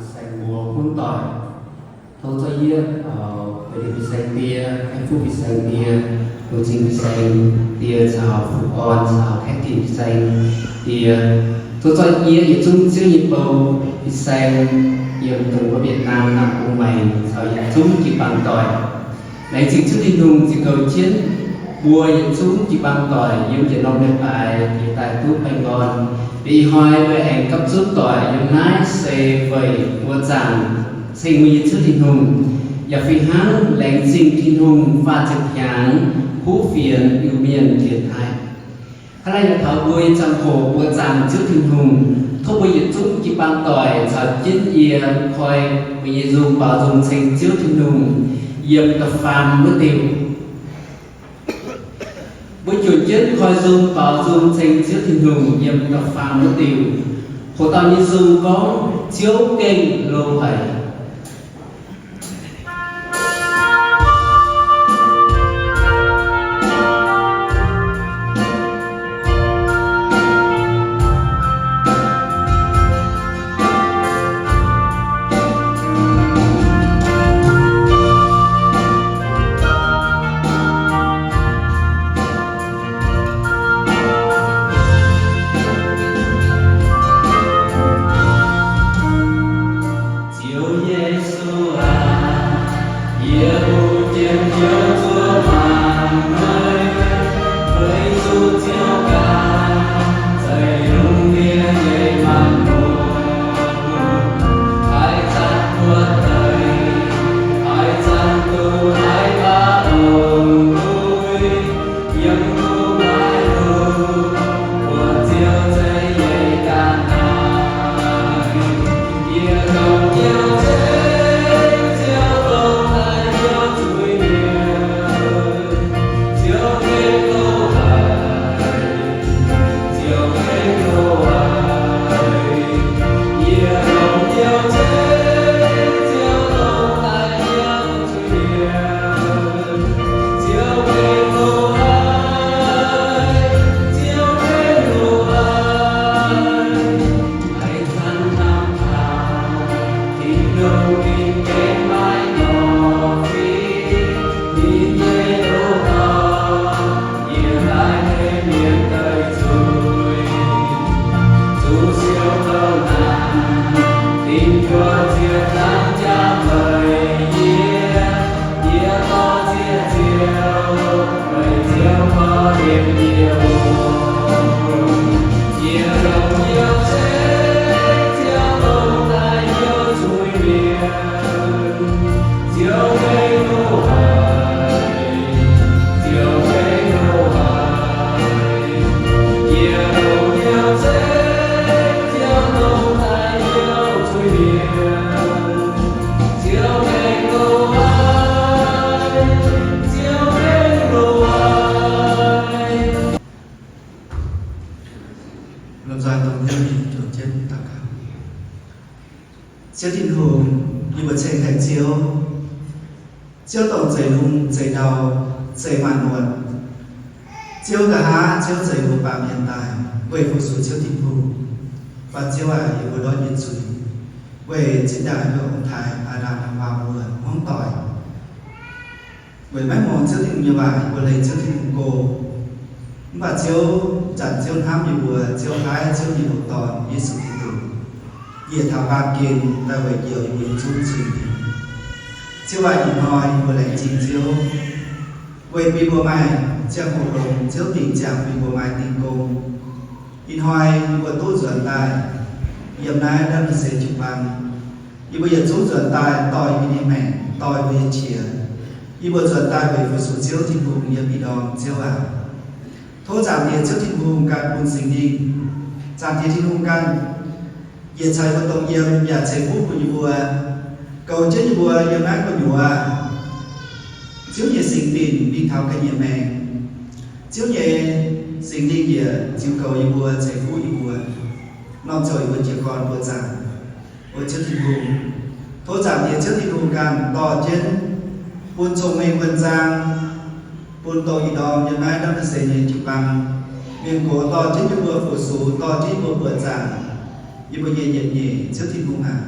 Saeng mbuox hmuangv doic, tov zorqv yie, aa, weic ninh fin-saeng die, aengx fuqv fin-saeng die, longc zingh fin-saeng die caux fuqv orn caux haeqv dinh fin-saeng die. Tov zorqv yie yietc zungv Ziouv nyei bou fin-saeng yiem dongh wuov Việt Nam naamh bung maengx caux yietc zungv jiu-baang doic. Laengz zingh Ziouv Tin-Hungh ziux goux jienv mbuo yietc zungv jiu-baang doic yiem yietc norm leiz-baaix jiex daaih duqv baengh orn. Ih hnoi mbuo aengx gapv zunv doic yiem naaiv se weic mbuo zaangc ceng mbuo nyei Ziouv Tin-Hungh, yaac fih hnangv laengz zingh Tin-Hungh faah ziepc hnyangx kuv fienx Iu-Mienh jiez taaih. Hnangv naaiv yaac taux mbuo nyei ziangh hoc mbuo zaangc Ziouv Tin-Hungh, tov mbuo yietc zungv jiu-baang doic caux jienv yie koi mbuo nyei nzung baaux nzung ceng Ziouv Tin-Hungh yiem da'faam wuov diuh. Mbuo juangc jienv koi nzung baaux nzung ceng Ziouv Tin-Hungh yiem da'faam wuov diuh. Hoc dauh nyei nzung gorngv, Ziouv gengh lo haic. Ziouv Yesu aac, yie bun jienv Ziouv zuov maanc meih, meih zuqc Ziouv ganh, zeic lungh ndiev nyei maanc muoz, haih zanc buo deix, haih zanc duqv haih baac ong-lui, yiem gu'nguaaic lungh, mbuox Ziouv zeiv nyei ga'naaiv. Yie longc Ziouv ceng, Ziouv longc daaih Ziouv zuiz-mienh, Ziouv gengh lo haic, Ziouv gengh lo haic. Yie longc Ziouv ceng, Ziouv longc daaih Ziouv Lomh nzoih dongh jienv mingh juangc jienv daux gaux. Ziouv Tin-Hungh, yie mbuo ceng haic Ziouv. Ziouv dongh zeix lungh, zeix ndau, zeix maanc muotc. Ziouv nqa'haav Ziouv zeix mbuo baamh mienh daaih weih fu-sux Ziouv Tin-Hungh. Baac Ziouv aac, yie mbuo ndortv nyei zuiz, weih zinh ndaangc yie mbuo ong-taaix Aa^ndam Haawaa mbuo hmuangv doic, weic maiv muangx Ziouv Tin-Hungh nyei waac, yie mbuo leih Ziouv Tin-Hungh go. Mv baac Ziouv, zanc Ziouv hnamv yie mbuo, Ziouv paaiv Ziouv nyei Lungh Dorn, Yesu Giduc, njiec taux baamh gen daaih weic njoux yie mbuo nyei zungv zuiz. Ziouv aac, ih hnoi yie mbuo laengz zingh Ziouv, weic bun mbuo maaih ziangh hoc longx, Ziouv dingc ziangx bun mbuo maaih dingh gong. Ih hnoi yie mbuo duqv nzuonx daaih yiem naaiv ndaamv-seix jiu-baang. Yie mbuo yietc zungv nzuonx daaih dorh yie mbuo nyei maengc, dorh yie mbuo nyei qiex. Yie mbuo nzuonx daaih weic fu-sux Ziouv Tin-Hungh yiem ih ndorm, Ziouv aac. Tov Zaangc Diex Ziouv Tin-Hungh ganh bun Singx Lingh, Zaangc Diex Tin-Hungh ganh yietc caux yie mbuo dongh yiem yaac ceix fuqv bun yie mbuo, goux jienv yie mbuo yiem naaiv gu'nyuoz. Ziouv nyei Singx Lingh mingh taux ga'nyiec maengc. Ziouv nyei Singx Lingh yaac ziux goux yie mbuo, ceix fuqv yie mbuo, norm ziouc yie mbuo jiez gorn mbuo zaangc. O Ziouv Tin-Hungh, tov Zaangc Diex Ziouv Tin-Hungh ganh dorh jienv, bun cong-mengh wuonh-zaang, bun dongh ih ndorm yiem naaiv ndaamv-seix nyei jiu-baang, mienh gox dorh jienv yie mbuo fu-sux, dorh jienv yie mbuo buoqc zaangc, yie mbuo nyei yietc nyeic Ziouv Tin-Hungh aac.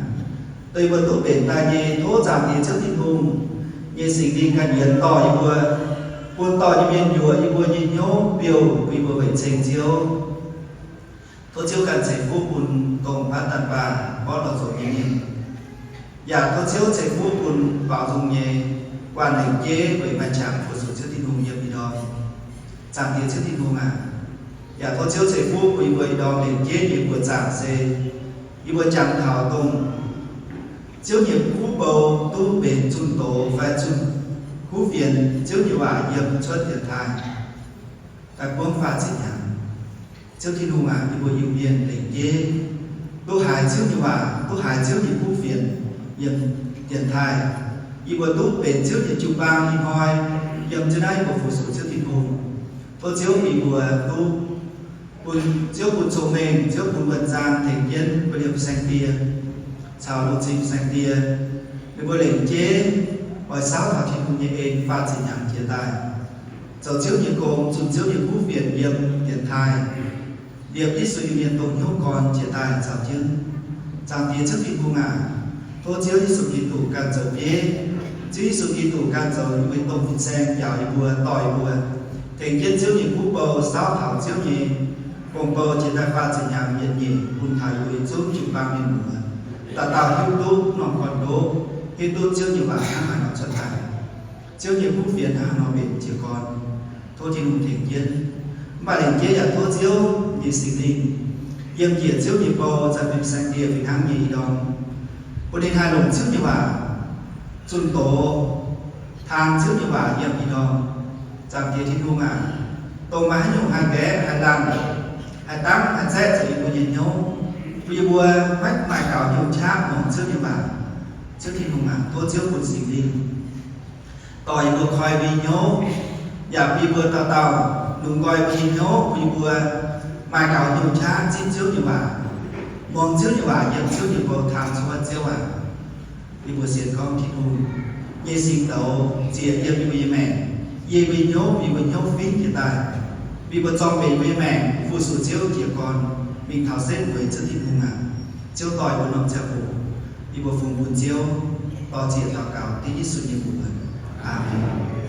dongh yie mbuo duqv mbenc daaih nyei. Tov Zaangc Diex Ziouv Tin-Hungh nyei Singx Lingh ganh yienx dorh yie mbuo, bun dorh nyei mienh yuoqc yie mbuo nyei hnyouv, biouv bun yie mbuo weic ceng Ziouv. Tov Ziouv ganh ceix fuqv bun dongh baav daaih baac mborqv lorz zoqc nyei mienh. Yaac tov Ziouv ceix fuqv bun baaux nzung nyei guanh lengc jeiv weic maaih qangx fu-sux Ziouv Tin-Hungh yiem ih ndorm. Zaangc Diex Ziouv Tin-Hungh aac, yaac tov Ziouv ceix fuqv bun yie mbuo ih ndorm lengc jeiv nyei buoqc zaangc se yie mbuo jangx taux dongh Ziouv nyei kuv bou duqv benx zunh doz fai zunh kuv fienx Ziouv nyei waac yiem cuotv dienx taaih daaih buangv faah ziepc hnyangx. Ziouv Tin-Hungh aac, yie mbuo Iu-Mienh lengc jeiv duqv haiz Ziouv nyei waac, duqv haiz Ziouv nyei kuv fienx yiem dienx taaih. Yie mbuo duqv benx Ziouv nyei jiu-baang ih hnoi yiem jienv naaiv yie mbuo fu-sux Ziouv Tin-Hungh. Tov Ziouv bun yie mbuo duqv, bun Ziouv bun cong-mengh, Ziouv bun wuonh zaang tengx jienv mbuo liemh saeng-die caux lungh zingh saeng-die, ninh mbuo lengc jeiv oix saauv taux Tin-Hungh nyei en faah ziepc hnyangx jiex daaih, zoux Ziouv nyei gong, zunh Ziouv nyei kuv fienx yiem dienx taaih, liepc Yesu Iu-Mienh dongh hnyouv gorn jiex daaih caux jienv. Zaangc Diex Ziouv Tin-Hungh aac, tov Ziouv Yesu Giduc ganh zoux bieiv, Ziouv Yesu Giduc ganh zoux yie mbuo nyei domh fin-saeng, njaaux yie mbuo, dorh yie mbuo, tengx jienv Ziouv nyei kuv bou saauv taux Ziouv nyei gong-bou jiex daaih faah ziepc hnyangx yietc nyeic bun taux yie mbuo yietc zungv jiu-baang mienh muoz, dauh dauh hiuv duqv norm gorn-ndoqv, hiuv duqv Ziouv nyei waac hnangv haaix nor cuotv daaih, Ziouv nyei kuv fienx hnangv haaix nor mbenc jiez gorn. Tov Tin-Hungh tengx jienv. Mv baac lengc jeiv yaac tov Ziouv nyei Singx Lingh yiem njiec Ziouv nyei bou, zaah fin-saeng ndie fih hnangv nyei ih ndorm, bun ninh haih longc Ziouv nyei waac zunh doz, taan Ziouv nyei waac yiem ih ndorm. Zaangc Diex Tin-Hungh aac, dongh maaih haaix nyungc haih mbaeqc, haih laanh, haih dangv, haih zaeqv zuqc yie mbuo nyei hnyouv, bun yie mbuo maiv maaih gaux hnyouv qaqv muangx Ziouv nyei waac. Ziouv Tin-Hungh aac, tov Ziouv bun Singx Lingh dorh yie mbuo koi mbuo nyei hnyouv, yaac bun yie mbuo dauh dauh longc nqoi mbuo nyei hnyouv, bun yie mbuo maaih gaux hnyouv qaqv zipv Ziouv nyei waac, muangx Ziouv nyei waac yiem Ziouv nyei bou, taan cuotv Ziouv waac. Yie mbuo sienx gorngv Tin-Hungh nyei singx douz ziec yiem yie mbuo nyei maengc, yie mbuo nyei hnyouv, yie mbuo hnyouv fingv jiex daaih, bun yie mbuo zorng mbenc yie mbuo nyei maengc fu-sux Ziouv jiez gorn mingh taux setv mueiz Ziouv Tin-Hungh aac. Ziouv dorh yie mbuo norm ziangh hoc, yie mbuo fungx bun Ziouv, dorh ziec daux gaux dengv Yesu nyei mbuox. Aamen.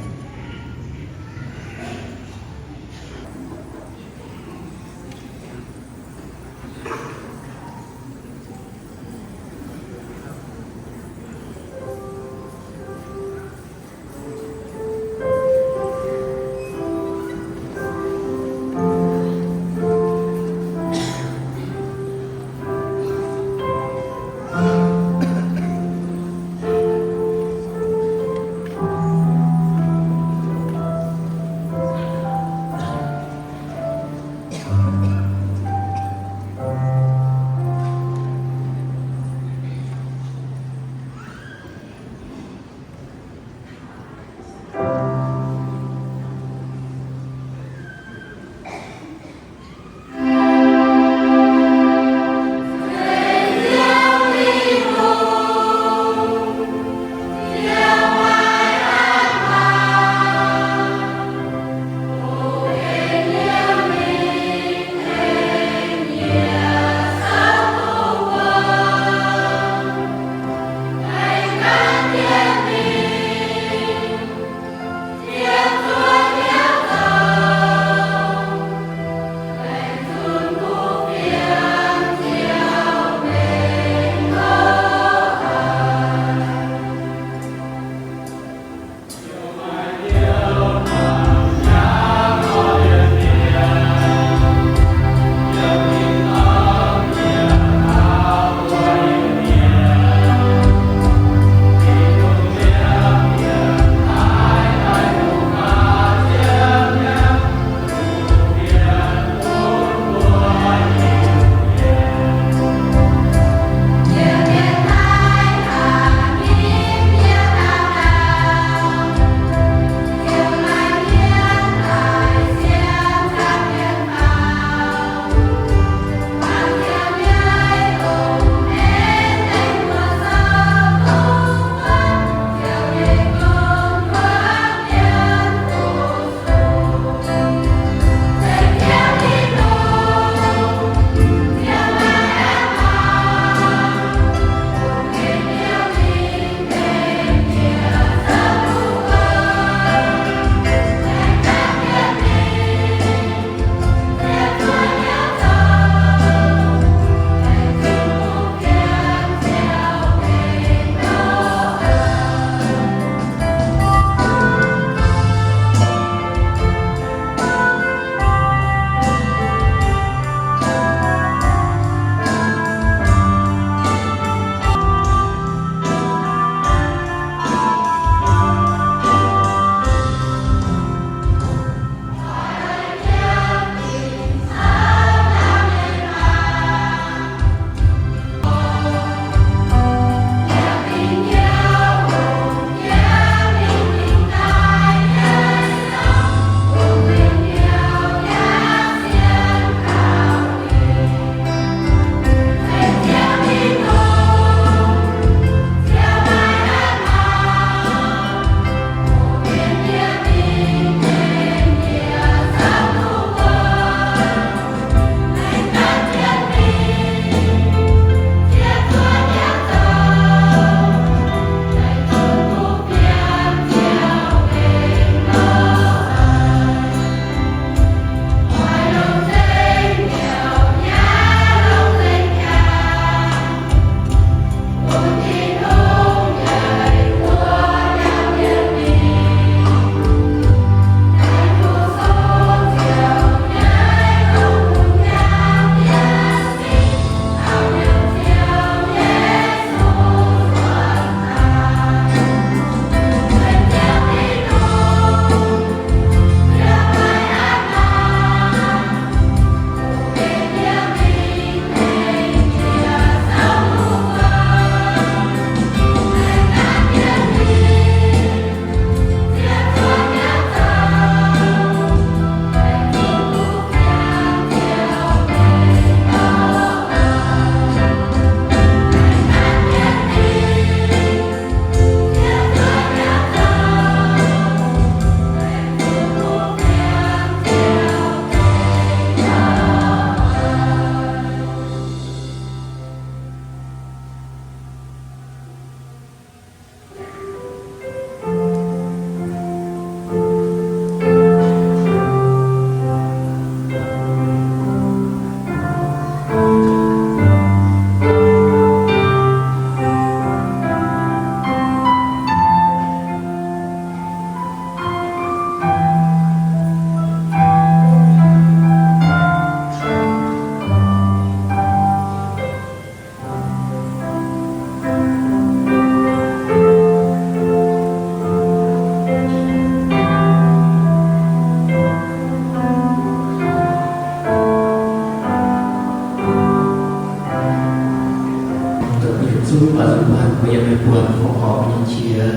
Zungv baaux nzung buatc mbuo yiem meih buatc fongc horc nyei qiex,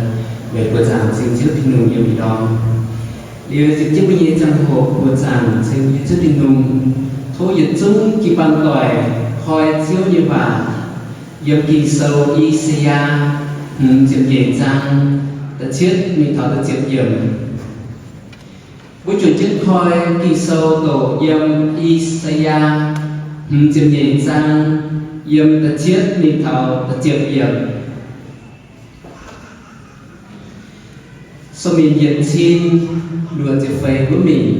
meih buoqc zaangc ceng Ziouv Tin-Hungh yiem ih ndorm. Liuz ziepc jienv mbuo nyei ziangh hoc buoqc zaangc ceng nyei Ziouv Tin-Hungh, tov yietc zungv jiu-baang doic koi Ziouv nyei waac yiem Ging-Sou I^saa^yaa hmz ziepc nyeic zaang da'cietv mingh taux da'ziepc yiemc. Mbuo juangc jienv koi Ging-Sou doqc yiem I^saa^yaa hmz ziepc nyeic zaang yiem da'cietv mingh taux da'ziepc yiemc. Sou-mienh yietc cin luoqc ziepc feix wuov mingh.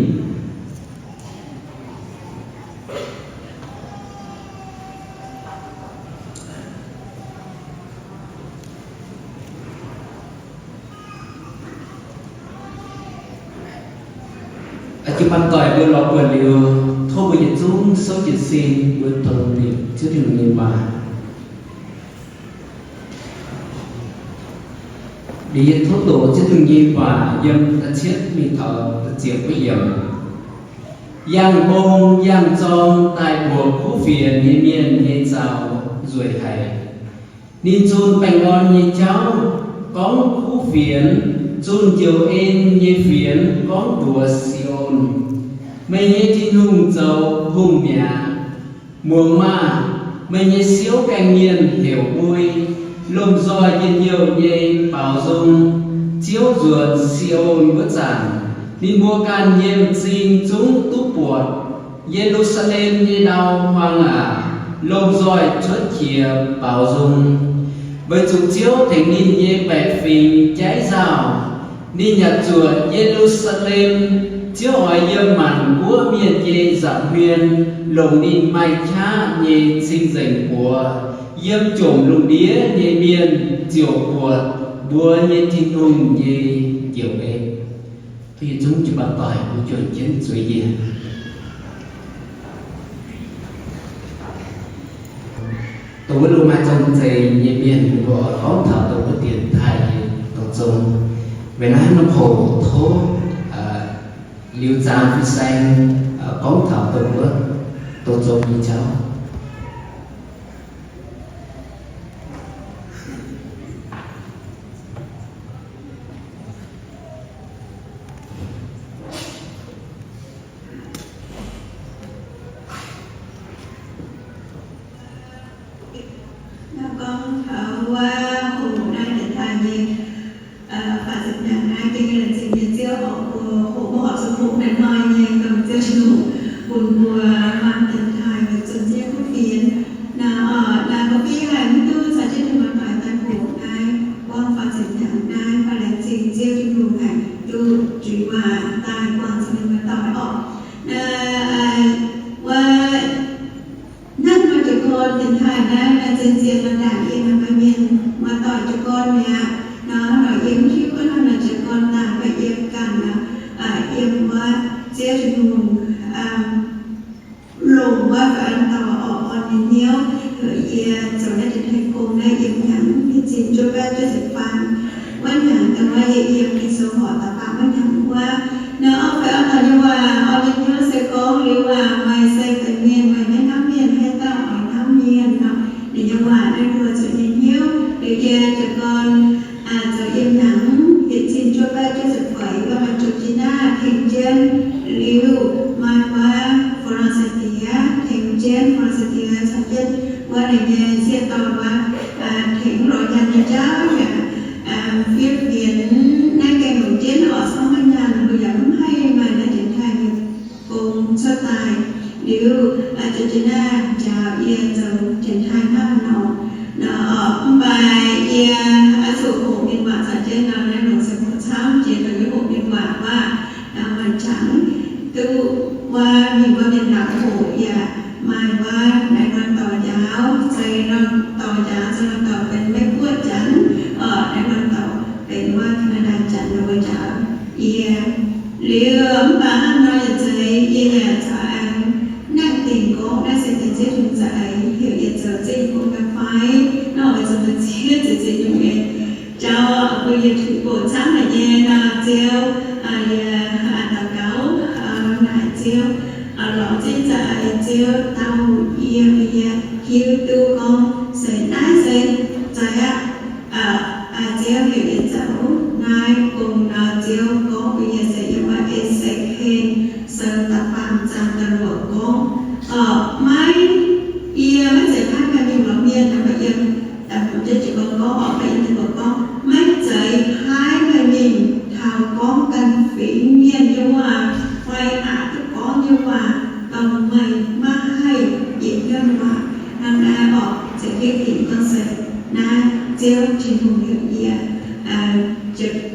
Jiu-baang doic mbuo lorz buonc liuz, tov mbuo yietc zungv souv jiez sin mbuo dongh nimc Ziouv Tin-Hungh nyei waac. Liuz yie tov doqc Ziouv Tin-Hungh nyei waac yiem da'cietv mingh taux da'ziepc yiemc. Yangh mbong yangh zorng daaih mbuoqc kuv fienx nyei mienh nyei zaux nzueic haic. Ninh zunh baengh orn nyei jauv gorngv kuv fienx, zunh njoux en nyei fienx gorngv mbuox Si^on, Meih nyei Tin-Hungh zoux hungh mi'aqv. Muangx maah! Meih nyei Siouv gaengh mienh heuc mbui, lomh nzoih njien-youh nyei baaux nzung. Ziouv nzuonx Si^on wuov zanc, ninh mbuo ganh nyei m'zing zungv duqv buatc. Ye^lu^saa^lem nyei ndau-hmuangx aac, lomh nzoih cuotv qiex baaux nzung, weic zuqc Ziouv tengx ninh nyei baeqc fingx jaiv nzauh. Ninh yaac zuoqc Ye^lu^saa^lem. Ziouv oix yiem maanc guoqv mienh nyei nza'hmien longc ninh maaih qaqv nyei cing-nzengc buoz, yiem jomc lungh ndiev nyei mienh ziouc buatc mbuo nyei Tin-Hungh nyei njoux en. Tov yietc zungv jiu-baang doic mbuo juangc jienv zueiz njiec. Dongh wuov loz-maaih zong-zengx nyei mienh, mbuo gorngv taux dongh wuov dienx taaih nyei dorh zong. Weic naaiv norm hoc tov liuz zaang fin-saeng gorngv taux dongh wuov dorh zong nyei jauv. Nor gorngv taux wuov hoqc naaiv dienx taaih nyei faah ziepc hnyangx naaiv, gengh laengz zingh nyei Ziouv oc, mbuo hoqc mbuo horpc zuqc hoqc naaiv hnoi nyei ganh Ziouv Tin-Hungh bun mbuo maanh dienx taaih weic zunh Ziouv kuv fienx. Naaiv, naaiv mbuo fih haic mv duqv caux jienv ninh mbuo doic daaih hoqc naaiv gorngv faah ziepc hnyangx naaiv, fai laengz zingh Ziouv Tin-Hungh haic duqv juiz waac daaih guangc caux ninh mbuo doic oc. Naaiv, wuov hnangv nor jiez gorn dienx taaih naaiv, naaiv zien-zien nor ndaangc yie naaiv maiv mienh muoz-doic jiez gorn mi'aqv. Nor hnangv nor yie mv hiuv gorngv hnangv nor jiez gorn ndaangc, mv baac yie ganh yiem wuov Ziouv Tin-Hungh longc wuov faaux-an dorh orqc orn nyei hnyouv heuc yie zoux naaiv dienx taaih gong naaiv yiem hnyangx yietc cin juov baeqv juov ziepc faam wuov hnyangx, dongh wuov yie yiem Ging-Sou horc da'faam wuov hnyangx wuov. Naaiv orqc faaux-an dorh nyei waac orn nyei hnyouv se gorngv liuz waac maaih se benx mienh, maaih maiv hnamv mienh, haaix dauh oix hnamv mienh nor, ninh nyei waac naaiv mbuo zuqc nyei hnyouv. Liuz yie jiez gorn zoux yiem hnyangx yietc cin juov baeqv juov ziepc feix wuov maaih Georgina tengx jienv, liuz maaih wuov Florencia tengx jienv, Florencia caux jienv wuov ninh nyei sieqv dorn wuov tengx lorz nyaanh nyei jauv yaac fiev fienx naaiv gaengh longc jienv oc. Cong maiv nyaanh mbuo yaac mv haih maaih naaiv dienx taaih nyei gong cuotv daaih. Liuz Georgina njaaux yie zoux dienx taaih hnangv nor. Nor mv baac yie oix zuqc hoqc mienh waac caux jienv nor, naaiv longc se hoqc camv jiex, dongh yie hoqc mienh waac wuov, maaih qangx duqv wuov mingh wuov mienh waac hoqc yaac maaih wuov naaiv norm dorc njaaux, zei norm dorc njaaux, zei norm dorc benx Meiv Guoqv janx, naaiv norm dorc benx wuov Canada janx, nor mbuo njaaux yie. Liuz mv baac hnangv nor yaac zeiz, yie yaac caux aengx naaiv dingc gorngv naaiv se deix Ziouv Tin-Hungh za'eix heuc yie zoux zingh gong nyei fai? Nor weic zuqc deix Ziouv za'eix nyungc nyei jauv bun yie tuix boc camv haic nyei nor, Ziouv, yie daux gaux naaic Ziouv, lorz zingh za'eix Ziouv dau yie, yie hiuv duqv gorngv se naaiv se Yie jiez gorn gorngv oc, maiv yie jiez gorn gorngv, maiv zeiz paaiv meih mingh taux gorngv ganh fingx mienh nyei waac fai aqc duqv gorngv nyei waac dongh meih maiv haih bieqc hnyouv nyei waac. Hnangv naaiv oc, za'gengh fingx gorngv se naaiv Ziouv Tin-Hungh heuc yie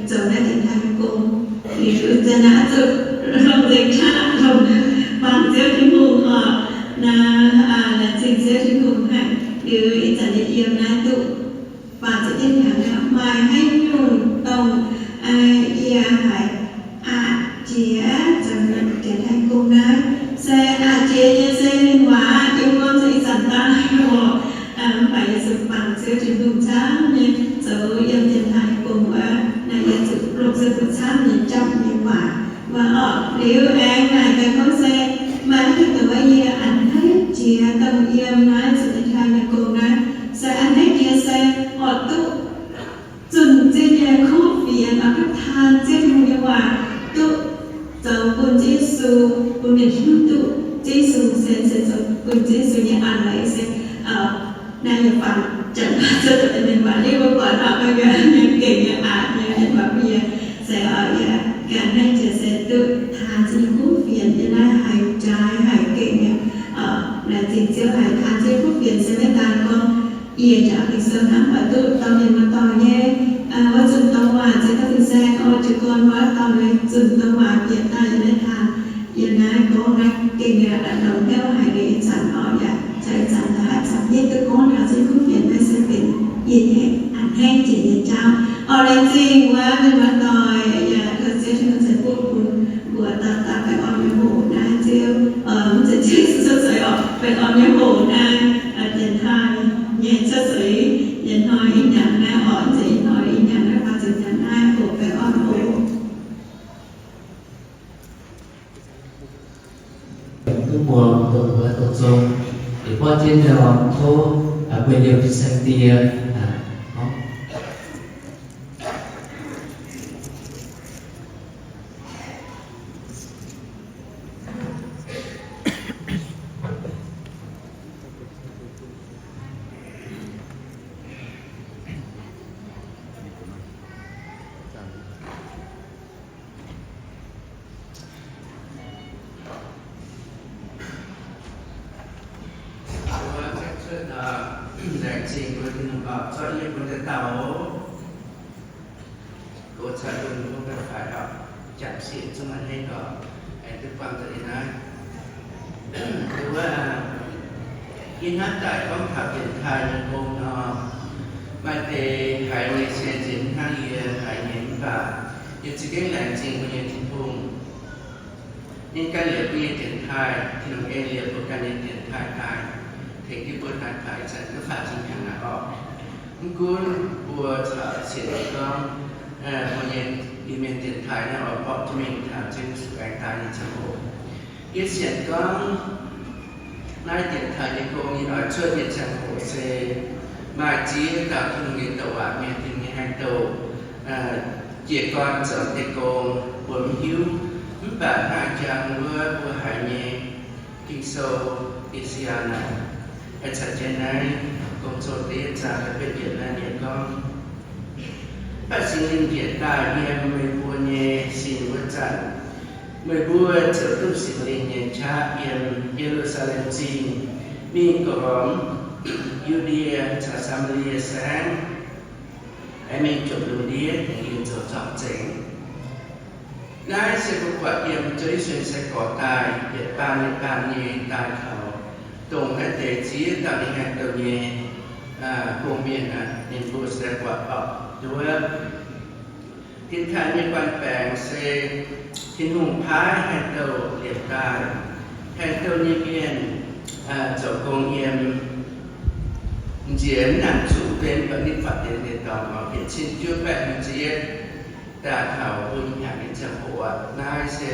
zoux naaiv dienx taaih nyei gong. Liuz zanc naaiv zuqc longc nzengc qaqv longc bangc Ziouv Tin-Hungh oc. Naaiv laengz zingh Ziouv Tin-Hungh haic. Liuz ih zanc yie yiem naaiv duqv faah ziepc diuh hnyangx aqv, maaih haaix nyungc dongh yie haiz aqc jiex zoux dienx taaih gong naaiv, se aqc jiex nyei se mienh waac, yie gorngv se ih zanc daaih oc. Mv baac yie zuqc bangc Ziouv Tin-Hungh camv nyei zoux yiem dienx taaih gong wuov, naaiv yie zuqc longc se mbuo camv nyei japv nyei waac wuov oc. Liuz aengx naaic gaax gorngv se maaih haaix nyungc dongh wuov yie a'hneiv jiex dongh yiem naaiv zoux dienx taaih nyei gong naaiv, se a'hneiv jiex se oix duqv zunh Ziouv nyei kuv fienx, oix duqv taan Ziouv Tin-Hungh nyei waac, duqv zoux bun Ziouv Yesu, bun mienh hiuv duqv Ziouv Yesu se, se zoux bun Ziouv Yesu nyei a'hneiv se naaiv yie fangx janx-baeqc cuotv daaih mienh waac, yie mbuo buatc oc, mbuo yaac mienh gengh nyei aqc nyei mienh waac bun yie. Se oc, yie ganh naaiv jiex se duqv taan Ziouv nyei kuv fienx, yie naaiv haiz jaaix haic gengh nyei. Laengz zingh Ziouv haic, taan Ziouv kuv fienx se maiv daan gorngv yie jaax Ging-Sou hnangv, mv baac duqv dorh mienh muoz-doic nyei wuov zunh douh waac ziex dauh fin-saeng oc, jiez gorn wuov dauh nyei zunh douh waac bieqc daaih yiem naaiv taan. Yiem naaiv gorngv naaiv gengh nyei longx hnyouv haic liuz ih zanc oc, yaac jaax ih zanc daaih haaix zanc yie duqv gorngv taux Ziouv nyei kuv fienx naaiv se benx yie nyei a'hneiv jiex nyei jauv oc. Laengz zingh wuov mienh muoz-doic, yaac tov Ziouv Tin-Hungh ceix fuqv bun mbuo dauh dauh baengh orn nyei hoqc naaiv Ziouv, mv zeiz Ziouv Yesu cuotv seix oc, baengh orn nyei hoqc naaiv dienx taaih nyei cuotv seix, ih hnoi ih hnyangx naaiv oc, mv zeiz ih hnoi ih hnyangx naaiv, faah ziepc hnyangx naaiv oc, baengh orn oc. Duqv mbuo dongh wuov dongh zong, yietc buatc jienv nor tov mbuo nyei fin-saeng die Laengz zingh mbuo Tin-Hungh oc, zorqv yie mbuo deix dauh oc. Gox caux lunx mbuo ganh faix oc, jangx siec zungv a'hneiv oc, aengx duqv buangh nzengc yie naaiv. Wuov, yie hnamv daaih gorngv taux dienx taaih nyei gong nor, maaih deix haiz nyei se nziex hnangv yie haiz nyei mv baac yie za'gengh laengz zingh mbuo nyei Tin-Hungh. Ninh ganh liepc mbuo nyei dienx taaih, Tin-Hungh ganh liepc mbuo ganh nyei dienx taaih daaih, tengx jienv mbuo daaih taux ih zanc duqv faah ziepc hnyangx naaic oc. Mv gunv mbuo caux sienx gorngv mbuo nyei Iu-Mienh dienx taaih naaiv oix borqv jienv mingh taux Ziouv Yesu aengx daaih nyei ziangh hoc. Yie sienx gorngv naaiv dienx taaih nyei gong ninh oix cuotv nyei ziangh hoc se maaih ziex dauh Tin-Hungh nyei douc waac mienh, Tin-Hungh nyei haaix douc jiez gorn zoux deix gong mbuo mv hiuv. Mv baac hnangv jangx wuov mbuo haiz nyei Ging-Sou, I^saa^yaa naaic, caux jienv naaiv Gong-Zoh da'yietv zaang da'betv yiemc naaiv ninh gorngv, mv baac Singx Lingh njiec daaih yiem meih mbuo nyei sin wuov zanc, meih mbuo ziouc duqv Singx Lingh nyei qaqv yiem Ye^lu^saa^lem Zingh mingh gormx Yu^ndie caux Saa^maa^lie Saengv, aengx mingh jomc lungh ndiev tengx yie zoux zorng-zengx. Naaiv se mbuo buatc yiem Ziouv Yesu nyei sai-gorx daaih yietc baamh yietc baamh nyei daaih taux dongh naaiv deix ziex dauh ninh haaix douc nyei gong-mienh aqv, ninh mbuo se buatc oc, nduov, dienx taaih nyei guanh baengx se Tin-Hungh paaiv haaix douc liepc daaih, haaix douc nyei mienh zoux gong yiem nziex mv nangc zuqc benx ba'ninh faatv deix deix dorngx oc, yietc cin juov baeqv hmz ziepc yietv daaih taux mbuo ih hnyangx nyei ziangh hoc aqv. Naaiv se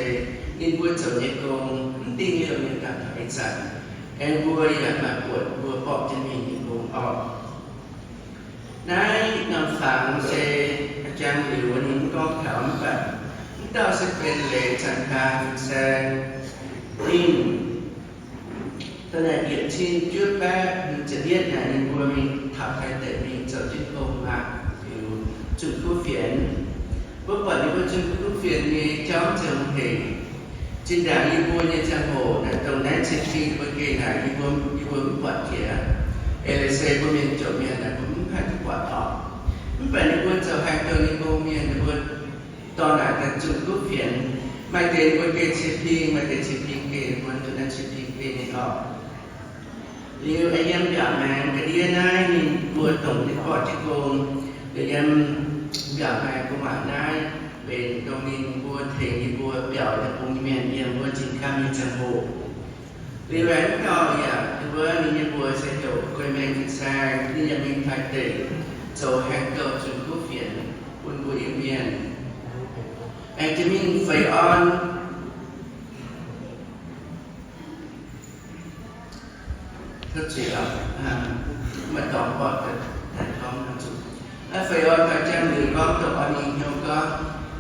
ninh mbuo zoux nyei gong mv dingh liouh nyei daaih taux ih zanc, aengx mbuo yaac maaih buonc mbuo borqv jienv mingh nyei gong oc. Naaiv norm fangx se jangx liuz ninh mv gorngv taux mv baac mv dauh se benx leiz zanc gaax fin-saeng. Ninh Naaic yietc cin juov baeqv hmz ziepc yietv naaic ninh mbuo mingh taux Taiv deic mingh zoux jienv gong maah, liuz zunh kuv fienx. Mbuo buatc ninh mbuo zunh kuv fienx nyei jauv zoux hengx. Zinh ndaangc yie mbuo nyei ziangh hoc naaic, dongh naaiv cien fing mbuo geh naaic, yie mbuo, yie mbuo mv buatc jiex. Eix leiz se mbuo mienh jomc mienh naaic, mbuo mv haih duqv buatc oc. Mv baac ninh mbuo zoux haih douh nyei gong mienh, ninh mbuo dorh naaic daaih zunh kuv fienx. Maaih deix ninh mbuo geh cien fing, maaih deix cien fing geh, ninh mbuo duqv naaiv cien fing geh ninh oc. Liuz yiem mbiaauc maengx ga'ndiev naaiv ninh mbuo dongh ninh mbuo jiu gong, yiem mbiaauc maengx gu'nguaaic naaiv mbenc dongh ninh mbuo tengx ninh mbuo biaux deic-bung nyei mienh yiem wuov Jiex Kamv nyei ziangh hoc. Liuz aengx dauh yaac wuov ninh nyei mbuox se heuc Guei Mengh Fin-Saeng, ninh yaac mingh Taiv deic zoux haih douh zunh kuv fienx bun mbuo Iu-Mienh. Aengx jiex mingh Feix Orn Feix Orn gauh jangx liuz gorngv dongh Orn Mingh Hnyouv gorngv,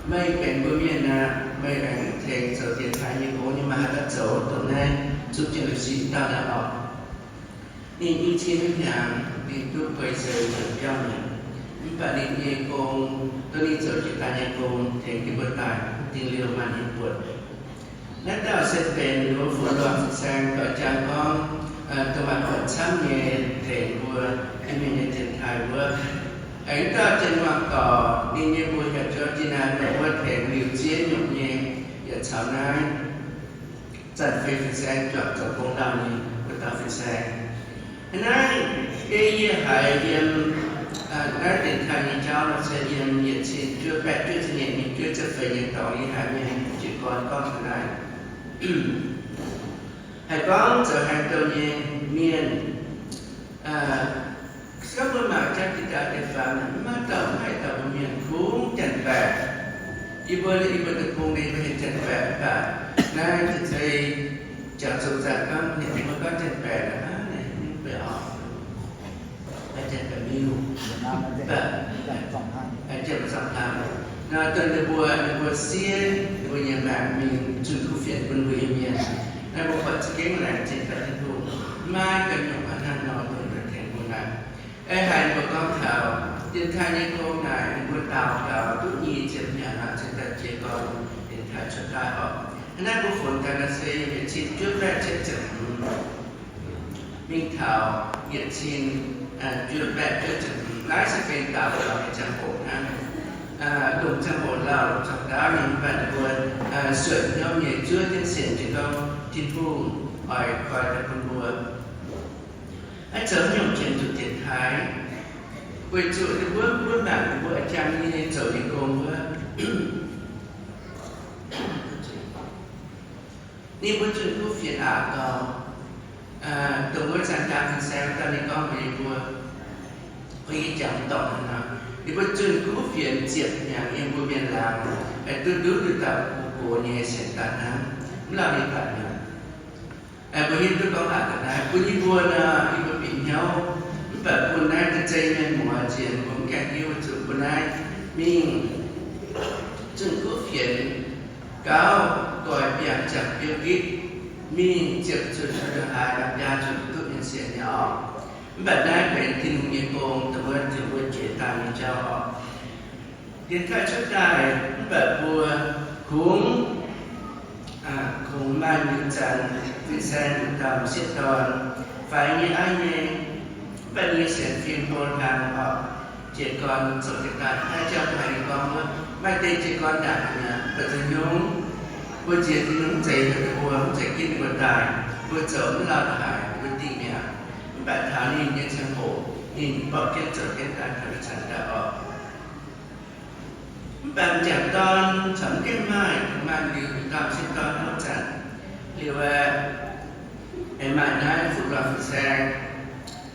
meih benx mbuo mienh aqv, meih aengx tengx zoux dienx taaih nyei gong nyei, maaih haaix dauh zoux dongh naaiv zuqc jienv liuz sin dauh naaiv oc. Ninh i cin hnyangx ninh duqv guei sou nzengc biauv mi'aqv. Mv baac ninh nyei gong, duqv ninh zoux jiex daaih nyei gong tengx ninh mbuo daaih dingh liouh maaih ninh buonc. Naaiv dauh se benx liuz Fu Luangh Fin-Saeng doix jangx gorngv, dongh maaih buonc camv nyei tengx mbuo Iu-Mienh nyei dienx taaih wuov. Aengx dauh Janx-Muangh Dorc, ninh nyei mbuo yaac jauv jiex naaiv dongh wuov tengx liuz ziex nyungc nyei, yaac caux naaiv Zanc Fei Fin-Saeng juangc zoux gong lauh nyei wuov dauh fin-saeng. Naaiv beiv yie haiz yiem naaiv dienx taaih nyei jauv nor se yiem yietc cin juov baeqv juov ziepc nyeic mingh juov ziepc feix nyei dorngx yie haiz mienh jiez gorn gorngv taux naaiv. Haih gorngv zoux haih douh nyei mienh, se gorngv mbuo mangc jangx jiex daaih deix faam, mv maaih dauh mv haih douh mbuo mienh kungx janx-baeqc. Yie mbuo, yie mbuo deic-bung nyei mbuo heuc janx-baeqc mv baac naaiv se zei jangx zuqc zanc gorngv heuc mbuo gorngv janx-baeqc aqv, mv baac janx-baeqc miuc, janx-baeqc zorng hlang. Nor dongh ninh mbuo, ninh mbuo siev ninh mbuo nyei maengc mingh zunh kuv fienx bun mbuo Iu-Mienh. Naaiv mbuo buatc za'gengh laengz zingh daaih Tin-Hungh, maiv ganh nyungc hnangv nor dongh tengx mbuo naaic. Ei haiz mbuo gorngv taux dienx taaih nyei gong naaic, ninh mbuo daaux gaux duqv nyei ziepc hnyangx aqv, cingx daaih jiez gorn dienx taaih cuotv daaih oc. Naaiv mbuo funx daaih naaiv se yietc cin juov baeqv cietv ziepc hmz mingh taux yietc cin juov baeqv juov ziepc hmz. Naaiv se benx daaux gaux nyei ziangh hoc hnangv. Longc ziangh hoc lauh longc ziangh hoc ndaauv nyei, mv baac ninh mbuo suonc hnyouv nyei zuov jienv sienx jienv gorngv Tin-Hungh oix koi daaih bun mbuo. Naaiv zoux haaix nyungc tengx zuqc dienx taaih? Weic zuqc ninh mbuo, mbuo mangc ninh mbuo a'jang nyei zoux nyei gong wuov, ninh mbuo zunh kuv fienx aqc gau. Dongh wuov Zanc Hnyangx Fin-Saeng dauh ninh gorngv mbuox yie mbuo, mbuo yie jangx dorngc hnangv nor, ninh mbuo zunh kuv fienx ziepc hnyangx yiem mbuo mienh laangz, haih duqv nduov nduqc dauh gox nyei sienx daaih hnangv, mv lauh ninh daaih mi'aqv. Mbuo hiuv duqv gorngv aqc ga'naaiv bun yie mbuo nor, yie mbuo bieqc hnyouv, mv baac bun naaiv da'zei mienh muoz ziex mbuo mv gaengh hiuv weic zuqc mbuo naaiv mingh zunh kuv fienx gauh doix biangh ziangh biouv gitv, mingh ziepc zunh haaix lamh biaa zunh duqv mienh sienx nyei oc. Mv baac naaiv benx Tin-Hungh nyei gong, dongh wuov Tin-Hungh mbuo jiex daaih nyei jauv oc. Dienx taaih cuotv daaih mv baac mbuo kungx, kungx maaih liuz Zanc Fin-Saeng liuz dauh m'sieqv dorn, faix nyei aiv nyei, mv baac ninh nyei sienx fim hlo hlang oc. Jiez gorn zoux jienv daaih, naaiv jauv haiz ninh gorngv wuov, maaih deix jiez gorn ndaangc mi'aqv, mv baac zoux hnyouv mbuo nziex Tin-Hungh mv zeiz heuc mbuo, mv zeiz ginv mbuo daaih, mbuo zoux mv lauh haic, mbuo dingh mi'aqv. Mv baac taux ninh nyei ziangh hoc, ninh borqv jienv zoux jienv daaih taux ih zanc daaih oc. Mv baac m'jangc dorn corc mv gaengh maaih, maaih liuz dauh m'sieqv dorn hopv zanc liuz, aeqv, maaih naaiv Fu Luangh Fin-Saeng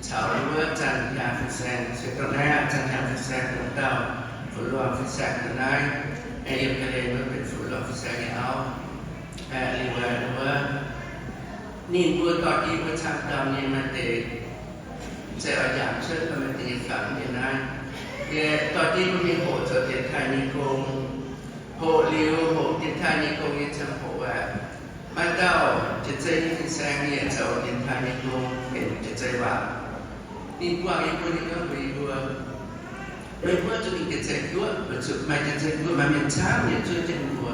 caux wuov Zanc Hnyangx Fin-Saeng, se dongh naaiv Zanc Hnyangx Fin-Saeng dongh dauh Fu Luangh Fin-Saeng dongh naaiv, aeqv, yiem Ga'hlen wuov benx Fu Luangh Fin-Saeng nyei auv. Liuz wuov, ninh mbuo dorh jienv mbuo camv dauh nyei maaih deix, mv zeiz oix njaaux cuotv, maaih deix nyei fangx yiem naaiv. Yie dorh jienv mbuo mingh hoqc zoux dienx taaih nyei gong. Hoqc liuz, hoqc dienx taaih nyei gong nyei ziangh hoc aqv, Maaih dauh jiex zei nyei fin-saeng, ninh yaac zoux dienx taaih nyei gong, benx jiex zei waac. Ninh buangh yie mbuo, ninh gorngv mbuox yie mbuo, meih mbuo zuqc mingh jiex zei guoqv, weic zuqc maaih jiex zei guoqv maaih mienh camv nyei zuov jienv mbuo,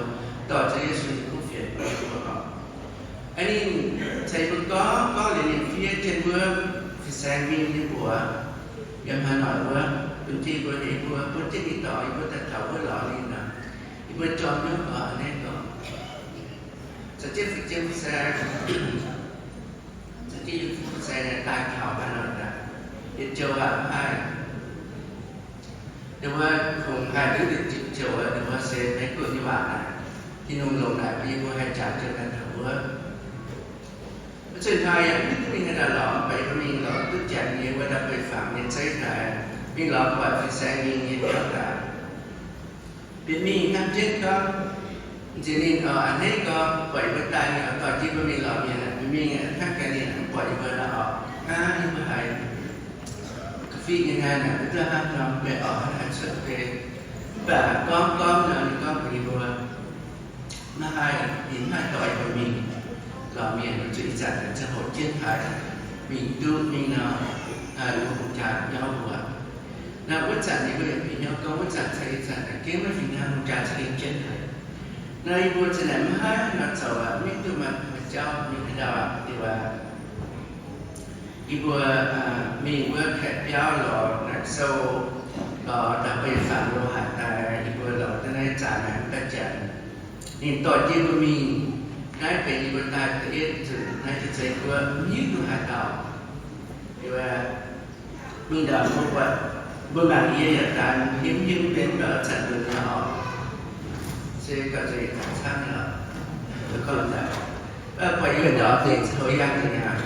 dorh Ziouv Yesu nyei kuv fienx bun mbuo oc. Aa, ninh ceix mbuo gorngv, gorngv liuz ninh fiev jienv wuov fin-saeng mingh nyei mbuox yiem haaix nor wuov, bun jienv mbuo, yie mbuo bun jienv ninh dorngx, yie mbuo daaih taux wuov lorz ninh nor, yie mbuo jorm hnyouv gorngv a'hneiv gorx, caux jienv fu'jueiv fin-saeng, caux jienv yiem fu'jueiv fin-saeng daaih taux haaix nor daaih, yietc joux waac mv haih. Ninh mbuo kungx haih duqv yietc joux, ninh mbuo se Meiv Guoqv nyei waac naaic, Tin-Hungh longc naaic bun yie mbuo haih jaax jienv daaih taux wuov. Wuov zanc hnoi yaac mv duqv mingh haaix dauh lorz, mv baac yie mbuo mingh lorz duqv janx nyei wuov ndau-beih fangx nyei zeiv daaih, mingh lorz buatc fin-saeng mingh nyei biauv daaih. Bieqc mingh hnamv jienv gorngv, nziex ninh oix a'hneiv gorngv buatc yie mbuo daaih, ninh oix dorh jienv mbuo mingh lorz mienh aqv. Bieqc mingh hnangv gaax ninh mv buatc yie mbuo nor oc, hnangv yie mbuo haiz ga'fih nyei naaiv, naaic mv duqv hnangv nor, mv baac oix hnangv haaix cuotv deix. Mv baac gorngv gorngv nor, ninh gorngv mbuox yie mbuo, maiv haih, ninh mv haih dorh yie mbuo mingh lorz mienh, weic zuqc ih zanc ziangh hoc jienv haiz mingh duqv mingh nor, hungh jaa nyauv mbuo. Naaiv wuov zanc yie mbuo yaac bieqc hnyouv gorngv wuov zanc caux ih zanc gengh maiv fih hnangv, hungh jaa za'gengh jienv haic. Naaiv yie mbuo za'naaic mv haih nor zoux aqv, mv duqv maaih jauv mingh haaix ndau aqv. Diuh aac, yie mbuo mingh wuov kaeqv biauv lorz naaic sou, lorz ndau-beih fangx lo haic daaih, yie mbuo lorz daaih naaiv zaanc naaic mv daaih janx. Ninh dorh jienv mbuo mingh. Naaiv benx yie mbuo daaih da'yietv nzunc naaiv jiex zei guoqv, mv hiuv duqv haaix dauh. Liuz mingh ndorm mbuo buatc, mbuo mangc yie yaac daan hiuv hiuv benx mv baac zanc nzunc nyei oc, se gauh nzueic camv nyei oc. Buatc yie ndorm dingc zoux yangh nzengc aqv.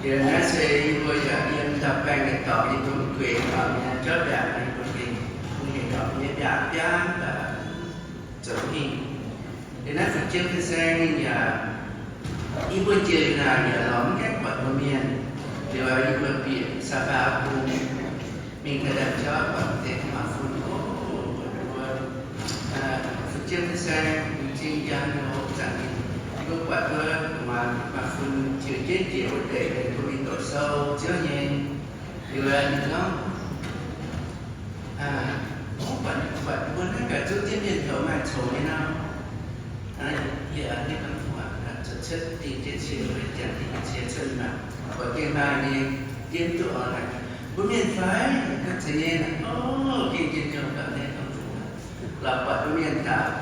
Liuz naaiv se yie mbuo yaac yiem ndau-baengh nyei dorngx, yie mbuo mv gueic ndorm nyei jauv mbiaangc, yie mbuo gengh mv hengx ndorm nyei mbiaangc mbiaangc mv baac zoux hingh. Liuz naaiv fu'jueiv fin-saeng ninh yaac, yie mbuo jiex naaic yaac lorz mv gaengh buatc mbuo mienh. Liuz yie mbuo bieqc Saafaam Bung mingh daaih ndaamv-jauv buatc deix maaih fun, o, mbuo fu'jueiv fin-saeng m'zing njang nor, zanc ninh mbuo buatc wuov gu'nguaaz maaih fun tiux jienv jiex wuov deix, mbuo mingh doqc sou Ziouv nyei. Liuz ninh gorngv, buatc, buatc mbuo naaiv gaax zungv jienv mienh heuc maaih coux nyei nor. Yie a'hneiv hnamv, zuqc cuotv dingh jienv cie, janx dingh jienv cie cuotv maah, buatc gengh maaih nyei, jienv duqv oix naaic, mbuo mienh fai? Ga'zeix nyei naaic, o, gengh njien-youh ga'hneiv hnamv, lorz buatc mbuo mienh daaih.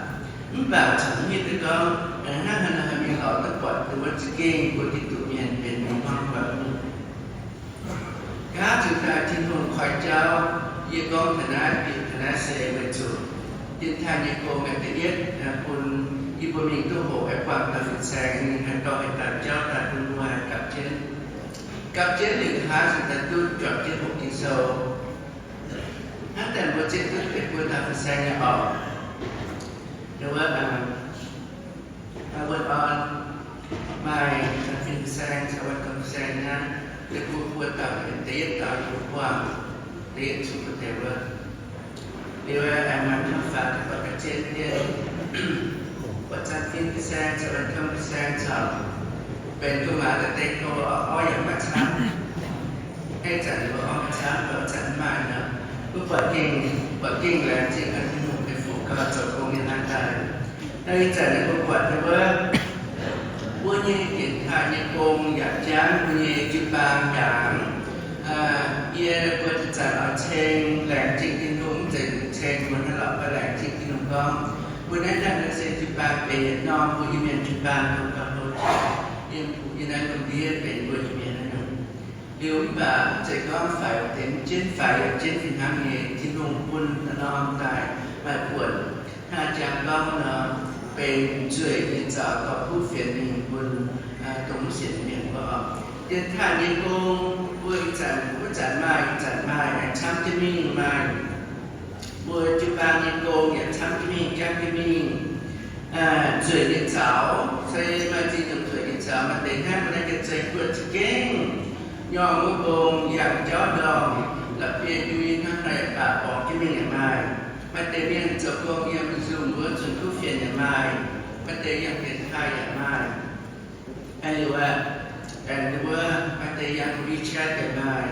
Mv baac caux mienh duqv gorngv, hnangv haaix nor haih mingh lorz duqv buatc wuov za'gengh mbuo Giduc mienh benx mienh hmuangv doic nyei. Nqa'haav nzunc daaih Tin-Hungh koi jauv, yie gorngv taux naaiv, bieqc taux naaiv se weic zuqc dienx taaih nyei gong da'yietv bun yie mbuo mingh duqv hoqc, aengx buangh dauh fin-saeng, ninh haih dorh haaix dauh jauv daaih bun mbuo haih gapv jienv. Gapv jienv liuz nqa'haav nzunc daaih duqv juangc jienv hoqc Ging-Sou. Hnangv daaih mbuo ziouc duqv deix buo dauh fin-saeng nyei oc. Wuov, wuov orn maaih fin-saeng caux wuov dorn fin-saeng naaiv, deix buo buo dauh, da'yietv dauh mbuo buangh, da'yietv zuqc mbuo deix wuov. Liuz aengx maaih mv faaux deix buatc ga'zien dien, buatc zanc fin-saeng caux wuov dorn fin-saeng caux benx gu'nguaaz daaih deix kou orv yaac maiv camv. Naaiv zanc ninh mbuo orv maiv camv, mbuo zanc mv maaih nor, mbuo buatc gengh, buatc gengh laengz zingh Tin-Hungh deix fungx gau zoux gong nyei naaiv daaih. Naaiv ih zanc ninh mbuo buatc deix wuov, mbuo nyei dienx taaih nyei gong yaac jangv, mbuo nyei jiu-baang yaac, yie mbuo zanc-zanc oix ceng, laengz zingh Tin-Hungh mv zeiz ceng mbuo hnangv lorqc, mbuo laengz zingh Tin-Hungh gorngv, mbuo naaiv naaiv se jiu-baang benx yietc norm mbuo Iu-Mienh jiu-baang, yiem naaiv lungh ndiev benx mbuo Iu-Mienh naaiv nyungc. Liuz mv baac mv zeiz gorngv faix deix mv jienv, faix yaac jienv fih hnangv nyei. Tin-Hungh bun norm daaih maaih buonc, hnangv jang gorngv nor, benx nzueic nyei zaux dorh kuv fienx mingh bun dongh mv sienx mienh wuov oc. Dienx taaih nyei gong, mbuo ih zanc, wuov zanc maaih, ih zanc maaih, aengx camv jienv mingh maaih. Mbuo jiu-baang nyei gong yaac camv jienv mingh, jangv jienv mingh. Nzueic nyei zaux, se maaih zinh nyungc nzueic nyei zaux, maaih deix hnangv mbuo naaiv ga'zei guoqv za'gengh nyorng wuov mbong yangh jauv ndorm, la'bieiv ndui hnangv nor yaac baac borngz jienv mingh yaac maaih. Maaih deix mienh zoux gong yiem nzungh wuov zunh kuv fienx yaac maaih. Maaih deix yangh dienx taaih yaac maaih. Haaix liuz aqv, aengx wuov maaih deix yangh WeChat yaac maaih,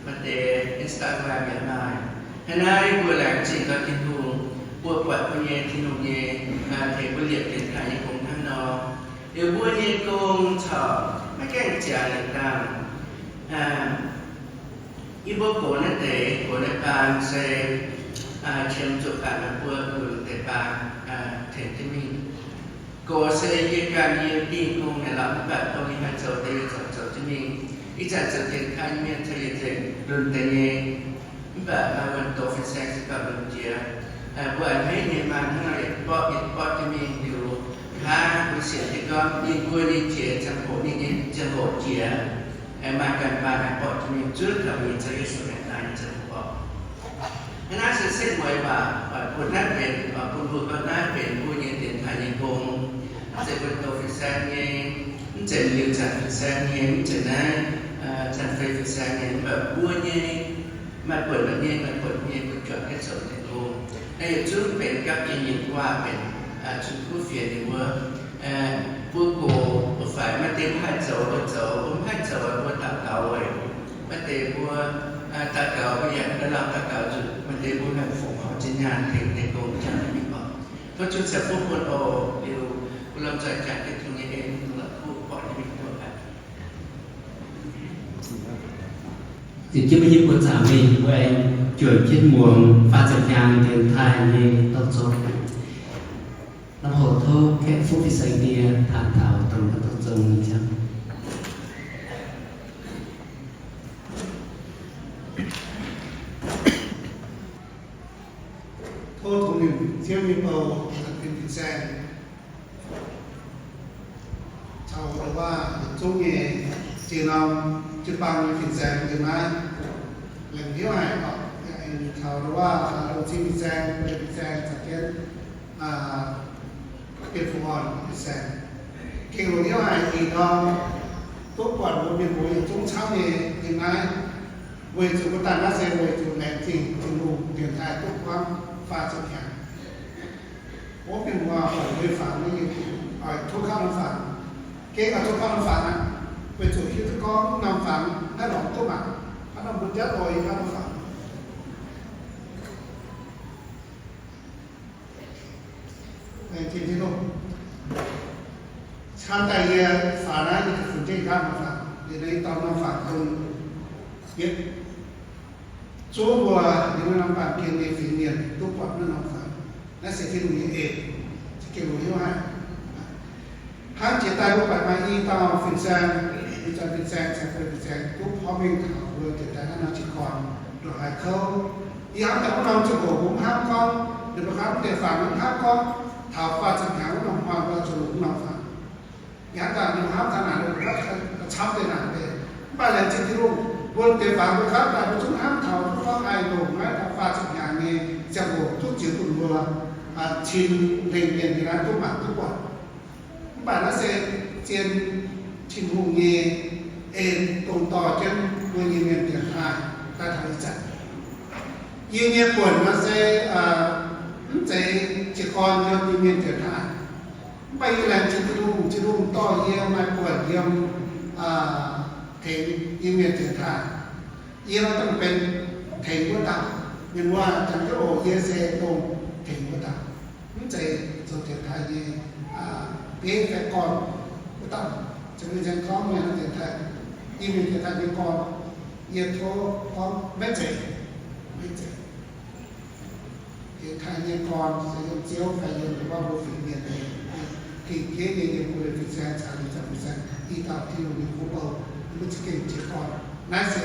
maaih deix Instagram yaac maaih. Hnangv naaiv mbuo laengz zingh gaax Tin-Hungh, mbuo buatc mbuo nyei Tin-Hungh nyei, tengx mbuo liepc dienx taaih nyei gong hnangv nor. Liuz mbuo nyei gong corc maiv gaengh jaax yietc dangh. Yie mbuo gox naaiv deix, gox naaiv baan se qiemx zuqc baeqc meih mbuo lunx deix baan tengx jienv mingh. Gox se yie ganh yie dingh gong naaic lorqc, mv baac dongh yie haih zoux deix yie corc zoux jienv mingh. Ih zanc zoux dienx taaih nyei mienh caux yie nzengc lunx deix nyei. Mv baac maaih wuonh doz fin-saeng se gauh lunx jiex. Mbuo a'hneiv nyei maan hnangv nor yietc borqv yietc borqv jienv mingh liuz, hnangv mbuo sienx nyei gorngv ninh mbuo nyei jiex ziangh hoc, ninh nyei ziangh hoc jiex, maaih ganh baan haih borqv jienv mingh zuov taux mingh caux Yesu aengx daaih nyei ziangh hoc. Hnangv naaiv se setv mueiz waac, bun naaiv benx, bun mbuo gorngv naaiv benx mbuo nyei dienx taaih nyei gong. Mv zeiz wuonh doz fin-saeng nyei, mv zeiz liuz zanc fin-saeng nyei, mv zeiz naaiv zanc fei fin-saeng nyei, mv baac mbuo nyei, maaih buonc nyei, maaih buonc nyei, mbuo juangc jienv zoux nyei gong. Naaiv yietc zungv benx gapv jiex nyei waac benx cun kuv fienx ninh mbuo. Mbuo gox mbuo faix maaih deix mbuo haih zoux, mbuo zoux, mbuo mv haih zoux, mbuo daux gaux weic. Maaih deix mbuo daux gaux mbuo yaac maiv lamh daux gaux nzunc, maaih deix mbuo haih fongc horc zinh nyaanh tengx deix gong jangx mingh oc. Tov Ziouv ceix fuqv bun oc. Liuz mbuo lomh nzoih jangx jienv Tin-Hungh nyei en, mbuo la'kuqv buatc nyei mingh duqv aqv. Ziouc jienv mbuo nyei buoz zaangc mingh, mbuo aengx juoqc jienv muangx faah ziepc hnyangx dienx taaih nyei dorng zong. Lamh hoc tov kaeqv fuqv fin-saeng die taan taux dongh dorng zong nyei ziangh. Tov tongx nimc Ziouv nyei bou, fin-saeng caux ndau wuov yietc zungv nyei ziex norm jiu-baang nyei fin-saeng yiem naaiv. Laengz hnyouv haic oc, yaac aengx caux ndau wuov Longc Cing fin-saeng, Beiv fin-saeng, caux jienv Bienh Fungx Orn fin-saeng. Gengh longc hnyouv haic ih ndorm duqv buatc mbuo mienh muoz yietc zungv camv nyei yiem naaiv, weic zuqc mbuo daaih naaiv se weic zuqc laengz zingh Tin-Hungh dienx taaih duqv buangv faah ziepc hnyangx. Ov, mienh muoz, buatc mbuo nyei fangx nyei, oix tov gapv norm fangx. Gengh oix tov gapv norm fangx aqv, weic zuqc hiuv duqv gorngv norm fangx naaiv lorngx duqv mangc, hnangv nor mbuo jatv oix gapv norm fangx. Laengz zingh Tin-Hungh. Camv daaih yie faaux naaiv yie zuqc funx jienv gapv norm fangx. Liuz naaiv yie dorh norm fangx bun yietc zungv mbuo yiem naaiv norm baamh gen nyei fingx mienh duqv buatc naaiv norm fangx. Naaiv se Tin-Hungh nyei en, za'gengh longc hnyouv haic. Hnangv jiex daaih mbuo buatc maaih i dauh fin-saeng, i dauh fin-saeng, fin-saeng duqv porv mengh taux mbuo jiex daaih naaiv norm jiu-gorn ndongc haaix kouv. Yie hnamv daaih wuov norm ziangh hoc mbuo mv hnamv gorngv, ninh mbuo hnamv deix fangx mv hnamv gorngv taux faah ziepc hnyangx wuov norm hnoi mbuo zuqc longc wuov norm fangx. Yie hnamv daaih mbuo hnamv taux naaic, mbuo hnamv camv deix naaic deix. Mv baac laengz zingh Tin-Hungh, mbuo deix fangx mbuo gapv daaih mbuo zungv hnamv taux duqv gorngv haih longc naaiv faah ziepc hnyangx nyei ziangh hoc duqv jiex bun mbuo cin lengh mienh nyei naaiv duqv mangc duqv buatc. Mv baac naaiv se zien Tin-Hungh nyei en dongh dorh jienv mbuo nyei mienh dienx taaih daaih taux ih zanc. Yie nyei buonc naaiv se mv zeiz jiez gorn yiem Iu-Mienh dienx taaih. Mv baac yie laengz zingh Tin-Hungh, Tin-Hungh dorh yie maaih buonc yiem tengx Iu-Mienh dienx taaih. Yie dongh benx tengx wuov dauh. Mienh muoz, jangx jienv oc, yie se dongh tengx wuov dauh. Mv zeiz zoux dienx taaih nyei bieiv fai gorn wuov dauh. Zoux mienh nzaeng gorngv mienh dienx taaih, Iu-Mienh dienx taaih nyei gorn. Yie tov gorngv maiv zeiz, maiv zeiz. Dienx taaih nyei gorn se yiem Ziouv fai yiem wuov mbuo fingx mienh deix, gengh jeiv nyei yiem mbuo nyei fin-saeng caux mbuo fin-saeng i dauh Tin-Hungh nyei kuv bou, mbuo za'gengh jiez gorn. Naaiv se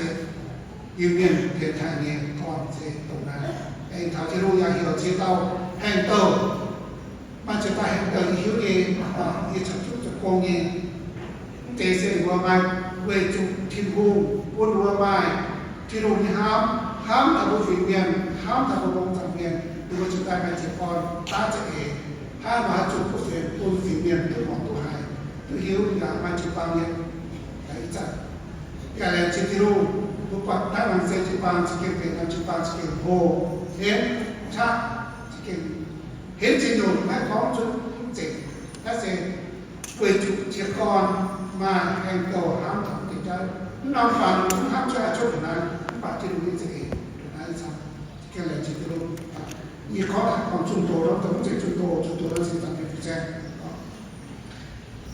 Iu-Mienh dienx taaih nyei gorn se dongh naaiv. Aengx taux Tin-Hungh yaac heuc ziex dauh haaix dauh, maaih ziex dauh haaix dauh yie hiuv nyei, yie caux zuqc zoux gong nyei. Mv deix se mbuo maaih weic zuqc Tin-Hungh bun mbuo maaih Tin-Hungh nyei hnamv, hnamv taux mbuo fingx mienh, hnamv taux mbuo mbong zaangc mienh, ninh mbuo ziouc daaih maaih jiez gorn daav za'eix. Hnangv nor haih zuqc kuv fienx bun fingx mienh duqv muangx duqv haiz, duqv hiuv yaac maaih jiu-baang mienh daaih ih zanc. Yaac laengz zingh Tin-Hungh, mbuo buatc naaiv laengz zingh jiu-baang za'gengh benx norm jiu-baang za'gengh hlo, henv qaqv, za'gengh henv zingh nyungc maiv gorngv zunv mv zeiz. Naaiv se weic zuqc jiez gorn maaih aengx douh hnamv taux diuh jauv. Mv norm fangx mv hnamv cuotv, cuotv taux naaiv, mv baac Tin-Hungh nyei za'eix taux naaiv caux gengh laengz zingh Tin-Hungh. Yie gorngv daaih gorngv zunh doz, norm doz mv zeiz zunh doz, zunh doz naaiv se zanc mienh fu'saeng.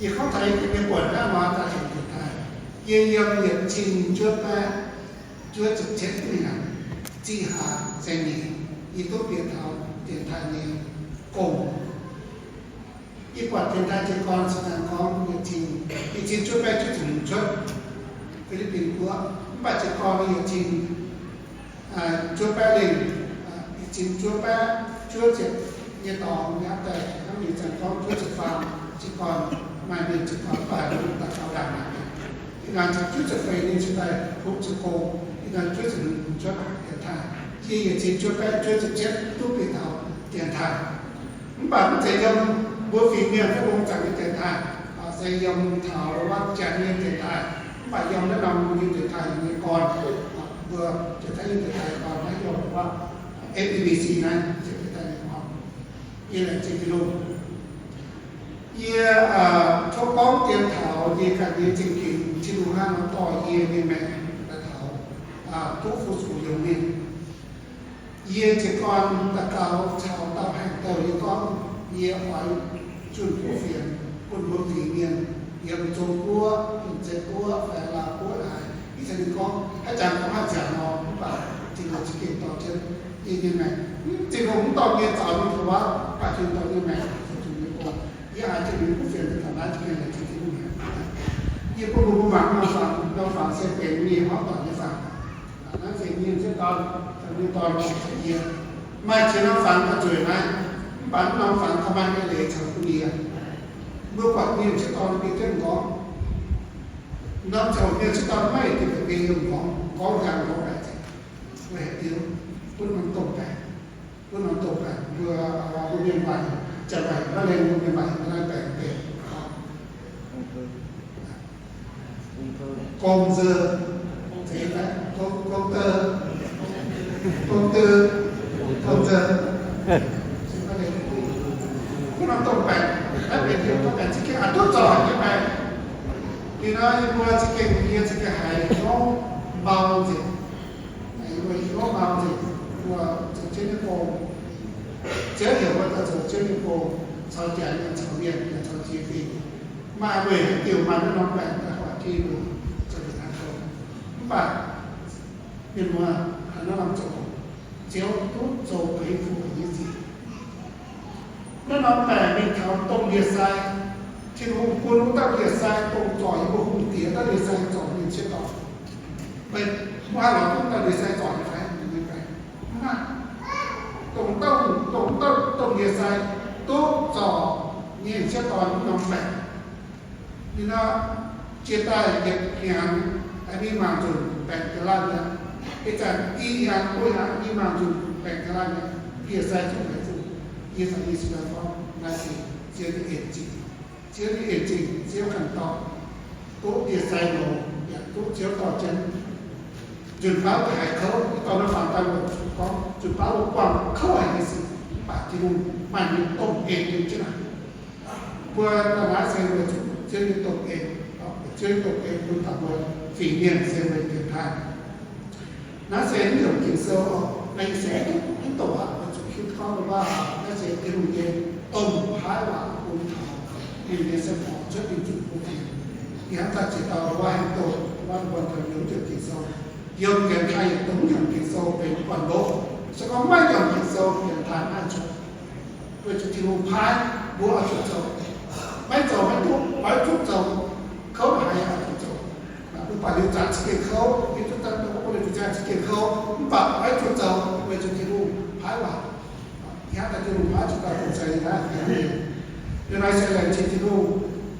Yie gorngv taux yie nyei buonc naaiv nor daaih tengx diuc daaih. Yie yiem yietc cin juov baeqv juov ziepc cietv mingh, zih hlaax saeng-nyeic, yie duqv bieqc taux dienx taaih nyei gong. Yie buatc dienx taaih jiez gorn se daaih gorngv yietc cin, yietc cin juov baeqv juov ziepc hmz cuotv Fi^li^bin Guoqv, mv baac jiez gorn yietc cin juov baeqv lengh, yietc cin juov baeqv juov ziepc nyei dorngx, hnangv daaih hnangv mingh zanc gorngv juov ziepc faam jiez gorn, maaih mienh jiez gorn mv baac daux gaux ndaangc naaic. Ih zanc juov ziepc feix ninh cingx daaih hopv ziepc gong, ih zanc juov ziepc hmz cuotv dienx taaih. Yie yietc cin juov baeqv juov ziepc cietv duqv bieqc taux dienx taaih. Mv baac mv zeiz yiem mbuo fingx mienh fai longx zanc nyei dienx taaih, se yiem taux wuov janx nyei dienx taaih. Mv baac yiem naaiv norm mbuo nyei dienx taaih nyei gorn, mbuo dienx taaih nyei dienx taaih gorn naaiv yiem wuov F E B C naaiv dienx taaih nyei gorn. Yie laengz zingh Tin-Hungh. Yie tov gorngv dien taux yie ganh nyei zingh gengh Tin-Hungh hnangv nor dorh yie nyei maengc daaih taux duqv fu-sux yiem mienh. Yie jiez gorn daux gaux caux dauh haengh douh yie gorngv, yie oix zunh kuv fienx bun mbuo fingx mienh yiem Zong-Guoqv, Zeix-Guoqv fai Laauv-Guoqv haaix. Ih zanc ninh gorngv haaix zanc gorngv haaix zanc nor, mv baac Tin-Hungh za'gengh dorh jienv yie nyei maengc. Tin-Hungh mv dorh yie zaux nyei taux wuov, mv baac Tin-Hungh dorh yie maengc zunh nyei gong. Yie haiz Tin-Hungh kuv fienx daaih taux naaiv, za'gengh laengz zingh Tin-Hungh. Yie bun mbuo mbuo mangc norm fangx, norm fangx se benx mienh hmuangv doic nyei fangx. Naaiv se mienh sieqv dorn, mienh dorn se yie. Maaih ziex norm fangx gauh zueiz naaiv, mv baac mv norm fangx gauh maaih leiz caux bun yie. Mbuo buatc mienh sieqv dorn bieqc jienv m'nqorngv. Norm ziangh hoc mienh sieqv dorn maiv yietc diuh baeqc bieqc yiem m'nqorngv, m'nqorngv hnyangx m'nqorngv baeqc, weic haaix diuc? Bun norm domh baengc, bun norm domh baengc. Mbuo, mbuo mienh waaic, janx waaic maiv lenh, mbuo mienh waaic maiv lenh baengc deix. Gong-nzou, gong-dou, gong-dou, gong-nzou. Mv norm domh baengc, naaiv benx yiem domh baengc za'gengh a'duqv zorc haic nyei baengc. Liuz nor yie mbuo za'gengh, yie za'gengh haiz hnyouv mau nzengc. Yie mbuo hnyouv mau nzengc, mbuo zoux Ziouv nyei gong. Ziouv heuc mbuo daaih zoux Ziouv nyei gong, caux janx, caux mienh, caux jiex fingx. Maaih weic haaix diuc maaih naaiv norm baengc daaih hoic jienv mbuo zoux naaiv gong? Mv baac mienh muoz, haaix norm zoux, Ziouv duqv zoux beiv fu nyei sic. Naaiv norm baengc mingh taux domh ndie-sai, Tin-Hungh bun wuov dauh ndie-sai dongh zorc yie mbuo hungh diex dauh ndie-sai zorc mienh sieqv dorn. Meih mbuo haih lorz duqv dauh ndie-sai zorc nyei fai? Mv maaih. Dongh dauh, dongh dauh, dongh ndie-sai duqv zorc mienh sieqv dorn wuov norm baengc. Ninh nor, jiex daaih yietc hnyangx aengx mingh mangc nzunc baengc jaax laanh mi'aqv. Ih zanc i hnyangx, i hnyangx mingh mangc nzunc baengc jaax laanh mi'aqv. Ndie-sai zungv haiz zuqc. Yie zanc yie sin gorngv naaiv se Ziouv nyei en-zingh. Ziouv nyei en-zingh, Ziouv ganh dorh, duqv ndie-sai longx, yaac duqv Ziouv dorh jienv. Nzunc baav mbuo haiz kouv, yie dorh norm fangx daaih mbuo gorngv, nzunc baav mbuo buangh kouv haic nyei sic, mv baac Tin-Hungh maaih ninh domh en yiem jienv naaic. Mbuo daaih naaiv se weic zuqc Ziouv nyei domh en, Ziouv nyei domh en bun taux mbuo fingx mienh se weic dienx taaih. Naaiv se mv heuc Ging-Sou oc. Naaiv se mv duqv, mv duqv aqv, weic zuqc hiuv gorngv mbuo naaiv se Tin-Hungh nyei domh paaiv waac bun taux ninh nyei sieqv dorn cuotv mingh zunh kuv fienx. Yie hnamv daaih ziex dauh wuov haaix doqc, wuov mbuo taux yiem jienv Ging-Sou, yiem dienx taaih yietc dongh mv heuc Ging-Sou benx guanh ndoqv. Se gorngv maiv heuc Ging-Sou, dienx taaih maiv cuotv. Weic zuqc Tin-Hungh paaiv mbuo oix zuqc zoux. Maiv zoux maiv duqv, oix zuqc zoux. Kouv haic oix zuqc zoux. Mv baac liuz zanc za'gengh kouv, liuz zanc za'gengh kouv, mv baac oix zuqc zoux weic zuqc Tin-Hungh paaiv waac. Hnangv daaih Tin-Hungh paaiv zuqc daaih dongh zeix naaiv. Liuz naaiv se laengz zingh Tin-Hungh.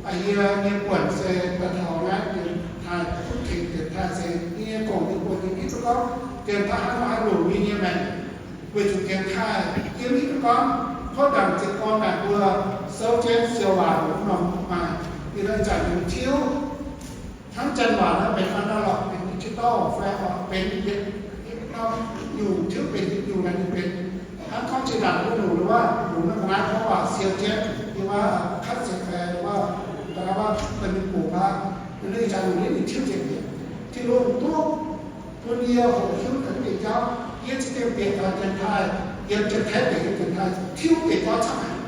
Yie nyei buonc se daaih taux naaiv dienx taaih, duqv tengx dienx taaih se yie nyei gong yie buonc yie gitv duqv gorngv dienx taaih hnangv nor haih longc yie nyei maengc. Weic zuqc dienx taaih yie mv hiuv duqv gorngv, kouv ndaangc jiez gorn naaic mbuo souv jienv siou waac mbuo mv norm maaih, yie nor ih zanc yungz tiuv hnangv janx waac naaiv benx analog, benx digital fai benx yietc norm nyungc tiuv benx yietc nyungc naaic ninh benx hnangv gorngv jiex ndaangc wuov nyungc wuov, nyungc naaiv ga'naaiv kouv waac siou jienv yie wuov customer Daaih mingh bungx aqv. Ninh jangx lungh ndiev ninh tiuv nzengc mi'aqv. Tin-Hungh duqv bun yie hoqc hiuv deix bieqc jauv. Yie za'gengh bieqc taux dienx taaih, yiem Janx-Taiv deic nyei dienx taaih, tiuv bieqc jauv camv haic.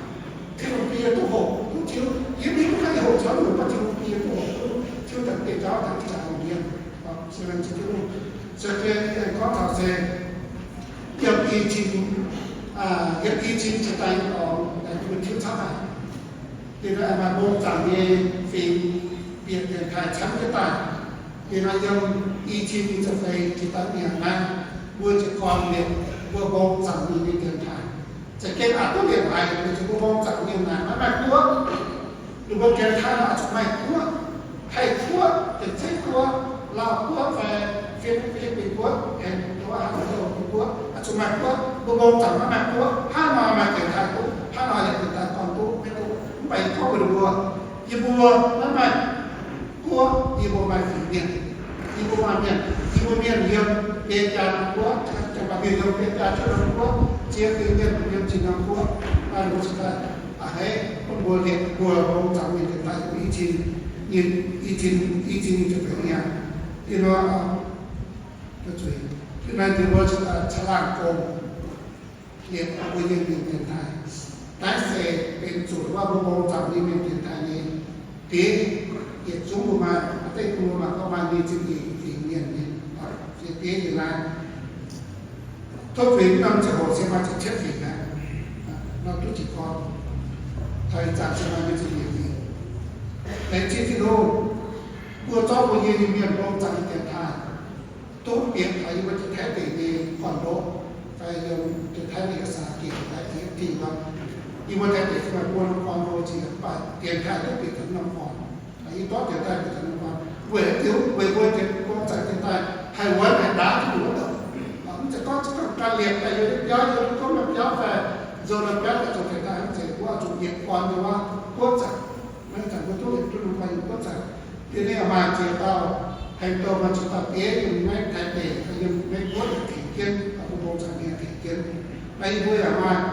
Tin-Hungh bun yie duqv hoqc duqv tiuv. Yie mv hiuv duqv yie hoqc camv nyungc, mv baac Tin-Hungh bun yie duqv hoqc duqv tiuv deix bieqc jauv daaih jangx lungh ndiev. Se gorngv taux se yiem i cin, yiem i cin jiex daaih nyei dorngx, bun tiuv camv haic. Liuz maaih mbong zaangc nyei fingx bieqc dienx taaih camv jienv daaih. Liuz nor yiem i cin nyei ziepc feix jiex daaih mingh naaiv, mbuo jiez gorn liuz mbuo mbong zaangc mingh nyei dienx taaih. Za'gengh aqc duqv liepc haic, weic zuqc mbuo mbong zaangc mingh naaic maiv maaih guoqv. Ninh mbuo dienx taaih nor oix zuqc maaih guoqv, Taiv guoqv, Janx-Taiv guoqv, Laauh guoqv fai Fi^li^bin guoqv, aengx dongh wuov haaix norm guoqv, oix zuqc maaih guoqv. Mbuo mbong zaangc maiv maaih guoqv, hnangv nor maaih dienx taaih duqv, hnangv nor yaac dienx taaih gorn duqv, maiv duqv. Mv baac yie gorngv mbuox ninh mbuo, yie mbuo maiv maaih guoqv, yie mbuo maaih fingx mienh. Yie mbuo maaih mienh, yie mbuo mienh yiem Meigaa norm guoqv, mienh yiem Meigaa cuotv norm guoqv, ziex fingx mienh yiem zinh norm guoqv. Aa, mbuo cingx daaih a'hneiv bun mbuo liepc mbuo mbong zaangc mingh dienx taaih i cin, i cin, i cin nyei ziepc feix nyaanh. Yie nor, naaiv deix mbuo cingx daaih caangh laangh gong, liepc mbuo nyei mienh dienx taaih. Naaiv se benx zuqc wuov mbuo mbong zaangc nyei mienh dienx taaih nyei bieiv. Yietc zungv mbuo maaih, maaih deix bun mbuo maaih gorngv maaih nyic ziepc nyeic fingx mienh nyei bieiv yiem naaiv. Tov fingx norm ziangh hoc se maaih ziepc cietv fingx aqv. Nor duqv jiez gorn, taux ih zanc se maaih nyic ziepc nyeic fingx. Laengz zingh Tin-Hungh, mbuo zorqv mbuo nyei mienh mbong zaangc nyei dienx taaih duqv bieqc taux yie mbuo Janx-Taiv deic nyei gorn-ndoqv, fai yiem Janx-Taiv nyei ga'saa gengh fai yiem Tin-Hungh. Yie mbuo Taiv deic maaih buo norm gorn-ndoqv ziex, mv baac dienx taaih duqv bieqc taux norm gorn. Yie dorv dienx taaih bieqc taux norm gorn weic haaix diuc? Weic mbuo dienx, mbong zaangc dienx taaih haih wuonv haih ndaauv duqv wuov douc. Mv zeiz gorngv za'gengh ganh liepc daaih yiem biauv, yiem gomv norm biauv fai nzou norm biauv daaih zoux dienx taaih, mv zeiz. Mbuo oix zuqc yietc gorn nyei wuov guoqv zaangc. Maiv zanc mbuo duqv yietc duqv norm gorn nyei guoqv zaangc. Liuz ninh maaih ziex dauh, haaix dauh maaih ziex dauh bieiv yiem naaiv Taiv deic, yiem naaiv guoqv tengx jienv, mbuo mbong zaangc mienh tengx jienv. Naaiv yie mbuo yaac maaih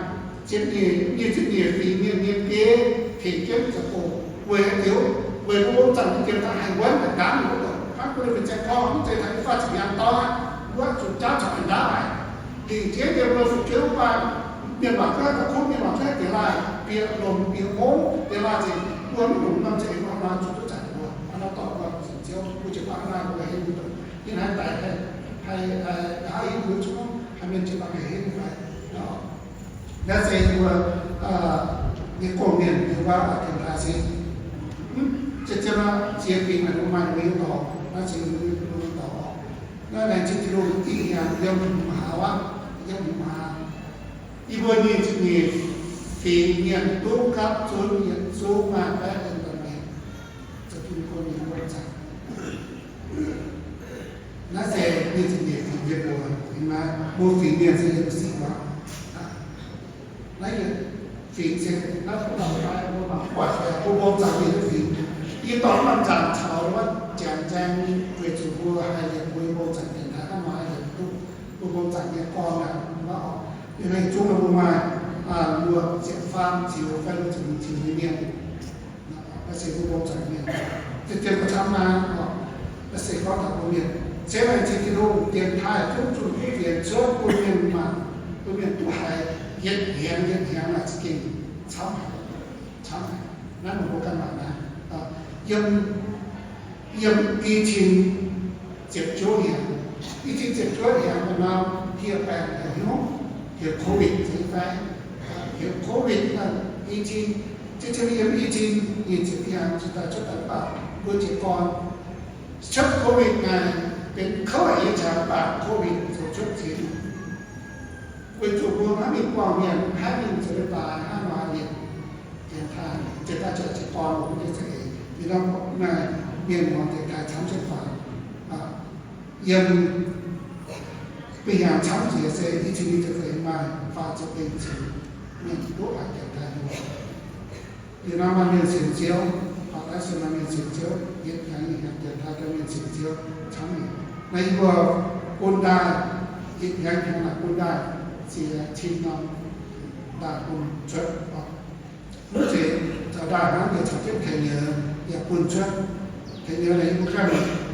ziepc nyeic, nyic ziepc nyeic fingx mienh nyei bieiv tengx jienv zoux doqc. Weic haaix diuc? Weic mbuo mbong zaangc nyei dienx taaih haih wuonv haih ndaauv wuov douc. Hnangv mbuo ninh mbuo zaeng gorngv mv zeiz taux yiem faah ziepc hnyangx dorn aqv, wuov zuqc jauv caux haih ndaauv haic. Hingh jienv yiem mbuo fu'jueiv wuov, mienh waac cuotv daaih kuv, mienh waac cuotv daaih deix laaih, bieqc lomc bieqc mongv deix laaih nzengc, mbuo mv longc norm za'eix mbuo hnangv nor zuqc duqv zanc mbuo hnangv nor dorh mbuo sienx Ziouv, mbuo jiez gorn hnangv naaiv mbuo hei mbuo douc, yie hnamv daaih haih, haih, haih, haih hiuv mbuo zungv haih mienh jiez gorn haih henv fai. Naaiv se mbuo nyei gong-mienh nyei waac dienx taaih se, ziepc, ziepc, ziex fingx naaic mbuo maaih mbuo nyei dorngx, naaiv se mbuo nyei dorngx. Naaiv laengz zingh Tin-Hungh ih hnyangx yiem hmz hlaax aqv, yiem hmz hlaax. Yie mbuo nyic ziepc nyeic fingx mienh duqv gapv zunv yietc zungv maaih baeqv en baeqv mienh, zoux Tin-Hungh gong-mienh wuov zanc. Naaiv se nyic ziepc nyeic fingx mienh mbuo, mbuo fingx mienh se yiem sic wuov. Naaiv yietc fingx se naaiv mbuo mangc buatc mbuo mbong zaangc mienh nyei fingx. Yie dorh norm nzaangc caux wuov janx nzaeng weic zuqc mbuo haih liepc mbuo nyei mbong zaangc dienx taaih hnangv nor haih liepc duqv mbuo mbong zaangc nyei gorn aqv. Yiem naaiv yietc zungv mbuo maaih luoqc ziepc faam ziux fai luoqc ziepc hmz ziux nyei mienh. Naaiv se mbuo mbong zaangc mienh, diemv diemv mbuo camv naaiv, naaiv se gorngv taux mbuo mienh. Se laengz zingh Tin-Hungh, dienx taaih zungv zunh duqv fienx cuotv bun mienh maanc, bun mienh duqv haiz yietc hnyangx yietc hnyangx naaic za'gengh camv haic, camv haic. Naaiv mbuo ganh maanc naaiv, yiem, yiem i cin ziepc juov hnyangx, i cin ziepc juov hnyangx nor, hieh baengc heuc hnyouv, heuc COVID fai, heuc COVID naaiv, i cin, se yiem i cin nyic ziepc hnyangx cingx daaih cuotv daaih mv baac mbuo jiez gorn cuotv COVID naaic benx kouv haic nyei qangx, mv baac COVID zoux cuotv ziex nyungc. Weic zuqc mbuo maiv mingh buangh mienh, maiv mingh zoux leiz-baaix, maiv maaih mienh, dienx taaih, dienx taaih ziouc jiez gorn longx nyei za'eix. Ih hnoi naaic mienh muangx dienx taaih camv jienv faaux. Yiem bih hnyangx camv jiex se i cin nyic ziepc feix maaih faah ziepc feix ziepc mienh duqv haiz dienx taaih nyei waac. Liuz nor maaih mienh sienx Ziouv, faaux daaih se maaih mienh sienx Ziouv, yietc hnyangx yietc hnyangx dienx taaih daaih mienh sienx Ziouv camv nyei. Naaiv yie mbuo bun ndaaih, yietc hnyangx yietc hnyangx naaic bun ndaaih ziex cin norm ndaaih bun cuotv oc. Mv zeiz Caux daaih hnangv yaac caux jienv tengx nyei, yaac bun cuotv. Tengx nyei naaic yie mbuo ganh,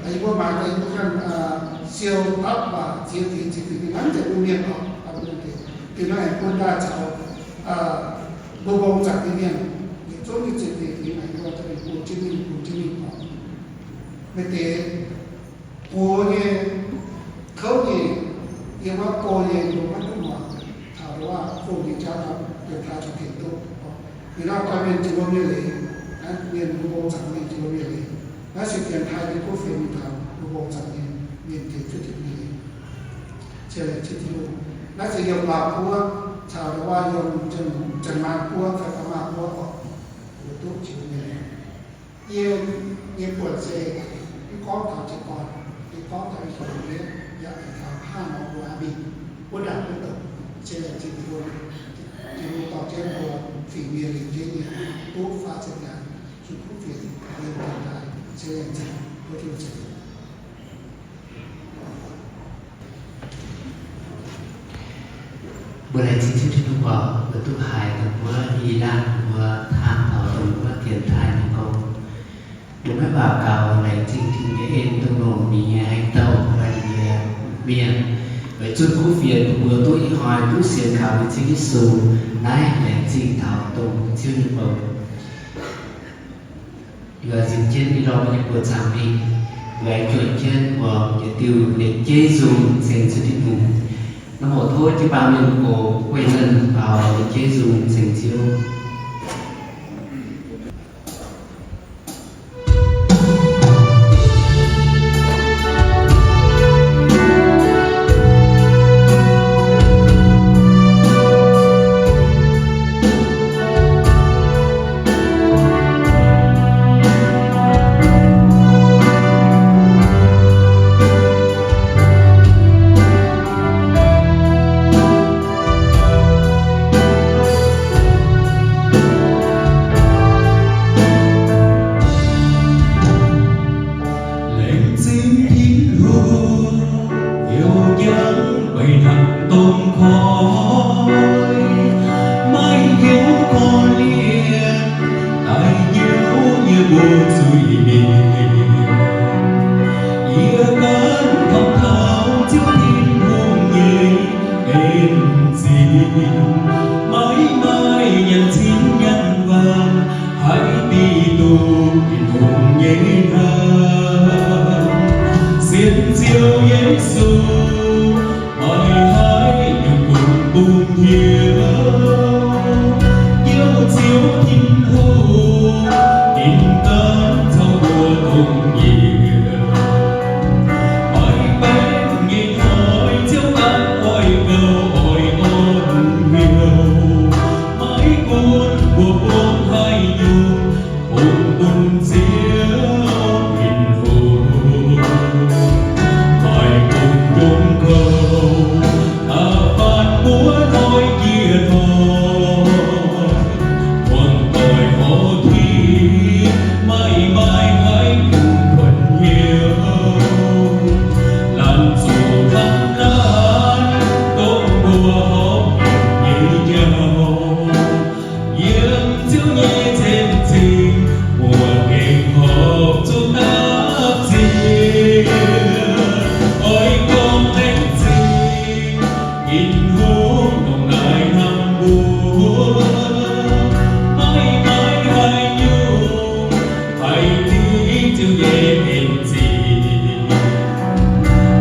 yie mbuo maaih daaih yie mbuo ganh siou dapv waac ziex fingx, ziex fingx, hnangv nzengc mbuo mienh oc, daaih bun deix, daaih bun daaih caux mbuo mbong zaangc nyei mienh, yietc zungv nyei ziex fingx fingx naaic yie mbuo daaih bun jienv mingh, bun jienv mingh oc. Maaih deix buoz nyei, kouv nyei, yiem wuov go nyei, yie mbuo maiv duqv muangx, taux wuov fongc nyei jauv nor, yiem taaih zuqc tengx duqv. Ih hnoi doix mienh jiex wuom nyei leiz, mienh mbuo mbong zaangc mienh jiex wuom nyei leiz, naaiv se dienx taaih nyei kuv fienx mingh taux mbuo mbong zaangc nyei mienh jiex zuqc mienh leiz. Ciex leiz ciex Tin-Hungh. Naaiv se yiem Laauh Guoqv caux wuov yiem Janx-Maanc Guoqv fai Daaih Maanc Guoqv oc, mbuo duqv jiex wuom nyei leiz. Yie nyei buonc se mv gorngv taux jiez gorn, yie gorngh taux ih hnyangx yaac taux hnangv nor mbuo aqv mingh, wuov ndaangc wuov douc, se laengz zingh mbuo, Tin-Hungh dorh jienv mbuo fingx mienh lingc jienv nyei, duqv faah ziepc nyaanh, zuqc kuv fienx, yiem dienx taaih, se laengz zingh mbuo Tin-Hungh ceix fuqv. Mbuo laengz zingh Ziouv Tin-Hungh oc, mbuo duqv haiz dongh wuov i laanh mbuo taan taux dongh wuov dienx taaih nyei gong. Mbuo maiv baac gaux laengz zingh Tin-Hungh nyei en dongh longc ninh nyei haaix dauh fai ninh nyei mienh weic zunh kuv fienx bun mbuo duqv ih hnoi duqv sienx kaux ninh Ziouv Yesu. Naaiv laengz zingh taux dongh Ziouv nyei bou. Yaac nzipc jienv ih ndorm nyei buoz-zaangc mingh, laengz juoqc jienv muangx yietc diuh lengc jeiv nzung ceng Ziouv Tin-Hungh. Naaiv hoc tov jiu-baang mienh gox weih nernh baaux lengc jeiv nzung ceng Ziouv. Laengz zingh Tin-Hungh, hnyouv jangx maiv hnangv dongh koi, maiv hnyouv korv-lienh, daaih hnyouv yie mbuo zuiz-mienh. Yie ganh kangv taux Ziouv Tin-Hungh nyei en zingh, maiv maaih nyanc cin nyanc waanc haih bieqc duqv Tin-Hungh nyei hnaangx. Sienx Ziouv Yesu, oix haih nyungc-nyungc bungx hnyouv. Ziouv, Ziouv Tin-Hungh, ninh ganh caux mbuo dongh nyiemc. Maiv benx nyei hnoi Ziouv ganh oix gouv oix orn hnyouv. Maiv gunv mbuo buangh haaix nyungc, ong bun Ziouv Tin-Hungh. Maaih bung njomv kouv, da'faanh mbuo hnoi jiex hnoi, muangx doic horv king, maiv maaih haaix nyungc kuonx hnyouv. Laanh zuqc hnamv laanh, dongh mbuo horpc nyei jauv. Yiem Ziouv nyei cien-ceqv, mbuo gengh horpc zuqc dapv ziex. Oix gorngv laengz zingh Tin-Hungh dongh naaiv hnamv mbuo, maiv maaih haaix nyungc haih tingx Ziouv nyei en zingh.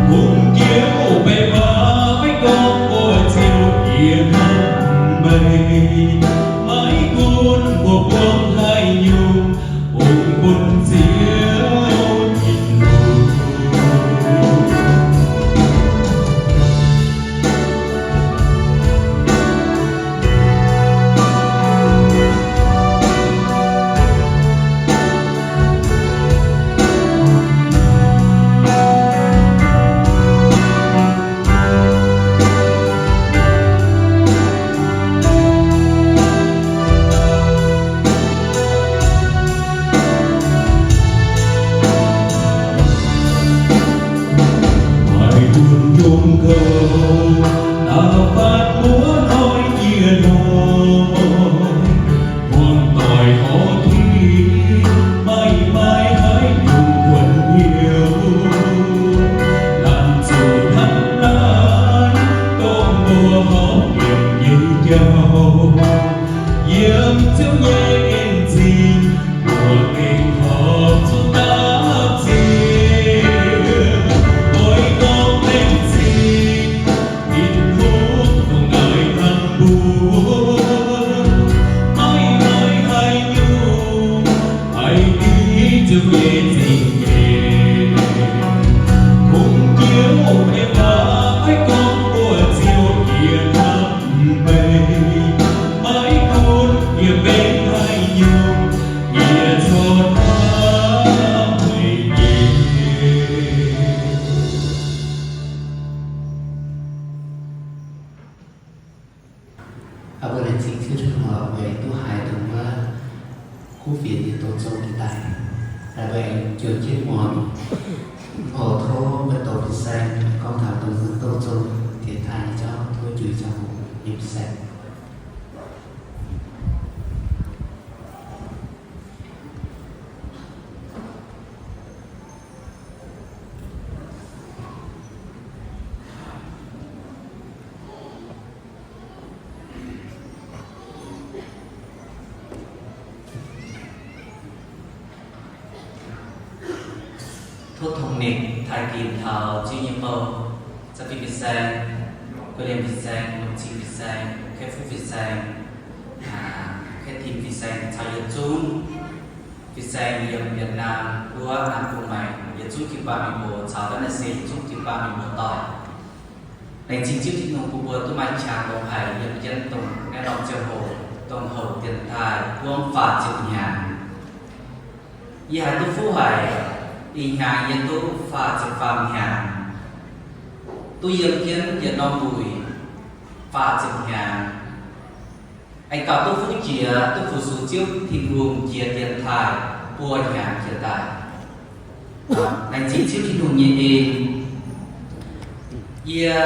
Hungh Ziouv beiv waac maiv gorngv mbuo Ziouv yie hnamv meih. Maiv gunv mbuo buangh haaix nyungc, ong bun Ziouv Tin-Hungh. Maaih bung njomv kouv, da'faanh mbuo hnoi jiex hnoi, muangx doic horv Mbuo laengz zingh Ziouv Tin-Hungh weic duqv haiz dongh wuov kuv fienx nyei douz zong jiex daaih. Daaih mbuo aengx juangc jienv muangx. Oc, tov mbuo douz fin-saeng gorngv taux dongh wuov douz zong dienx taaih nyei jauv, tov juix ziangh hoc nyei fin-saeng. Tov tongx ninh taaih ginx taux Ziouv nyei bou, Za'fin fin-saeng, Guei Liemh fin-saeng, Longc Cing fin-saeng, Kaeqv Fuqv fin-saeng, Kaeqv Tim fin-saeng caux yietc zungv fin-saeng yiem Việt Nam wuov, Nam Bung Maengx, yietc zungv jiu-baang mienh muoz caux naaiv se yietc zungv jiu-baang mienh muoz-doic. Laengz zingh Ziouv Tin-Hungh bun mbuo duqv maaih qangx longx haic yiem jienv dongh naaiv norm ziangh hoc, dongh houc dienx taaih buangv faah ziepc hnyangx. Yie haiz duqv fuqv haic, ih hnyangx yie duqv faah ziepc faam hnyangx, duqv yiem jienv yietc norm wuic faah ziepc hnyangx. Aengx gauh duqv fuqv jiex, duqv fu-sux Ziouv Tin-Hungh jiex dienx taaih buo hnyangx jiex daaih. Laengz zingh Ziouv Tin-Hungh nyei en. Yie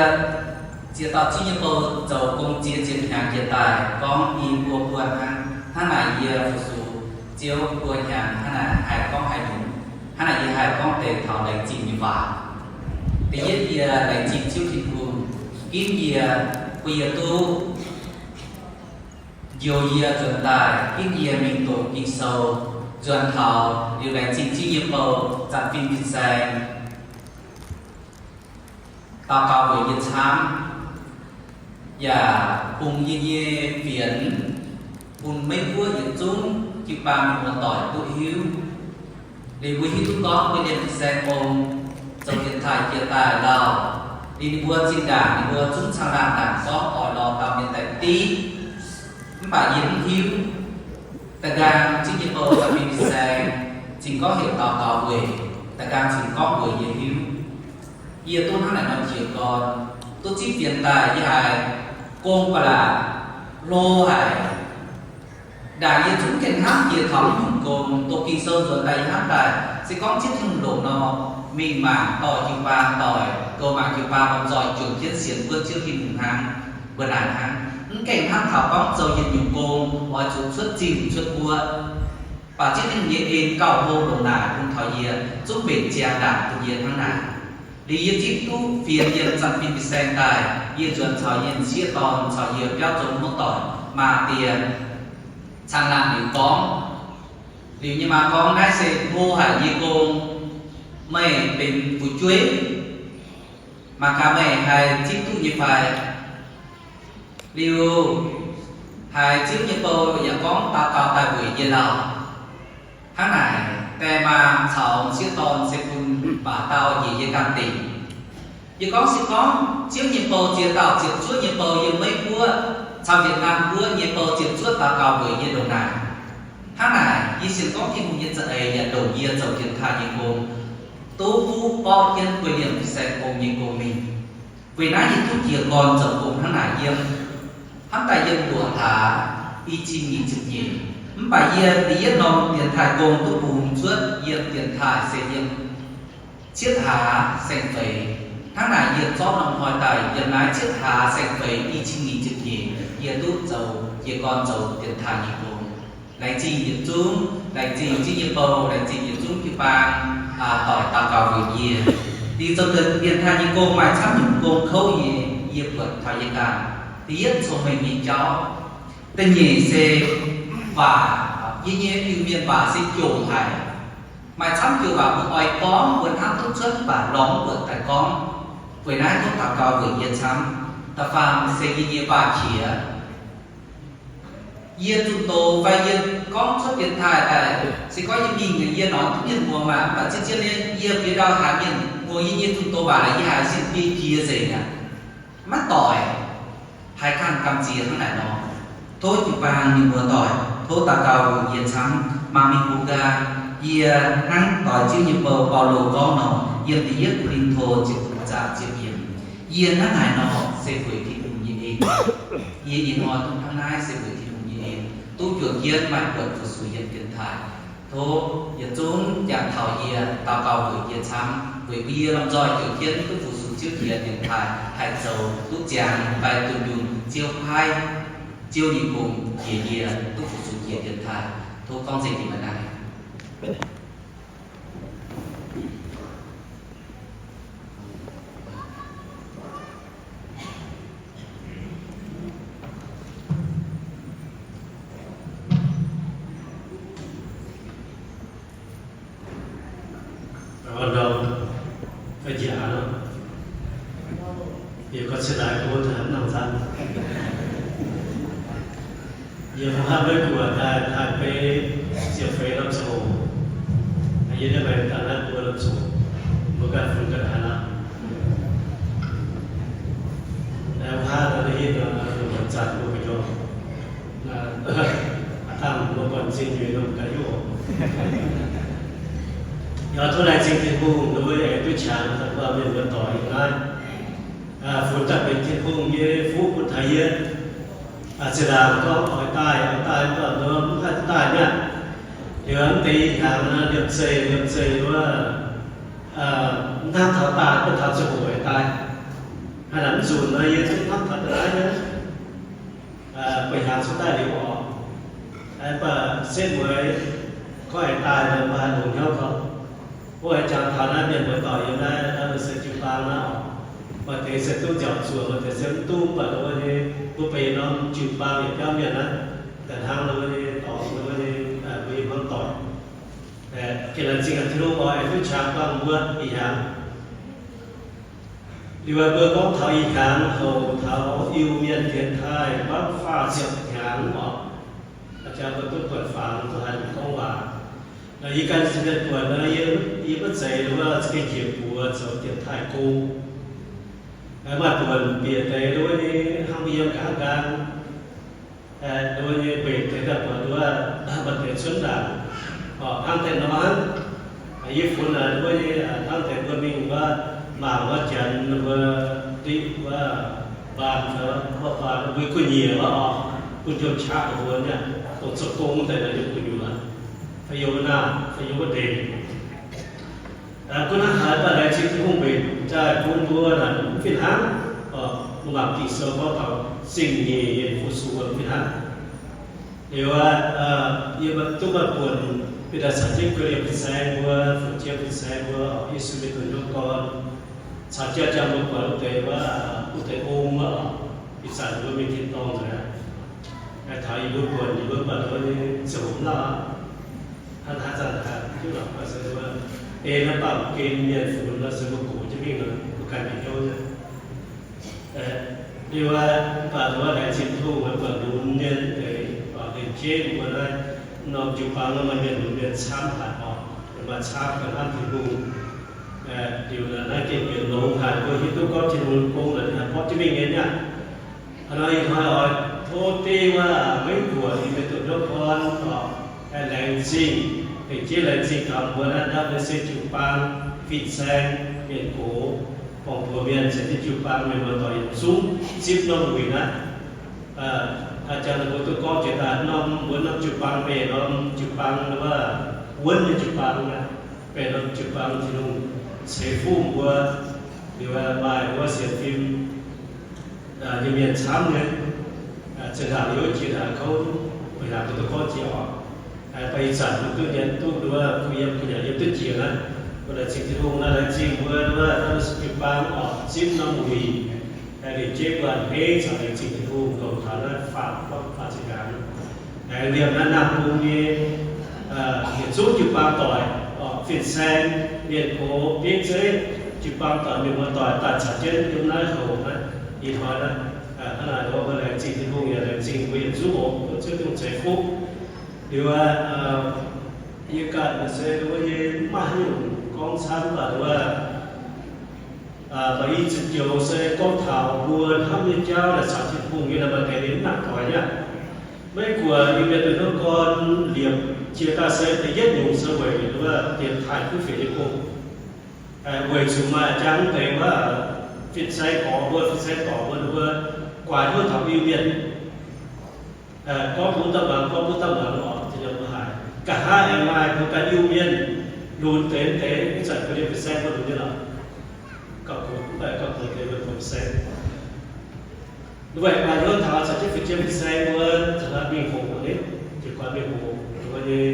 ziex dauh Ziouv nyei bou zoux gong ziex ziepc hnyangx jiex daaih, gorngv i buo buonc hnangv. Hnangv naaic yie fu-sux Ziouv buo hnyangx, hnangv naaic haih gorngv haaix nyungc? Hnangv naaic yie haih gorngv deix taux laengz zingh nyei waac. Da'yietv, yie laengz zingh Ziouv Tin-Hungh ginv yie, bun yie duqv njoux yie nzuonx daaih, ginv yie mingh doqc Ging-Sou, nzuonx taux liuz laengz zingh Ziouv nyei bou, Za'fin fin-saeng daux gaux weic yie camv, yaac bungx yie nyei fienx bun Meiv Guoqv yietc zungv jiu-baang mienh muoz-doic duqv hiuv. Liuz mbuo hiuv duqv gorngv Guei Liemh fin-saeng ong zoux dienx taaih jiex daaih lauh. Liuz ninh mbuo zinh ndaangc ninh mbuo zungv caangh laangh ndaangc gorngv oix lorz dauh mienh daaih div. Mv baac yie mv hiuv. Da'nqaang Ziouv nyei bou, Za'fin fin-saeng, cingx gorngv heuc daux gaux weic, da'nqaang cingx gorngv weic yie hiuv. Yie duqv hnangv naaic nor jiez gorn, duqv zipv fienx daaih yie haiz gong ba'laqc, hlo haic. Ndaangc yie zungv gengh hnamv jiex taux mv nyungc gong, doqc Ging-Sou nzuonx daaih yie hnamv daaih, se gorngv Ziouv Tin-Hungh longc nor, mingh mangc dorh jiu-baang doic, goux mangc jiu-baang lomh nzoih juangc jienv sienx buonv Ziouv Tin-Hungh hnangv. Mbuo naaic hnangv, mv gaengh hnamv taux gorngv zoux yietc nyungc gong oix zuqc cuotv zingh cuotv guoqv. Baac Ziouv Tin-Hungh nyei en gauh hlo ndongc naaic bun taux yie, zungv mbenc ziangx ndaangc bun yie hnangv naaic. Liuz yie zipv duqv fienx yiem Za'fin fin-saeng daaih, yie nzuonx caux yie m'sieqv dorn caux yie biauv nzong muoqv doic maa die caangh laangh liuz gorngv, liuz nyei maa gorngv, naaiv se hlo haic nyei gong, meih benx fu'jueiv, mangc gaax meih haih zipv duqv nyei fai? Liuz haiz Ziouv nyei bou yaac gorngv daux gaux daaih weic yie lauh. Hnangv naaic, die maa caux m'sieqv dorn se bun baac dauh njiec yie ganh dingc. Yie gorngv se gorngv Ziouv nyei bou ziex dauh ziepc zuoqv nyei bou yiem Meiv Guoqv caux Việt Nam Guoqv nyei bou ziepc zuoqv daux gaux weic yie ndongc naaic. Hnangv naaic, yie sienx gorngv Tin-Hungh nyei za'eix yaac ndongc yie zoux dienx taaih nyei gong, duqv fuqv borqv jienv Guei Liemh fin-saeng gong nyei gong mingh. Weic naaiv yie duqv jiez gorn zoux gong hnangv naaic yiem, hnamv daaih yiem luoqc hlaax i cin nyic ziepc nyeic. Mv baac yie da'yietv norm dienx taaih gong duqv bungx cuotv yiem dienx taaih se yiem cietv hlaax saeng-feix. Hnangv naaic yie zorqv norm hnoi daaih yiem naaiv cietv hlaax saeng-feix i cin nyic ziepc nyeic, yie duqv zoux jiez gorn zoux dienx taaih nyei gong. Laengz zingh yietc zungv, laengz zingh Ziouv nyei bou, laengz zingh yietc zungv jiu-baang doic daux gaux weic yie. Liuz zoux dienx taaih nyei gong maaih camv nyungc gong kouv nyei, yie buatc taux yie ganh. Da'yietv, cong-mengh nyei jauv. Da'nyeic se waac, yie nyei Iu-Mienh waac se jomc haic. Maaih camv joux waac mbuo oix gorngv, mbuo hnamv duqv cuotv mv baac lorngx mv buatc daaih gorngv. Weic naaiv tov daux gaux weic yie camv. Da'faam se yie nyei waac-qiex. Yie zunh doz fai yie gorngv cuotv dienx taaih daaih, se gorngv yie mingh yie nor duqv mienh muangx maah, mv baac zien-zien nyei yie bieqc ndau haaix mienh muangx yie nyei zunh doz waac laaix yie haiz sin biei jiex nzengc aqv. Maiv doic, haiz ganh gamh nziex hnangv naaic nor. Tov jiu-baang mienh muoz-doic, tov daux gaux weic yie camv. Mangc mingh mbuo nqaang, yie hnangv doix Ziouv nyei bou Baulo gorngv nor, yiem da'yietv Ko^lin^to ziepc hmz zaang ziepc yiemc, yie hnangv naaic nor se weic Tin-Hungh nyei Yie ih hnoi duqv hnangv naaiv se weic Tin-Hungh nyei en, duqv juoz jienv maaih buonc fu-sux yiem dienx taaih. Tov yietc zungv jangx taux yie, daux gaux weic yie camv, weic bun yie lomh nzoih juoz jienv duqv fu-sux Ziouv jiex dienx taaih haih zoux duqv ziangx fai dunh yunh Ziouv paaiv, Ziouv nyei gong jiex yie duqv fu-sux jiex dienx taaih. Tov gorngv nzengc jiex maaih naaiv. Yie gorngv cin-laaic mbuo taux mv nangc zanc. Yie mbuo hnangv Meiv Guoqv daaih Taiv-Beiv ziepc feix norm ziangh hoc, yie nyei maengc daaih naaiv buo norm ziangh hoc, mbuo ganh funx ganh haaix nor. Mbuo hnangv nor hiuv duqv zanc mbuo gu'nyuoz aa, dangh mbuo buonc zingh nyuiz nor ganh hiuv oc. Yaac tov laengz zingh Tin-Hungh ninh mbuo aengx duqv qangx daaih mbuo mienh muoz-doic yiem naaiv, funx daaih benx Tin-Hungh nyei fuqv bun taux yie. Zinh ndaangc gorngv oix daaih, oix daaih, mv baac mbuo mv haih duqv daaih mi'aqv. Liuz mv deix ih hnyangx liemh zeih liemh zeih wuov, mv hnamv taux daaih, mv taux ziangh hoc oix daaih. Hnangv naaic mv nzunc nor yie zungv hnamv taux daaih nyei. Mbuo hnyangx cuotv daaih liuz oc. Mv baac setv mueiz gorngv aengx daaih nor mbuo haih longx hnyouv gorngv, mbuo aengx jangx taux naaiv mienh muoz-doic yiem naaiv, naaiv se jiu-baang naaiv oc. Maaih deix se duqv nziaauc zuoqc, maaih deix se mv duqv, mv baac wuov nyei mbuo benx norm jiu-baang yietc biauv mienh naaiv, da'hnangv wuov nyei dorngx wuov nyei mbuo nyei hmuangv doic. Gengh laengz zingh Tin-Hungh oix duqv qangx buangh mbuo ih hnyangx. Liuz mbuo gorngv taux ih hnyangx hoc taux Iu-Mienh dienx taaih mbaanv faah ziepc hnyangx oc. Jangx mbuo duqv buatc fangx duqv haiz gorngv waac. Yie ganh se mienh buatc nor, yie maiv zeiz wuov za'gengh njiec buoz zoux dienx taaih gong. Maaih buonc bieqc deix wuov nyei hnangv mbuo yiem nqa'haav nqaang, wuov nyei mbenc deix daaih buatc wuov, maaih deix cuotv ndaangc, hnangv deix nor hnangv. Yie funx naaic wuov nyei hnangv deix mbuo mingh wuov mangc wuov janx ninh mbuo diqv wuov mbaanh fai wuov baan mbuo gu'nyuoz wuov oc, bun jomc qaqv mbuo nyei, dongh zoux gong deix naaic yiem gu'nyuoz, fai yiem wuov naaic, fai yiem wuov ndeic. Gunv hnangv haaix baac laengz zingh Tin-Hungh mbenc jaaih bun mbuo naaic mv fih hnangv. Mbuo mangc Ging-Sou gorngv taux zingh nyeic nyei fu-sux mbuo mv fih hnangv. Liuz aqv, yie duqv maaih buonc bieqc daaih caux jienv guei liemh fin-saeng mbuo, fu'jueiv fin-saeng mbuo, Yesu mienh duqv hnyouv gorn, caux jienv jangx mbuo buatc wuov deix wuov, wuov deix ong wuov, ih zanc mbuo mingh tin-dorngh nzengc aqv. Taux yie mbuo buonc yie mbuo buatc wuov nyei ziouc mv lauh aqv. Hnangv haaix zanc haiz hiuv lorqc, ei naaiv baamh gen mienh funx nor se mbuo gox jienv mingh nor, mbuo ganh bieqc hnyouv nyei. Liuz aqv, mv baac nduov laengz zingh Tin-Hungh, mbuo lunx mienh deix, liemh jeiv mbuo naaiv norm jiu-baang nor maaih mienh lunx mienh camv haic oc, maaih camv ganh hnamv Tin-Hungh. Liuz naaiv gengh benx longx haic, mbuo hiuv duqv gorngv Tin-Hungh gong naaic haih borqv jienv mingh nyei aqv. Hnoi ih hnoi oix tov deix wuov Meiv Guoqv Iu-Mienh duqv hnyouv gorn oc, laengz zingh, laengz zingh taux mbuo naaiv ndapv nyei se jiu-baang fin-saeng mienh gox, borngc buoz mienh caux jienv jiu-baang mienh muoz-doic yietc zungv zipv norm wuic naaiv. Aa, jangx ninh mbuo duqv gorngv jiex daaih norm, mbuo norm jiu-baang benx norm jiu-baang wuov, wuonv nyei jiu-baang aqv, benx norm jiu-baang Tin-Hungh ceix fuqv mbuo. Liuz maaih wuov sienx fim nyei mienh camv nyei. Zinh ndaangc liuz jiex daaih kouv, mbuo hnyangx mbuo duqv gorngv jiex oc. Baac ih zanc mbuo duqv nyanc duqv nduov, kuh yiem kuh nyanc yiem duqv jiex naaiv, mbuo laengz zingh Tin-Hungh naaiv, laengz zingh mbuo nduov, jiu-baang oc, zipv norm wuic, liuz jeiv mbuo a'hneiv caux laengz zingh Tin-Hungh longc taux naaiv faah, faah ziepc hnyangx. Aengx liemh naaiv Namh Bung nyei yietc zungv jiu-baang doic, fin-saeng, mienh gox, bieiv zeiv, jiu-baang doic, mienh muoz-doic daaih caux jienv yiem naaiv hoc naaiv, ih hnoi naaiv, hnangv naaic mbuo laengz zingh Tin-Hungh yaac laengz zingh mbuo yietc zungv oc, Ziouv Tin-Hungh ceix fuqv. Liuz aqv, yie ganh se wuov nyei mv maaih haaix nyungc gorngv camv, mv baac wuov, baac yie zinh joux se gorngv taux mbuo hnamv nyei jauv naaic caux Tin-Hungh nyei naaic maaih deix ninh mv nangc doic nyei aqv. Maiv gunv yie mienh duqv hnyouv gorn liepc jiex daaih se da'yietv nyungc se weic wuov dienx taaih kuv fienx nyei gong. Weic zuqc maaih jangx deix wuov fin-saeng gorx mbuo, fin-saeng dorc mbuo, mbuo guaax hnyouv taux Iu-Mienh. Gorngv bun dauh muangx, gorngv bun dauh muangx oc, zinh nyaanh mbuo haiz. Nqa'haav aengx maaih mbuo ganh Iu-Mienh lunx deix deix, ih zanc mbuo nyei fin-saeng mbuo lunx nyei lorqc. Gauh gox, mv baac gauh gox deix mbuo fin-saeng. Ninh mbuo aengx maaih hnyouv taux caux jienv fin-saeng mbuo, caux mingh hoqc ni, jiez gorn mingh hoqc ninh mbuo nyei,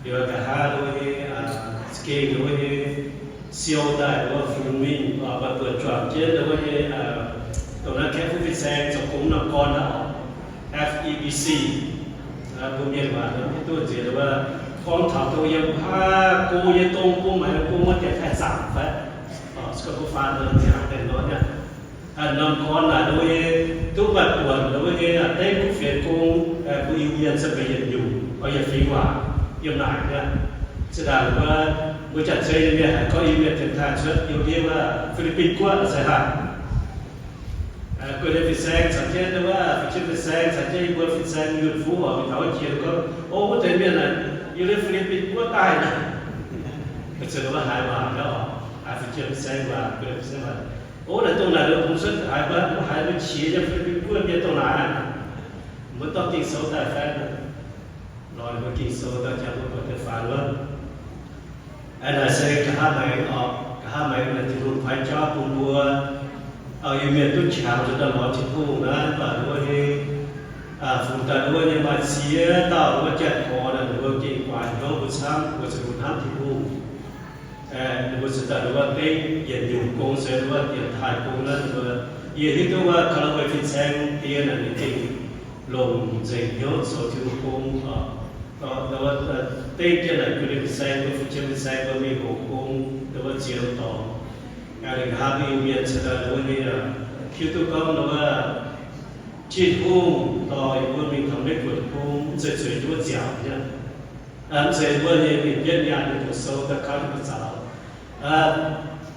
liuz nqa'haav ninh mbuo nyei, za'gengh ninh mbuo nyei siou daaih ninh mbuo fungx mingh, maaih buonc juangc jienv ninh mbuo nyei, dongh naaiv kaeqv fuqv fin-saeng zoux gong norm gorn aqv, F E B C. Mbuo mienh waac mv hiuv duqv nziex wuov, gorngv taux dongh yiem haav go nyei dong bung, maaih gong wuov deix haih zaangc fai, se gorngv mbuo faan nor, ziangx deix nor nyei. Norm gorn naaic ninh mbuo nyei duqv maaih buonc ninh mbuo nyei dengv kuv fienx gong, mbuo Iu-Mienh se benx yietc nyungc, yietc fingx waac yiem naaic nyei. Zinh ndaangc mbuo, mbuo Janx-Zei nyei mienh haiz gorngv Iu-Mienh tengx taaih cuotv Iu-Mienh wuov Fi^li^bin Guoqv se hnangv. Guei nyei fin-saeng caux jienv wuov, fin-saeng caux jienv yie mbuo fin-saeng yunh fuqv oc, mingh taux wuov jiex gorngv, o, wuov deix mienh naaic yiem Fi^li^bin Guoqv daaih naaic. Mbuo zuqc wuov haiz waac nyei oc, haiz fin-saeng waac, guei nyei fin-saeng waac. O, naaic dongh naaic ninh mbuo bungx cuotv haiz mbuo, mbuo haiz mbuo qiex nyei Fi^li^bin Guoqv mienh dongh naaic aqv. Mbuo dorh Ging-Sou daaih fan, lorz mbuo Ging-Sou daaih jangx mbuo buatc deix faanx wuov. Naaic se nqa'haav maengx oc, nqa'haav maengx naaic Tin-Hungh kuaaiv jauv bun mbuo Iu-Mienh duqv qangx nzuonx daaih lorz Tin-Hungh naaiv, mv baac ninh mbuo nyei, fungx daaih ninh mbuo nyei maaih ziex dauh wuov janx-gorx naaic, ninh mbuo gengh guaax hnyouv mbuo camv, mbuo zuqc mbuo hnamv Tin-Hungh. Ninh mbuo zuqc daaih wuov dengv yietc nyungc gong se wuov dienx taaih gong naaiv, ninh mbuo, yie hiuv duqv wuov Colorway fin-saeng diex naaic ninh gengh longc nzengc hnyouv zoux Tin-Hungh gong. Dengv jienv naaic guei nyei fin-saeng, mbuo fu'jueiv fin-saeng mbuo mingh hoqc gong, wuov ziex dorngx. Ninh nqa'haav mbuo Iu-Mienh cingx daaih wuov nyei, hiuv duqv gorngv wuov Tin-Hungh dorh yie mbuo mingh taux Meiv Guoqv deic-bung, mv zeiz zueiz jienv wuov nziaauc nyei. Mv zeiz mbuo nyei mienh yietv nyaanh nyei doqc sou daaih kaux ninh mbuo zaux.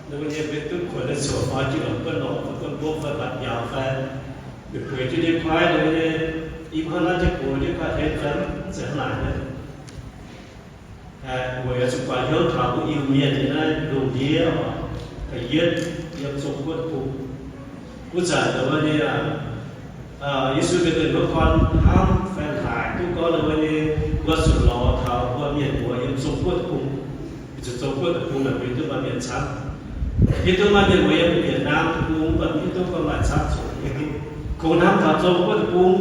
Ninh mbuo nyei mbuo duqv kuonx nyei coc faaux jienv longc buonv lorqc, buonv mbuov fai mbatc nyaaux fai, mbuox jienv ninh kuaaiv ninh mbuo nyei, i hnangv naaiv jienv gox jienv kuaaiv henv fai, mv zeiz hnangv naaic nyei. Weic zuqc guaax hnyouv taux mbuo Iu-Mienh nyei naaiv lungh ndiev oc, da'yietv yiem Zong-Guoqv deic-bung. Wuov zanc wuov nyei, Yesu mienh daaih wuov gorn hnamv fai haaic duqv gorngv wuov nyei, mbuo zuqc lorz taux mbuo mienh muoz yiem Zong-Guoqv deic-bung. Zuqc Zong-Guoqv deic-bung naaic mbuo duqv maaih mienh camv. Hiuv duqv maaih mienh muoz yiem Việt Nam deic-bung, mv baac mv hiuv duqv gorngv maaih camv zuqc. Kungx hnamv taux Zong-Guoqv deic-bung.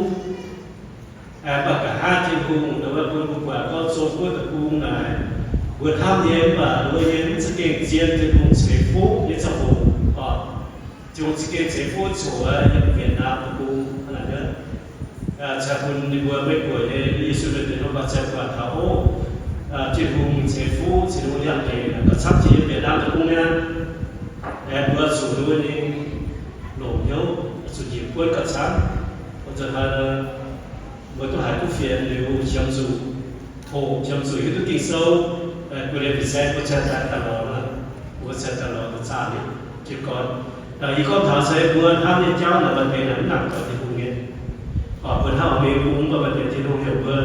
Mv baac nqa'haav Tin-Hungh wuov bun mbuo buatc gorngv Zong-Guoqv deic-bung naaic, mbuo hnamv nyei mv baac mbuo nyei mv za'gengh zien Tin-Hungh ceix fuqv nyei ziangh hoc oc. Tin-Hungh za'gengh ceix fuqv coc yiem Việt Nam deic-bung hnangv naaic. Cingx bun ninh mbuo Meiv Guoqv nyei Yesu mienh daaih nor, mbuo ziouc buatc taux, o, Tin-Hungh ceix fuqv cingx ninh mbuo yangh deic, gauh camv jiex yiem Việt Nam deic-bung nyei. Mbuo zuqc ninh mbuo nyei longc hnyouv, zuqc njiec buonv gauh camv. Mbuo zuqc haiz, mbuo duqv haiz kuv fienx liuz qiemx zuqc, hoqc qiemx zuqc hiuv duqv Ging-Sou, guei nyei fin-saeng mbuo cingx daaih daaih lorz, mbuo cingx daaih lorz daaih zaah ninh jiez gorn. Yie gorngv taux se mbuo hnamv nyei jauv naaic maaih deix naaic mv nangc doic Tin-Hungh nyei. Mbuo hnamv oix mingh bung, mv baac maaih deix Tin-Hungh heuc mbuo,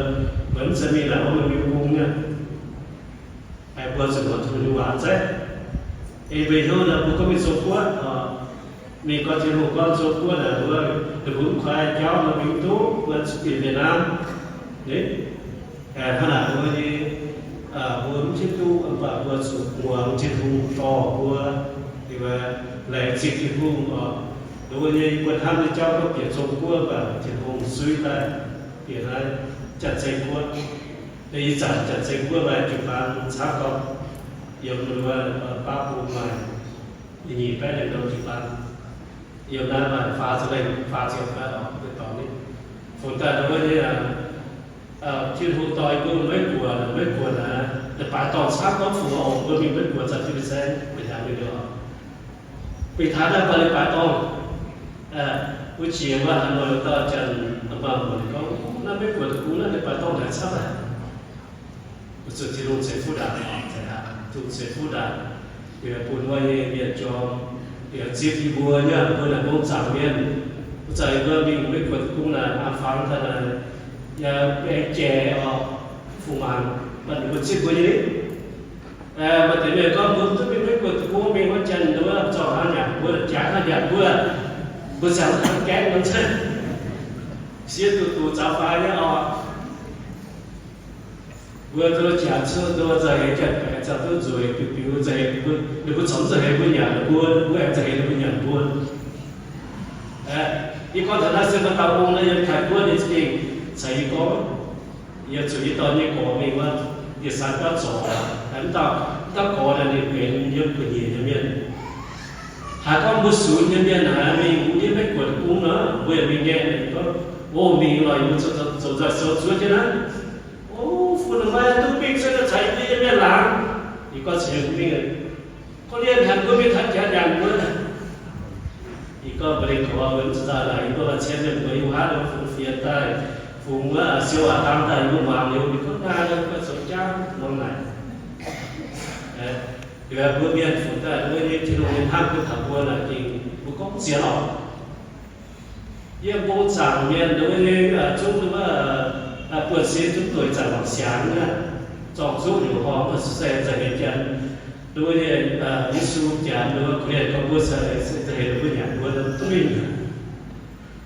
mbuo mv zeiz mingh naaic, mbuo mingh bung nyei. Mbuo zuqc muangx Tin-Hungh nyei waac zeiv. Ei mbuo hnyouv naaic mbuo gorngv mingh Zong-Guoqv, mingh gorngv Tin-Hungh gorngv Zong-Guoqv naaic, mbuo, ninh mbuo mv kuaaiv jauv, mbuo mingh duqv, mbuo zuqc bieqc Việt Nam. Hnangv naaic mbuo nyei, mbuo mv hiuv duqv, mv baac mbuo zuqc muangx Tin-Hungh dorh mbuo, laengz zingh Tin-Hungh oc. Mbuo nyei, mbuo hnamv nyei jauv gorngv bieqc Zong-Guoqv, mv baac Tin-Hungh suiv daaih bieqc naaiv Janx-Zei Guoqv. Ih zanc Janx-Zei Guoqv maaih jiu-baang camv gorngv, yiem wuov baav bung maaih nyic baeqv lengh norm jiu-baang. Yiem naaiv maaih faah ziepc lengh, faah ziepc baeqv oc, dorngx ni. Fungx daaih wuov nyei, Tin-Hungh dorh yie mbuo Meiv Guoqv, Meiv Guoqv naaiv leiz-baaix dorngh camv gorngv fungx oc, mbuo mingh Meiv Guoqv zanc Fi^li^saeng mbenc hnyangx mingh liuz oc. Mingh taux naaiv leiz-baaix dorngh, wuov jiex wuov Hà Nội dauh janx-mangc muonc gorngv, naaiv Meiv Guoqv deic-bung naaiv leiz-baaix dorngh haic camv aqv. Zuqc Tin-Hungh ceix fuqv ndaangc, Tin-Hungh ceix fuqv ndaangc, bun wuov nyei mienh jorm, zipv yie mbuo nyei, mbuo naaic mbong zaangc mienh. Wuov zanc yie mbuo mingh Meiv Guoqv deic-bung naaic, an fangx daaih naaic, yaac aengx jaic oc, fungx mangc, mv baac ninh mbuo zipv mbuo nyei. Maaih deix mienh gorngv mbuo mv duqv mingh Meiv Guoqv deic-bung, mingh wuov janx wuov zorqv hnangv nyanc mbuo, jaaix hnangv nyanc mbuo. Mbuo ziangh hnangv gaengh nor, siev duqv duqv zaux faix nyei oc. Mbuo ndoh jaax cuotv ndoh nzauh heix janx-baeqc zaux duqv nzueic, biux biux nzauh heix, ninh mbuo corc nzauh heix mbuo nyanc mbuo, mbuo aengx nzauh heix ninh mbuo nyanc mbuo. Yie gorngv taux naaiv se maaih dauh ong naaiv yiem Taiv-Guoqv nyei za'gengh caux yie gorngv, yie zuqc yie dorn nyei gorx mingh wuov dieh saan biauv zorc, mv dauh, mv dauh gorx naaic ninh benx yiem buoz-nyeic nyei mienh. Haiz gorngv mbuo sunx nyei mienh haiz mingh wuov ndiev Meiv Guoqv deic-bung nor, mbuo yaac mingh nyei. Gorngv, o, mingh lorqc, yie mbuo zoux nzauh zoux zuov jienv naaiv. O, fun-nongx maiv duqv mingh se caux yie mbuo yiem mienh laangz. Yie gorngv ceix mingh, gorngv, Lienh haic, mbuo mingh taux janx nyanc mbuo. Yie gorngv mbuo ninh gorx mbuo mv zuqc nzauh naaic, yie mbuo maaih cien mienh mbuo yiem wuov haav fungx fienx daaih, fungx wuov siou waac dang daaih, yie mbuo muangx liuz, ninh gorngv, Naaic, mbuo zoux jangv norm naaic. Liuz mbuo mienh fungx daaih, mbuo nyei Tin-Hungh nyei hnamv bun taux mbuo naaic, gengh mbuo gorngv mv sienx lorqc. Yiem mbong zaangc mienh nduov nyei, zungv nduov, buonv-sin zungv doic zaangc mangc siangx aqv. Zorng zuqv liuz horngz, se za'heix janx nduov nyei, Yesu janx nduov, korv-lienh gorngv mbuo se za'heix mbuo nyanc mbuo duqv mingh.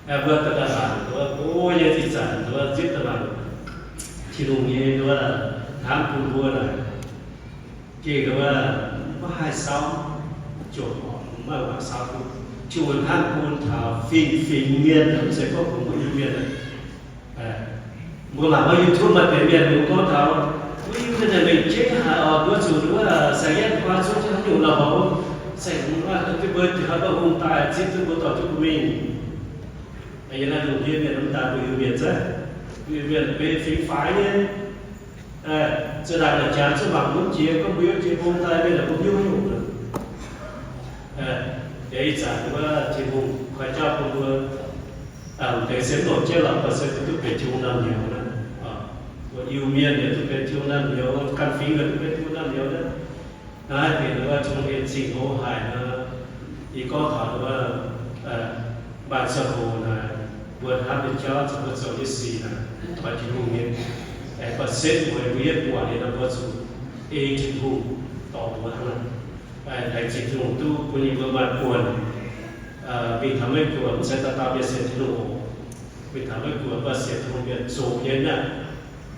Mbuo daaih daaih laangc nduov, o, nyei zinh zanc nduov zipv daaih laangc, Tin-Hungh nyei nduov hnamv bun mbuo naaic. Gengh nduov, maiv haih saauv, jomc orqc, maiv waac saauv duqv. Tin-Hungh hnamv bun taux fingx-fingx mienh, mv zeiz gorngv kungx mbuo Iu-Mienh. Mbuo mangc wuov YouTube maaih deix mienh mbuo gorngv taux, mbuo Iu-Mienh naaic mengh jeiv haic oc, mbuo zuqc nduov saeng-yietv guaa zuqv jienv haaix nyungc lorqc, saeng-hungh aqv, mbuo haaix dauh hungh daaih zipv duqv mbuo dorh jienv mbuo mingh. Yie naaiv lungh ndiev mienh mv daaih mbuo Iu-Mienh zaqv, mbuo Iu-Mienh benx fingx faix nyei. Zinh ndaangc naaic jangx zuqc mangc mbuo jiex gorngv mbuo yiem jiex bung daaih mienh naaic mbuo mbiuv nyungc. Yaac ih zanc wuov Tin-Hungh koi jauv bun mbuo, deix se mv longc jienv lorqc, mv baac se mbuo duqv benx Tin-Hungh naamh nyouz naaiv. Mbuo Iu-Mienh yaac duqv benx Tin-Hungh naamh nyouz, ganh fingx yaac duqv benx Tin-Hungh naamh nyouz naaiv. Naaiv benx wuov Tin-Hungh en zingh hlo haic nor, yie gorngv taux wuov, maaih ziangh hoc naaic, mbuo hnamv nyei jauv, mbuo zoux nyei sic naaic, mv doix Tin-Hungh nyei. Aengx baac setv mueiz mbuo yietv buatc liuz nor, mbuo zuqc ei Tin-Hungh dorh mbuo hnangv naaic. Laengz zingh Tin-Hungh duqv bun yie mbuo maaih buonc mingh taux Meiv Guoqv, mv zeiz dauh dauh mienh sienx Tin-Hungh oc. Mingh taux Meiv Guoqv mv baac sienx Tin-Hungh mienh zoqc nyei aqv.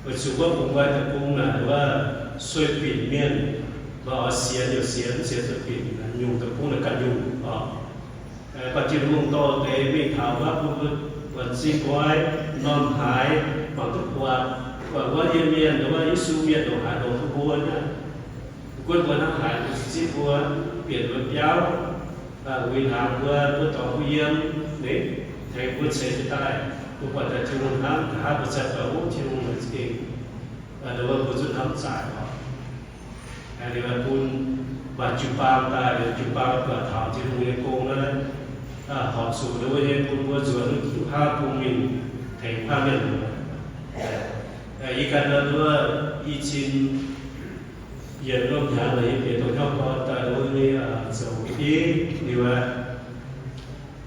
Weic zuqc wuov bungx nqoi deic-bung naaic wuov sueih binc mienh, maaih oix sienx yaac sienx, mv sienx zuqc binc, nyungc deic-bung naaic ganh nyungc oc. Mv baac Tin-Hungh dorh deix mingh taux wuov bun mbuo buatc zinh nqoi, m'normh haaix, mangc duqv buatc, buatc wuov yiem mienh, wuov Yesu mienh ndongc haaix longx duqv mbuo aqv. Mv gunv mbuo hnangv haaix, mbuo zipv mbuo, bieqc mbuo biauv, uix hnaangx mbuo, mbuo dorngx mbuo yiem, ninh tengx mbuo ceix jiez daaih, mbuo buatc daaih Tin-Hungh hnamv, nqa'haav mbuo cingx buatc wuov Tin-Hungh naaic za'gengh, nduov mbuo zungv hnamv zaaic oc. Liuz bun maaih jiu-baang daaih, liuz jiu-baang buatc taux Tin-Hungh nyei gong naaiv, horpc zuqc nduov nyei bun mbuo nzuonx duqv haav bung mingh tengx haav mienh muoz. Yie ganh nduov i cin yietc norm hnyangx naaic yie bieqc dongh hnyouv gorn daaih nduov nyei zoux bieiv liuz aqv.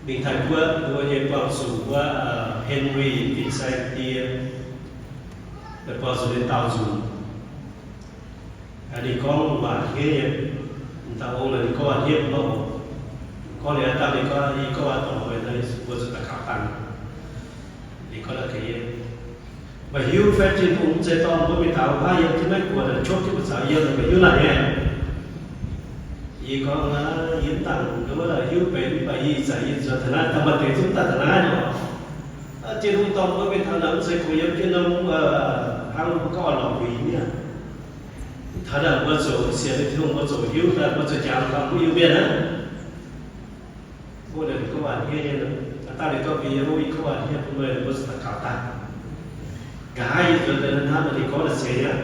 Mingh Taiv-Guoqv nduov nyei buangh zuqc wuov Henry fin-saeng die, buangh zuqc ninh daauh nzunc. Ninh gorngv waac hniev nyei. M'dauh ong naaic ninh gorngv waac hniev mv baac oc, gorngv liuz dangh ninh gorngv, yie gorngv waac dorngc meih nor, mbuo zuqc daux gaux dangh. Ninh gorngv naaiv ga'yie, meih hiuv fai Tin-Hungh mv zeiz dorh mbuo mingh taux wuov haav yiem jienv Meiv Guoqv naaic, qopv jienv mbuo caux yiem, meih hiuv naaic nyei? Yie gorngv, yie mv dangc nduov hiuv benx, mv baac yie ih zanc yie nzuonx taux naaiv, dangh maaih deix zungv daaih taux naaiv nor. Tin-Hungh dorh mbuo mingh taux naaic mv zeiz kungx yiem jienv norm hnangv mbuo gorngv lorngx wuic nyei. Taux naaic mbuo ziouc sienx Tin-Hungh, mbuo ziouc hiuv daaih, mbuo ziouc jangx taux mbuo Iu-Mienh aqv. Mbuo naaic gorngv waac hniev nyei, dangh ninh gorngv mbuo yiem wuov, yie gorngv waac hniev bun meih, mbuo zuqc daux gaux daaih. Nqa'haav yie nzuonx daaih hnamv ninh gorngv naaic seix aqv.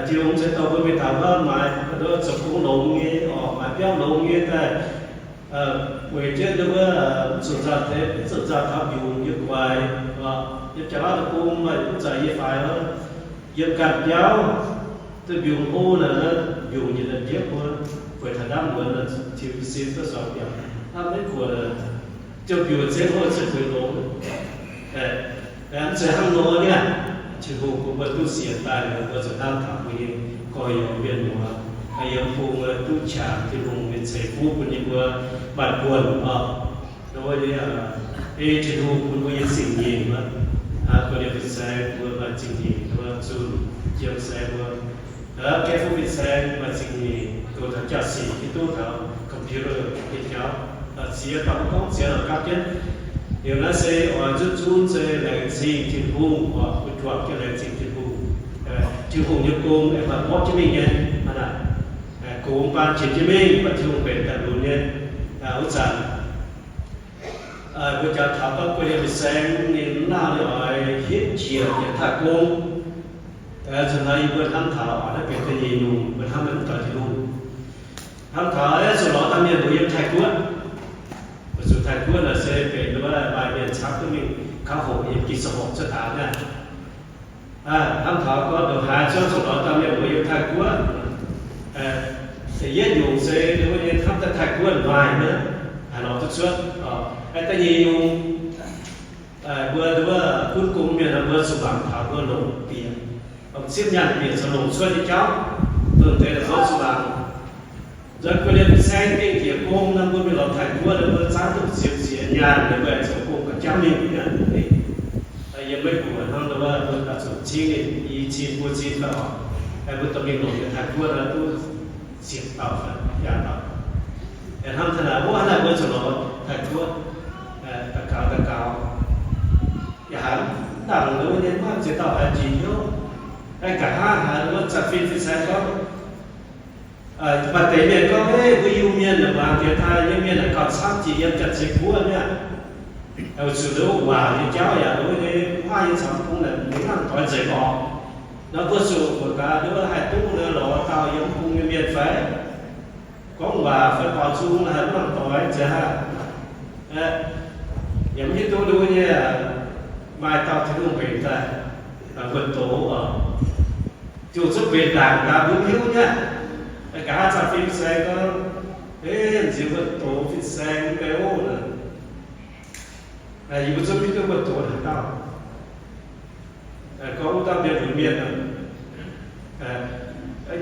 Tin-Hungh mv zeiz dorh mbuo mingh taux wuov maaiz zoux gong longx nyei, orqc, maaiz biauv longx nyei daaih, weic jienv wuov mv zuqc nzauh deix, mv zuqc nzauh taux mbiungc nyei guaix, orqc, yiem jaax-laauv deic-bung, mv baac mv zeiz yie faix wuov, yiem ganh biauv, duqv mbiungc o naaic, mbiungc nyei daaih mbiepv mbuo, bueix taux ndaamv muonz, tiux sin duqv sorngx biaux, hnamv maiv kuonx, ziouc mbiungc zengv o, ziouc bueix longx. Mv zeiz hnangv nor niaa, Tin-Hungh bun mbuo duqv sienx daaih, mbuo zuqc hnamv taux mbuo nyei gorx-youz mienh muoz, yiem bung duqv qangx Tin-Hungh nyei ceix fuqv bun yie mbuo maaih buonc oc. Nor nyei, ei Tin-Hungh bun mbuo nyei zingh nyeic wuov, guei liemh fin-saeng mbuo maaih zingh nyeic, zunh jiem saeng mbuo, gaeqv fuqv fin-saeng maaih zingh nyeic, doqc taux jaa-sic hiuv duqv taux computer nyei jauv, ziex dauh mbuo gorngv ziex dauh gapv jienv. Liuz naaiv se oix nzunc nzunc se laengz zingh Tin-Hungh oc, mbuo juangc jienv laengz zingh Tin-Hungh. Tin-Hungh nyei gong aengx maaih mborqv jienv mingh nyei, hnangv naaic. Gox baan jiex jienv mingh, mv baac Tin-Hungh mbenc daaih lunx nyei. Wuov zanc mbuo jangx taux gorngv guei liemh fin-saeng ninh mv lauh, ninh oix hietv njiec yietc taaih gong. Zuqc hnoi yie mbuo hnamv taux naaiv benx da'nyeic nyungc mbuo hnamv maiv doix Tin-Hungh. Hnamv taux zuqc lorz dauh mienh mbuo yiem Taiv-Guoqv. Weic zuqc Taiv-Guoqv naaic se benx wuov maaih mienh camv duqv mingh kaux hoqc yiem Ging-Sou hoqc cuotv daaih naaiv. Hnamv taux gorngv ndongc haaix zuqc lorz dauh mienh mbuo yiem Taiv-Guoqv. Da'yietv nyungc se wuov nyei hnamv daaih Taiv-Guoqv maaih naaiv, haaix lorz duqv cuotv. Da'nyeic nyungc, mbuo wuov gunv gong mienh mbuo zuqc mangc taux mbuo longc bieqc, zipv nyaanh bieqc caux longc cuotv nyei jauv, dongh deix mbuo zuqc mangc. Nzunc guei liemh fin-saeng dingh njiec gong nor, mbuo mingh lorz Taiv-Guoqv nor, mbuo zaangv duqv ziepc nziez nyaanh, mbuo aengx zoux gong gauh jangv mingh naaiv. Yiem Meiv-Guoqv hnangv nor, mbuo daaih zuqc cingv ninh i cin buo cin fai oc, mbuo dorh mingh longc nyei Taiv-Guoqv nor duqv ziepc dauh fai yaah dauh. Hnamv taux naaic, wuov naaic mbuo zuqc lorz Taiv-Guoqv daux gaux daux gaux. Yaac haiz mv dangc wuov nyei, mv ziex dauh haiz jiex hnyouv. Nqa'haav haiz wuov zanc fin-saeng gorngv, maaih deix mienh gorngv, Mbuo Iu-Mienh naaic, muangx diex daaih nyei mienh naaic gauh camv jiex yiem Janx-Zei Guoqv mi'aqv. Weic zuqc wuov waac nyei jauv yaac wuov nyei, maaih nyei caux bung naaic mv nangc doix nzengc orqc. Nor mbuo zuqc mbuoqc gaax, wuov haih duqv lorz dauh yiem bung nyei mienh fai? Gorngv waac fai baaux nzung haih mv nangc doix nzengc aqv. Yaac mv hiuv duqv wuov nyei, maaih dauh Tin-Hungh mbenc daaih wuonh doz oc. Ziouc zungv mbenc ndaangc gaax mbuo mv hiuv nyei. Nqa'haav zanc fin-saeng gorngv, Ei, m'nziex wuonh doz fin-saeng mv bei oc. Yie mbuo zungv mv hiuv duqv wuonh doz haaix dauh. Gorngv wuov dauh mienh lunx mienh aqv.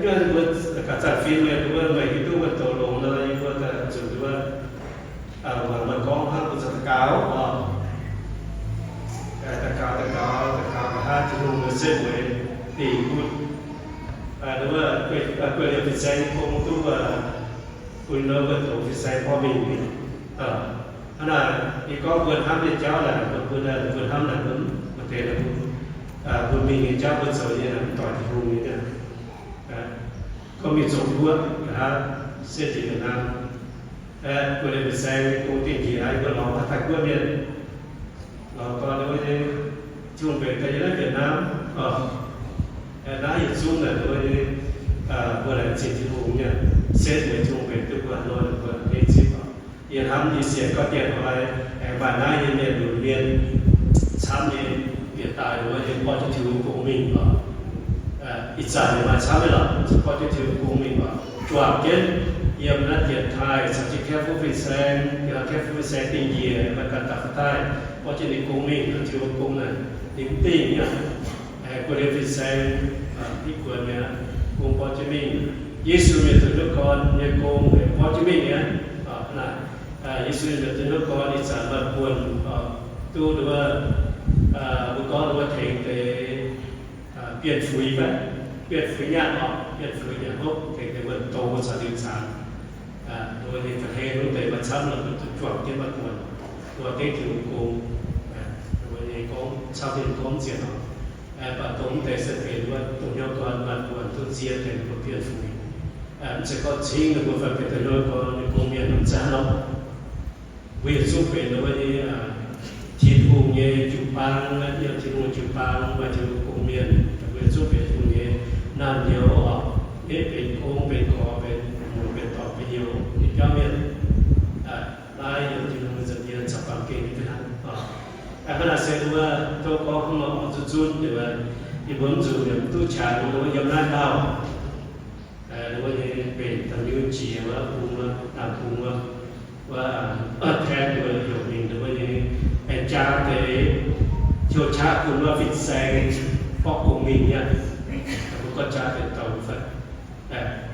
Nyuonh mbuo gaax zanc fin mienh mbuo meih hiuv duqv wuonh doz longx nor, yie mbuo daaih zuqc wuov, mangc meih gorngv hnangv mbuo zuqc daux gaux oc. Daux gaux, daux gaux, daux gaux nqa'haav Tin-Hungh setv mueiz dingc bun, wuov, guei liemh fin-saeng nyei gong duqv bun wuov wuonh doz fin-saeng mborqv mingh. Hnangv naaic, yie gorngv mbuo hnamv nyei jauv naaic, mbuo, mbuo hnamv naaic, mbuo, mbuo deix naaic, mbuo mingh nyei jauv mbuo zoux nyei naaic, mv doix Tin-Hungh nyei. Gorngv mingh zoux guoqv nqa'haav, setv njiec Việt Nam, guei liemh fin-saeng nyei gong dingh njiec, yie mbuo lorz maaih Taiv-Guoqv mienh, lorz gorn wuov nyei, Tin-Hungh mbenc daaih yiem naaiv Việt Nam, naaiv yietc zungv naaic wuov nyei, mbuo laengz zingh Tin-Hungh nyei, setv mueiz Tin-Hungh mbenc duqv mbuo haaix nor, mbuo maiv zipv oc. Yie hnamv yie sienx gorngv dieh hnoi aengx maaih naaiv nyei mienh lunx mienh camv nyei bieqc daaih wuov nyei borqv jienv Tin-Hungh gong mingh oc. Ih zanc yaac maaih camv nyei lorqc, borqv jienv Tin-Hungh gong mingh oc. Juangc jienv yiem naaiv dienx taaih caux jienv Kaeqv Fuqv Fin-Saeng, Kaeqv Fuqv Fin-Saeng dingh njiec maaih ganh daux ga'daaih borqv jienv ninh gong mingh, Tin-Hungh gong naaic ninh mv dingh nyei. Guei liemh fin-saeng, Iv Guoqv mi'aqv, gong borqv jienv mingh. Yesu Mienh Zoux Hnyouv Gorn nyei gong borqv jienv mingh mi'aqv. Naaic, Yesu Mienh Zoux Hnyouv Gorn ih zanc maaih buonc duqv wuov, mbuo gorngv wuov tengx deix bienh fuix fai, bienh fuix nyaanh oc, bienh fuix nyaanh hopv tengx deix wuonh doz caux liuz zaangc, wuov nyei ga'hlen wuov deix maaih camv lorqc, mbuo zuqc juangc jienv maaih buonc, mbuo dengv Tin-Hungh gong, wuov nyei gorngv camv nyei gorngv mv zienc oc. Mv baac dongh mv deix se benx wuov dongh hnyouv gorn maaih buonc duqv nzie tengx mbuo bienh fuix. Mv zeiz gorngv cingv ninh mbuo fai benx dongh hnyouv gorn nyei gong mienh, mv zeiz hnangv nor. Mbuo yietc zungv benx wuov nyei Tin-Hungh nyei jiu-baang, yiem Tin-Hungh jiu-baang maaih Tin-Hungh gong mienh. Mbuo yietc zungv benx Tin-Hungh nyei naamh nyouz oc. Maiv benx gong, benx gorx, benx muoz, benx dorngx, benx nyouz nyei biauv mienh. Naaiv yiem Tin-Hungh nza'hmien caux baamh gen nyei fih hnangv. Hnangv naaic se wuov tov gorngv hnangv nor oix zuqc zunv, yie mbuo mv zuqc yiem duqv qangx wuov yiem naaiv lauh. Wuov nyei mbenc da'nyeic jiex wuov bung wuov, naamh bung wuov, wuov, Taiv mbuo heuc mingh wuov nyei, aengx jaa deix heuc qaqv bun wuov fin-saeng borqv gong mingh nyei. Mbuo gorngv jaa deix douc fai,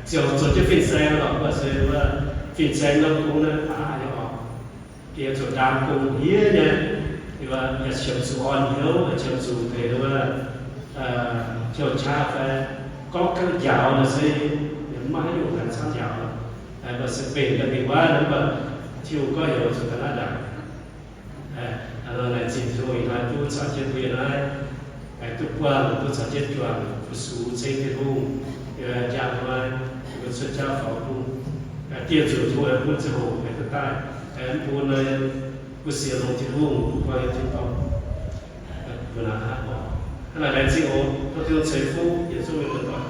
ziouc zoux jienv fin-saeng lorqc, mv baac se wuov fin-saeng norm gong naaiv aax nyei oc. Yie zuqc ndaam gong hniev nyei, yaac qiemx zuqc orn hnyouv, qiemx zuqc deix wuov, jouh qaqv fai gorngv gangv njaaux nor se yaac maiv haaix nyungc haih camv njaaux. Mv baac se mbenc daaih mingh wuov, mv baac Tin-Hungh gorngv heuc zuqc ga'naaiv ndaangc. Laengz zingh Tin-Hungh ih hnoi duqv caux jienv mbuo yiem naaiv, duqv buangh, duqv caux jienv juangc fu-sux ceng Tin-Hungh, yaac njang hnoi mbuo cuotv jauv faaux bung, diev nzunc Tin-Hungh bun ziangh hoc aengx duqv daaih, mv bun nor mbuo sienx longx Tin-Hungh, mbuo buangh yiem Tin-Dorngh. Mbuo naaiv hnangv oc. Hnangv naaic laengz zingh oc. Tov Tin-Hungh ceix fuqv yietc zungv mienh muoz-doic.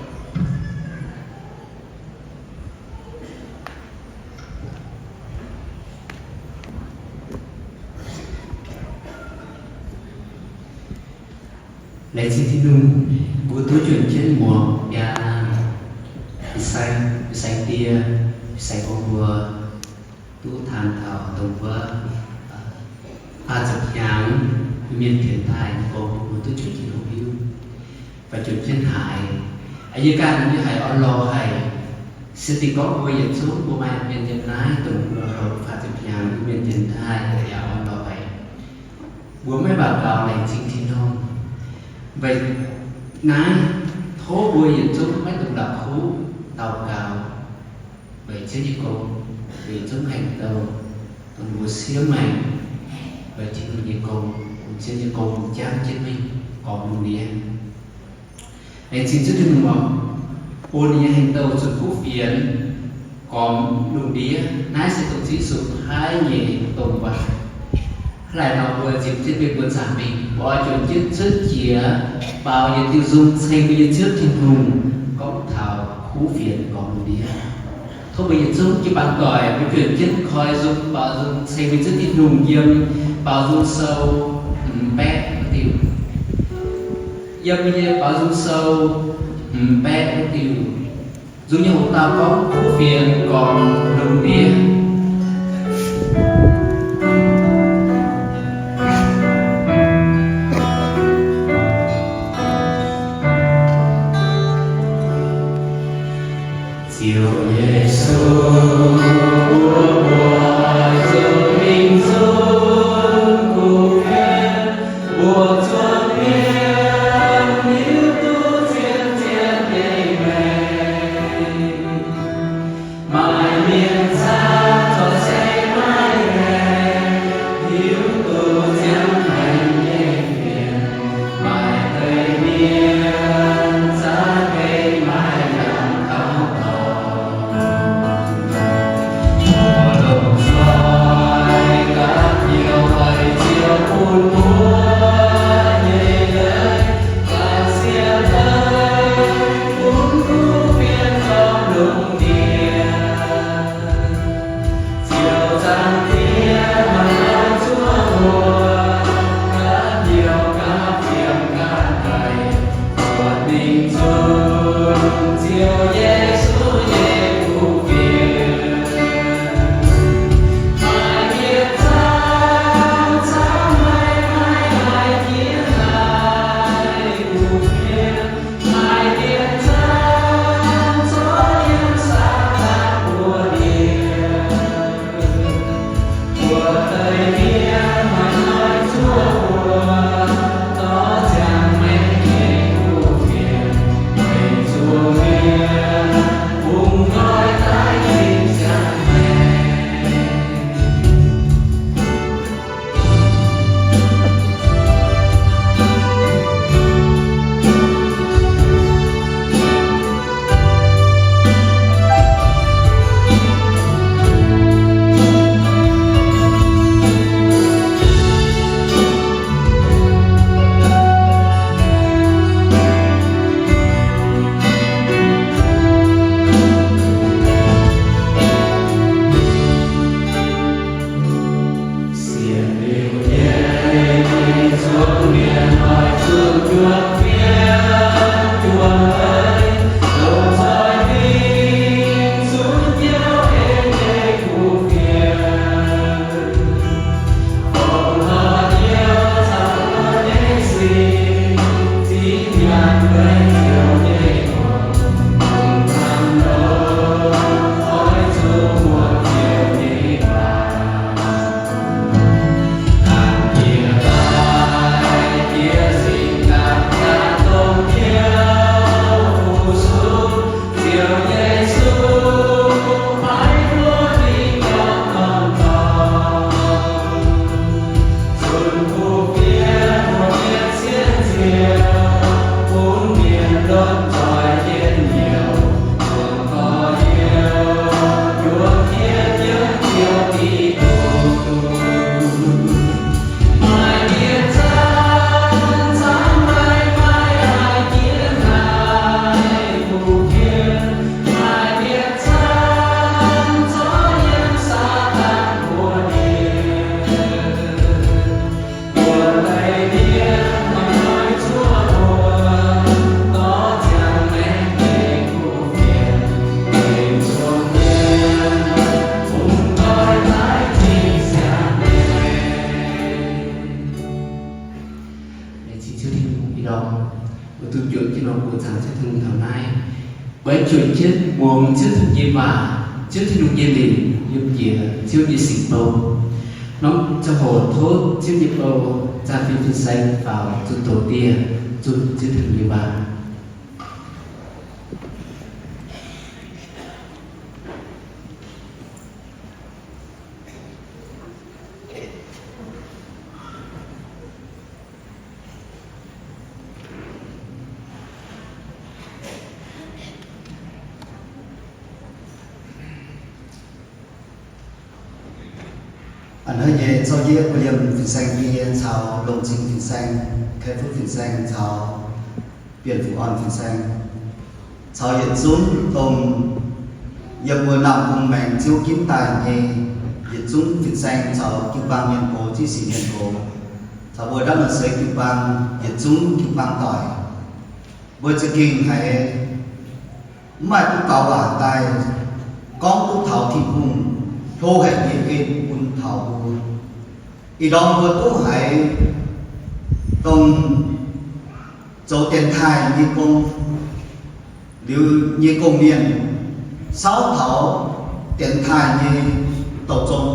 Laengz zingh Tin-Hungh, mbuo duqv juoqc jienv muangx biaa, ih sai, ih sai die, ih sai gorngv mbuo duqv taan taux dongh wuov faah ziepc hnyangx mienh dienx taaih nyei gong, mbuo duqv juoqc jienv hopv hiuv, fai juoqc jienv haiz. Yie ganh yie haiz orn-lorqc haic. Se dingh gorngv mbuo yietc zungv mbuo maaih mienh yiem naaiv dongh mbuo houx faah ziepc hnyangx mienh dienx taaih yaac orn-lorqc haic. Mbuo maiv mangc gaax laengz zingh Tin-Hungh. Weic naaiv, tov mbuo yietc zungv maiv dungx la'kuqv daux gaux weic Ziouv nyei gong, weic Ziouv hengx douh, dongh mbuo siev maengc weic Tin-Hungh nyei gong, Ziouv nyei gong jangv jienv mingh gormx lungh ndiev. Laengz zingh Ziouv Tin-Hungh oc, bun ninh nyei hengx douh zuqc kuv fienx gormx lungh ndiev. Naaiv se dongh Ziouv Yesu paaiv nyei domh waac. Hnangv naaic nor mbuo nzipc jienv mingh mbuo zaangc mingh, mbuo oix juoqc jienv cuotv jiex baaux yietc diuh nzung ceng mbuo nyei Ziouv Tin-Hungh, gorngv taux kuv fienx gormx lungh ndiev. Tov mbuo yietc zungv jiu-baang doic, mbuo juoqc jienv koi nzung baaux nzung ceng mbuo nyei Ziouv Tin-Hungh yiem Baaux Nzung Sou hmz baeqv wuov diuh. Yiem nyei Baaux Nzung Sou hmz baeqv wuov diuh. Nzung nyei hoc dauh gorngv kuv fienx gormx lungh ndiev. Ziouv Yesu, mbuo oix zuqc mingh zungv kuv fienx, mbuo zuangx mienh hiuv duqv zien zien nyei meih. Maaih mienh caux zunh juoqc jienv nor mbuo zaangc Ziouv Tin-Hungh taux naaiv. Mbuo aengx juoqc jienv muangx Ziouv Tin-Hungh nyei waac, Ziouv Tin-Hungh nyei leiz yiem jiex Ziouv nyei singx bou. Norm ziangh hoc tov Ziouv nyei bou, zaangc Fin-Saeng faaux zunh doz dieh, zunh Ziouv Tin-Hungh nyei waac. A'hneiv nyei zorqv yie mbuo liemh fin-saeng nyei caux longc cing fin-saeng, kai fuqv fin-saeng caux bienh fuqv orn fin-saeng, caux yietc zungv dongh yiem mbuo Naamh Bung Maengx Ziouv ginv daaih nyei yietc zungv fin-saeng caux jiu-baang mienh gox, ziqv sic mienh gox, caux mbuo ndamv naaiv seix jiu-baang, yietc zungv jiu-baang doic. Mbuo za'gengh haiz mv maaih duqv gaux waac daaih gorngv duqv taux Tin-Hungh hlo haic nyei en bun taux mbuo. Ih ndorm mbuo duqv haiz dongh zoux dienx taaih nyei gong, liuz nyei gong-mienh sauv taux dienx taaih nyei douz zong,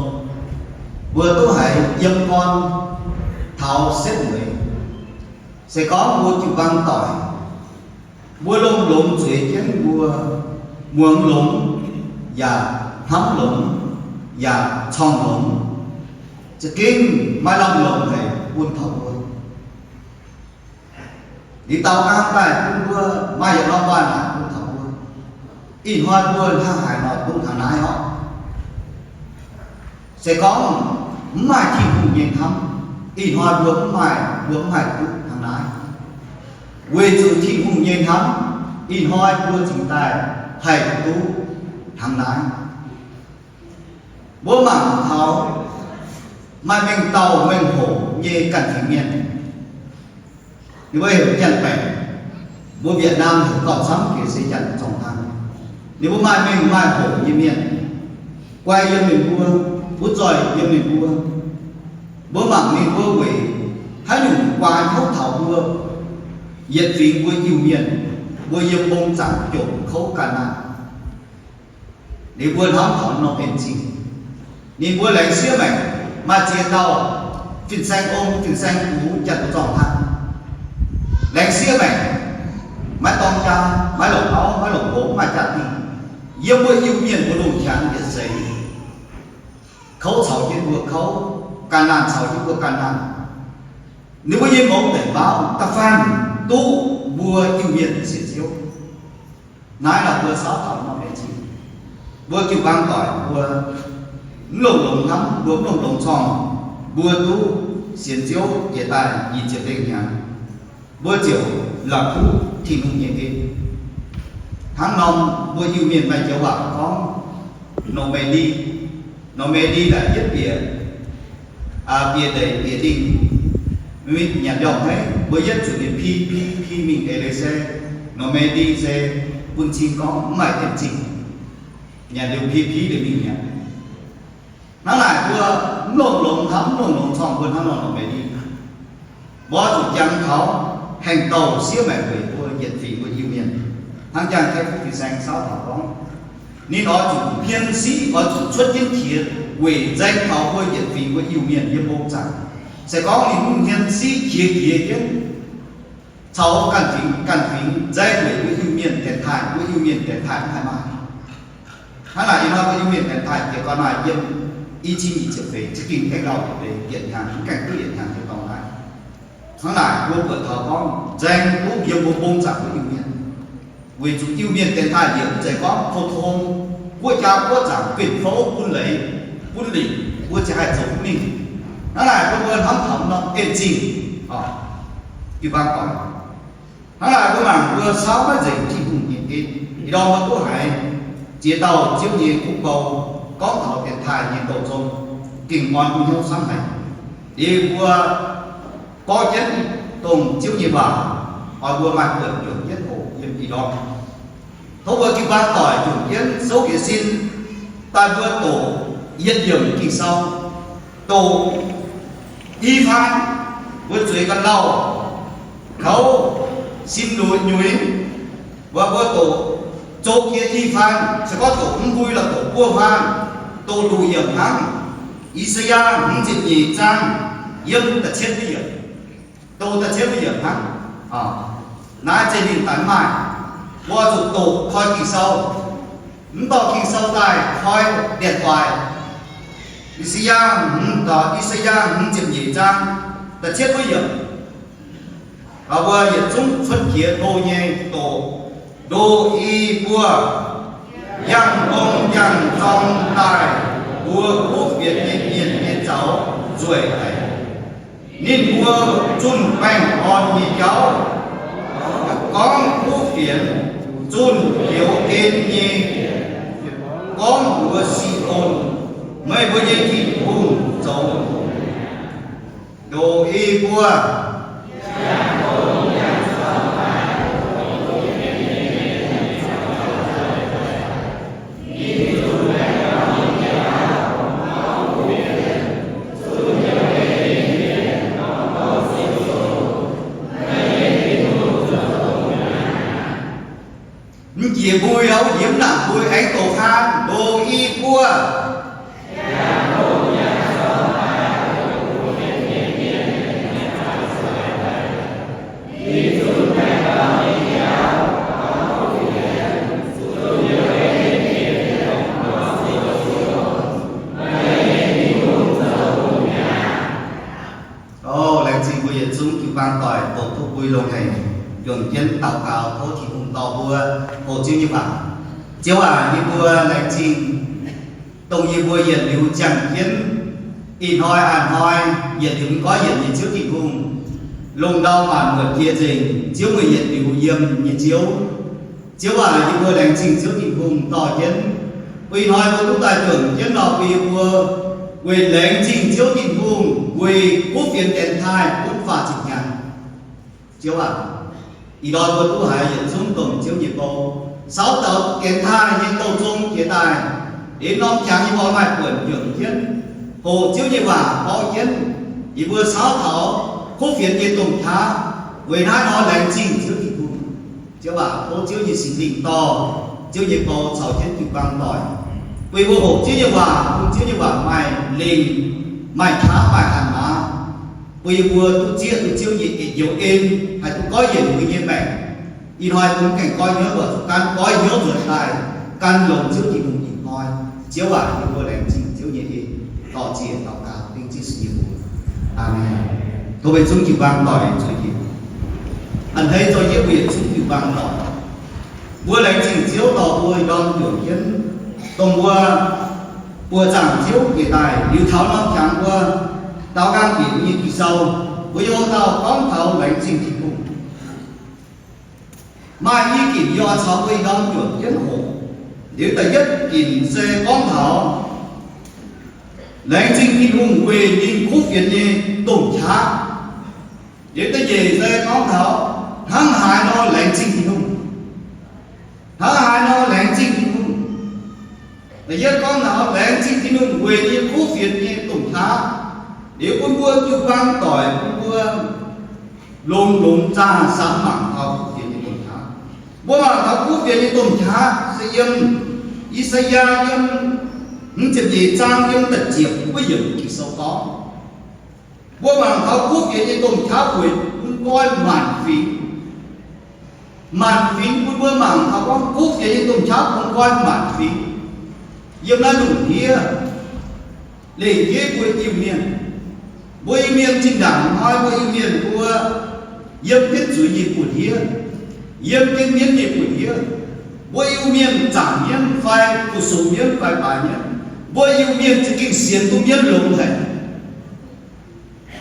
mbuo duqv haiz yiem gorn taux setv mueiz. Se gorngv mbuo jiu-baang doic, mbuo longx-longx zueiz jienv mbuo muangx longx, yaac hnamv longx, yaac corng longx, za'gengh maaih lamh longc haic bun taux mbuo. Liuz daaux nqaang daaih bun mbuo, maaih yietc norm waac-naanc bun taux mbuo. Ih hnoi mbuo hnangv haaix nor duqv hnangv naaiv orqc? Se gorngv mv maaih Tin-Hungh nyei hnamv, ih hnoi mbuo mv maaih, mbuo mv haih duqv hnangv naaiv. Weic zuqc Tin-Hungh nyei hnamv, ih hnoi mbuo cingx daaih haih duqv hnangv naaiv. Mbuo mangc taux maaih mengh dauh mengh hoc nyei ganh fingx mienh. Ninh mbuo heuc Janx-Baengc, mbuo Việt Nam heuc gauh camv jiex se Janx-Zorng-Hlang. Ninh mbuo maaih mengh maaih hoc nyei mienh guai yiem ninh mbuo, butv zoih yiem ninh mbuo. Mbuo mangc ninh mbuo weic haaix nyungc guai hnyouv taux mbuo yietc fingx mbuo Iu-Mienh, mbuo yiem mbong zaangc jomc kouv ganh naaic. Ninh mbuo hnamv taux norm en zingh. Ninh mbuo laengz siev maengc, maaih ziex dauh fin-saeng ong, fin-saeng gux, Janx-Zorng-Hlang. Laengz siev maengc, maiv dorng jaa, maiv longc auv, maiv longc nqox, maiv maaih jaa-dingh. Yiem mbuo Iu-Mienh mbuo lungh qangx yietc seix, kouv caux jienv mbuo kouv, ganh naanh caux jienv mbuo ganh naanh. Ninh mbuo nyei mouz deic mauv da'faanh duqv mbuo Iu-Mienh sienx Ziouv. Naaiv nor mbuo sauv taux norm en zingh. Mbuo jiu-baang doic mbuo mv longx-longx hnamv, mbuo mv longx-longx corng, mbuo duqv sienx Ziouv jiex daaih nyic ziepc lengh hnyangx, mbuo ziouc la'kuqv Tin-Hungh nyei en. Hnangv norm mbuo Iu-Mienh maaih joux waac gorngv, normally, normally daaih yietv bieqc, bieqc ndeic bieqc dingh, mingh nyanc mbiorngz hneiv, mbuo yietv zuqc ninh pi, pi, pi mingh eix leiz se, normally se bun cing gorngv mv maaih en zingh. Nyanc liuz pi, pi liuz mingh nyanc. Hnangv naaic mbuo mv longx-longx hnamv, mv longx-longx corng, mbuo hnangv nor normally. Mbuo oix zuqc jangx taux haaix dauh siev maengc weic mbuo yietc fingx mbuo Iu-Mienh. Hnangv jangx Kaeqv Fuqv Fin-Saeng sauv taux gorngv, ninh oix zuqc hmien siqv, oix zuqc cuotv jienv qiex weic nzaeng taux mbuo yietc fingx mbuo Iu-Mienh yiem mbong zaangc. Se gorngv ninh mv hmien siqv qiex jiez jienv caux ganh fingx ganh fingx nzaeng weic mbuo Iu-Mienh dienx taaih, mbuo Iu-Mienh dienx taaih mv haih maaih. Hnangv naaic ih hnoi mbuo Iu-Mienh dienx taaih jiez gorn maaih yiem i cin nyic ziepc feix, za'gengh aengx lauh deix yietc hnyangx, mv gaengh duqv yietc hnyangx jiez gorn naaiv. Hnangv naaic mbuo buatc taux gorngv nzaeng duqv yiem mbuo mbong zaangc mbuo Iu-Mienh. Weic zuqc Iu-Mienh dienx taaih njiec mv zeiz gorngv phou tong, guoqv jaa guoqv zaangc, bienh fouv bun leiz bun lingc, mbuo ziouc haih zoux duqv mingh. Hnangv naaic mbuo, mbuo hnamv taux norm en zingh, jiu-baang doic. Hnangv naaic mbuo mangc mbuo sauv maiv nzengc Tin-Hungh nyei en. Ih ndorm mbuo duqv haiz ziex dauh Ziouv nyei kuv bou gorngv taux dienx taaih nyei douz zong, gengh orn mbuo hnyouv camv haic. Liuz mbuo gorngv jienv dongh Ziouv nyei waac, oix mbuo maaih buonc juangc jienv hoqc yiem ih ndorm. Tov mbuo jiu-baang doic juangc jienv souv jiez sin daaih mbuo doqc yietc yiemc Ging-Sou, doqc i faan mbuo zueiz ganh lauh, kouv sim luc nyuiz, mbuo, mbuo doqc zoux jiex i faan, se gorngv doqc mv mbui lorqc doqc buo faan, doqc luc yiemc hnangv. I^saa^yaa hmz ziepc nyeic zaang yiem da'cietv yiemc, doqc da'cietv yiemc hnangv. Naaiv zeiz ninh daaih maaih, mbuo zuqc doqc koi Ging-Sou. Mv dorh Ging-Sou daaih koi điện thoại. I^saa^yaa hmz, I^saa^yaa hmz ziepc nyeic zaang da'cietv yiemc. Mbuo yietc zungv cuotv jiex ndo nyei doqc. Ndo i buo, yangh gong yangh zorng daaih mbuo kuv fienx nyei mienh nyei zaux nzueic haic. Ninh mbuo zunh baengh orn nyei jauv, gorngv kuv fienx, zunh hioux en nyei, gorngv mbuox Si^on, Meih mbuo nyei Tin-Hungh zoux ndo i buo. Mv jiex mbui, wuov jiex mv naanc mbui, aengx doqc hnangv, ndo i buo. O, laengz zingh mbuo yietc zungv jiu-baang doic, doqc duqv mbui longx haic, juangc jienv daux gaux tov Tin-Hungh dorh mbuo hoqc Ziouv nyei waac. Ziouv aac, yie mbuo laengz zingh, dongh yie mbuo yietc liuz ziangh jienv ih hnoi a'hnoi, yietc liuz mv goiv yienc nyei Ziouv Tin-Hungh, lungh ndau maanc muotc jiex nzengc, Ziouv meih yietc liuz yiem nyei Ziouv. Ziouv aac, yie mbuo laengz zingh Ziouv Tin-Hungh dorh jienv bun ih hnoi mbuo duqv daaih juangc jienv nor, bun yie mbuo weic laengz zingh Ziouv Tin-Hungh weic kuv fienx dienx taaih bun faah ziepc hnyangx. Ziouv aac, ih hnoi mbuo duqv haiz yietc zungv dongh Ziouv nyei bou, saauv dauh dienx taaih nyei douh zong jiex daaih, liuz norm qangx yie mbuo maaih buonc juangc jienv hoqc Ziouv nyei waac gorngv jienv, yie mbuo saauv taux kuv fienx nyei domh qaqv. Weic naaiv nor laengz zingh Ziouv Tin-Hungh. Ziouv aac, tov Ziouv nyei Singx Lingh dorh Ziouv nyei bou caux jienv jiu-baang doic, bun yie mbuo hoqc Ziouv nyei waac, bun Ziouv nyei waac maaih lingh, maaih qaqv, maaih hatc maaz, bun yie mbuo duqv zieqv duqv Ziouv nyei heuc en, haih duqv goiv yienc mbuo nyei maengc. Ih hnoi mbuo mv gaengh goiv hnyouv, mbuo gan goiv hnyouv nzuonx daaih gan longx Ziouv Tin-Hungh ih hnoi. Ziouv aac, yie mbuo laengz zingh Ziouv nyei en, dorh ziec daux gaux dengv Ziouv Yesu nyei mbuox. Aamen. Tov meih zungv jiu-baang doic zueiz jienv. A'hneiv zoux yie mbuo yietc zungv jiu-baang doic. Mbuo laengz zingh Ziouv dorh mbuo ndorm juangc jienv, dongh mbuo buoqc zaangc Ziouv jiex daaih liuz taux norm qangx mbuo daaux nqaang bieqc nyei Ging-Sou, mbuo yiem wuov dauh gorngv taux laengz zingh Tin-Hungh. Maaih i ginc yie oix caux mbuo ih ndorm juangc jienv hoqc. Liuz da'yietv ginc se gorngv taux laengz zingh Tin-Hungh weic ninh kuv fienx nyei domh qaqv. Liuz da'nyeic se gorngv taux hnangv haaix nor laengz zingh Tin-Hungh. Hnangv haaix nor laengz zingh Tin-Hungh. Da'yietv gorngv taux laengz zingh Tin-Hungh weic ninh kuv fienx nyei domh qaqv. Liuz bun mbuo jiu-baang doic bun mbuo longx-longx zaah samx mangc taux kuv fienx nyei domh qaqv. Mbuo mangc taux kuv fienx nyei domh qaqv se yiem I^saa^yaa yiem hmz ziepc nyeic zaang yiem da'ziepc wuov yiemc Ging-Sou gorngv. Mbuo mangc taux kuv fienx nyei domh qaqv weic bun nqoi maanc fingx. Maanc fingx bun mbuo mangc taux gorngv kuv fienx nyei domh qaqv bun nqoi maanc fingx. Yiem naaiv lungh ndiev, lengc jeiv mbuo Iu-Mienh, mbuo Iu-Mienh zinh ndaangc hnoi mbuo Iu-Mienh mbuo yiem jienv zuiz nyei buoz-ndiev, yiem jienv mienv nyei buoz-ndiev. Mbuo Iu-Mienh zaangc mienv fai fu-sux mienv fai baaix mienv, mbuo Iu-Mienh za'gengh sienx duqv mienv longx haic.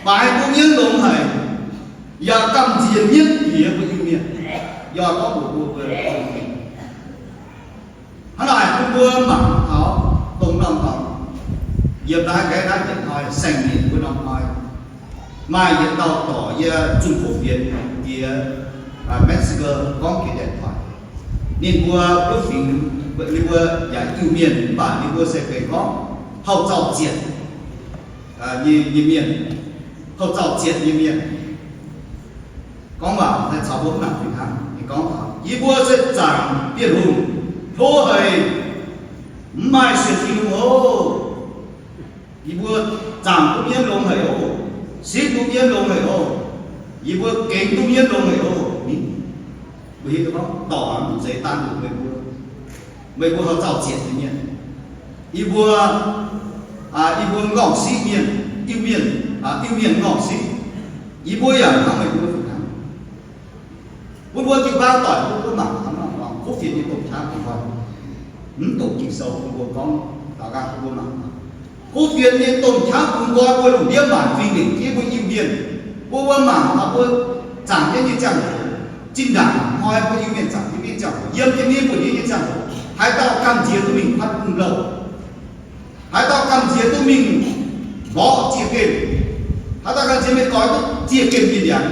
Baaix duqv mienv longx haic, yaac gamh nziex mienv jiex mbuo Iu-Mienh. Yaac gorngv mbuox mbuo, mbuo hnangv naaic bun mbuo mangc taux dongh norm dorngx yiem naaiv nqaeqv naaiv yietc hnoi saeng-yienc mbuo norm hnoi, maaih yietc dauh dorc yie zunh kuv fienx jiex Mexico gorngv jiex điện thoại. Ninh mbuo wuov fingx, ninh mbuo yaac Iu-Mienh mv baac ninh mbuo se benx gorngv houh zauh zietc nyei mienh, houh zauh zietc nyei mienh. Gorngv waac caux mbuo mv nangc fingx gorngv, yie mbuo se zaangc Bienh Hungh hlo haic, mv maaih sienx Tin-Hungh oc. Yie mbuo zaangc duqv mienv longx haic oc, simv duqv mienv longx haic oc, yie mbuo gengx duqv mienv longx haic oc. Ninh mbuo hiuv duqv gorngv dorc mv zeiz daan heuc meih mbuo, meih mbuo haaix dauh zietc nyei mienh. Yie mbuo, yie mbuo ngorc siqv mienh, Iu-Mienh, Iu-Mienh ngorc siqv. Yie mbuo yaac hnangv meih mbuo fih hnangv. Bun mbuo jiu-baang doic, bun mbuo mangc taux kuv fienx nyei domh qaqv bungx nqoi. Mv dungx Ging-Sou bun mbuo gorngv, daux gaux bun mbuo mangc. Kuv fienx nyei domh qaqv bungx nqoi mbuo lungh ndiev maanc fingx lingc jiex mbuo Iu-Mienh. Bun mbuo mangc taux mbuo zaangc jienv nyei ziangh hoc, zinh ndaangc hnoi mbuo Iu-Mienh zaangc jienv nyei ziangh hoc, yiem jienv mbuo nyei ziangh hoc, haaix dauh gamh nziex duqv mingh kuatv hungh louh, haaix dauh gamh nziex duqv mingh mborqv ziex gemh, haaix dauh gamh nziex mingh goix duqv ziex gemh nyei ndiangx,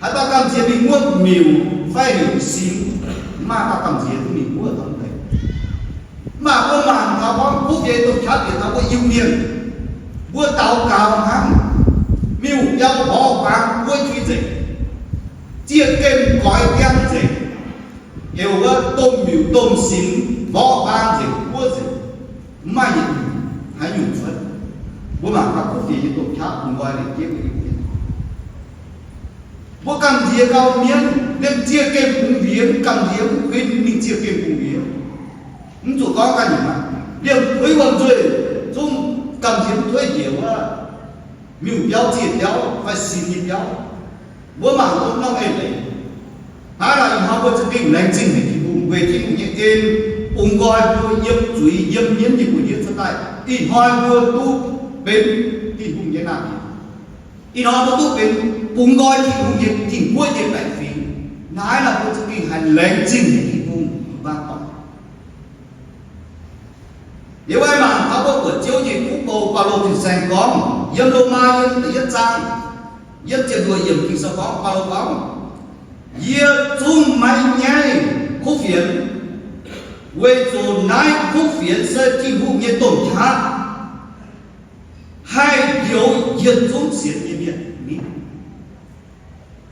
haaix dauh gamh nziex mingh muoqv miuc fai heuc singx, mv maaih dauh gamh nziex duqv mingh muoqv taux deix. Mv baac mbuo mangc taux gorngv kuv fienx domh qaqv bieqc taux mbuo Iu-Mienh, mbuo daux gaux hnangv, miuc biauv mborqv baang guoqv jui nzengc, ziex gemh goix biangv nzengc, heuc wuov domh miuc domh singx mborqv baang nzengc guoqv nzengc, mv maaih yietc nyungc haaix nyungc cuotv. Mbuo mangc gaax kuv fienx nyei domh qaqv bungx nqoi lengc jeiv mbuo Iu-Mienh. Mbuo gamh nziex gau mienv, liemh ziex gemh bungx mbiex, mv gamh nziex mv kuinx mingh ziex gemh bungx mbiex. Mv zuqc gorngv ganh nyungc aqv. Liemh puix wuom-nzuih zungv gamh nziex mv tuov njiec wuov, miuc biauv ziex biauv fai singx nyei biauv. Mbuo mangc dongh norm eix leiz hnangv naaic, ih hnoi mbuo za'gengh laengz zingh haic Tin-Hungh weic Tin-Hungh nyei en bungx nqoi mbuo yiem zuiz yiem mienv nyei buoz-ndiev cuotv daaih. Ih hnoi mbuo duqv benx Tin-Hungh nyei naamh nyouz. Ih hnoi mbuo duqv benx bungx nqoi Tin-Hungh nyei Tin-Guoqv nyei baeqc fingx. Naaiv nor mbuo za'gengh haih laengz zingh Tin-Hungh mbuo mbaang doic. Liuz aeqv, mangc taux mbuo buatc Ziouv nyei kuv bou, Baulo fin-saeng gorngv yiem Lomaa yiem da'yietv zaang, yiem ziepc luoqc yiemc Ging-Sou gorngv, Baulo gorngv, yie zungv maiv nyaiv kuv fienx, weic zuqc naaiv kuv fienx se Tin-Hungh nyei domh qaqv, haih njoux yietc zungv sienx nyei mienh.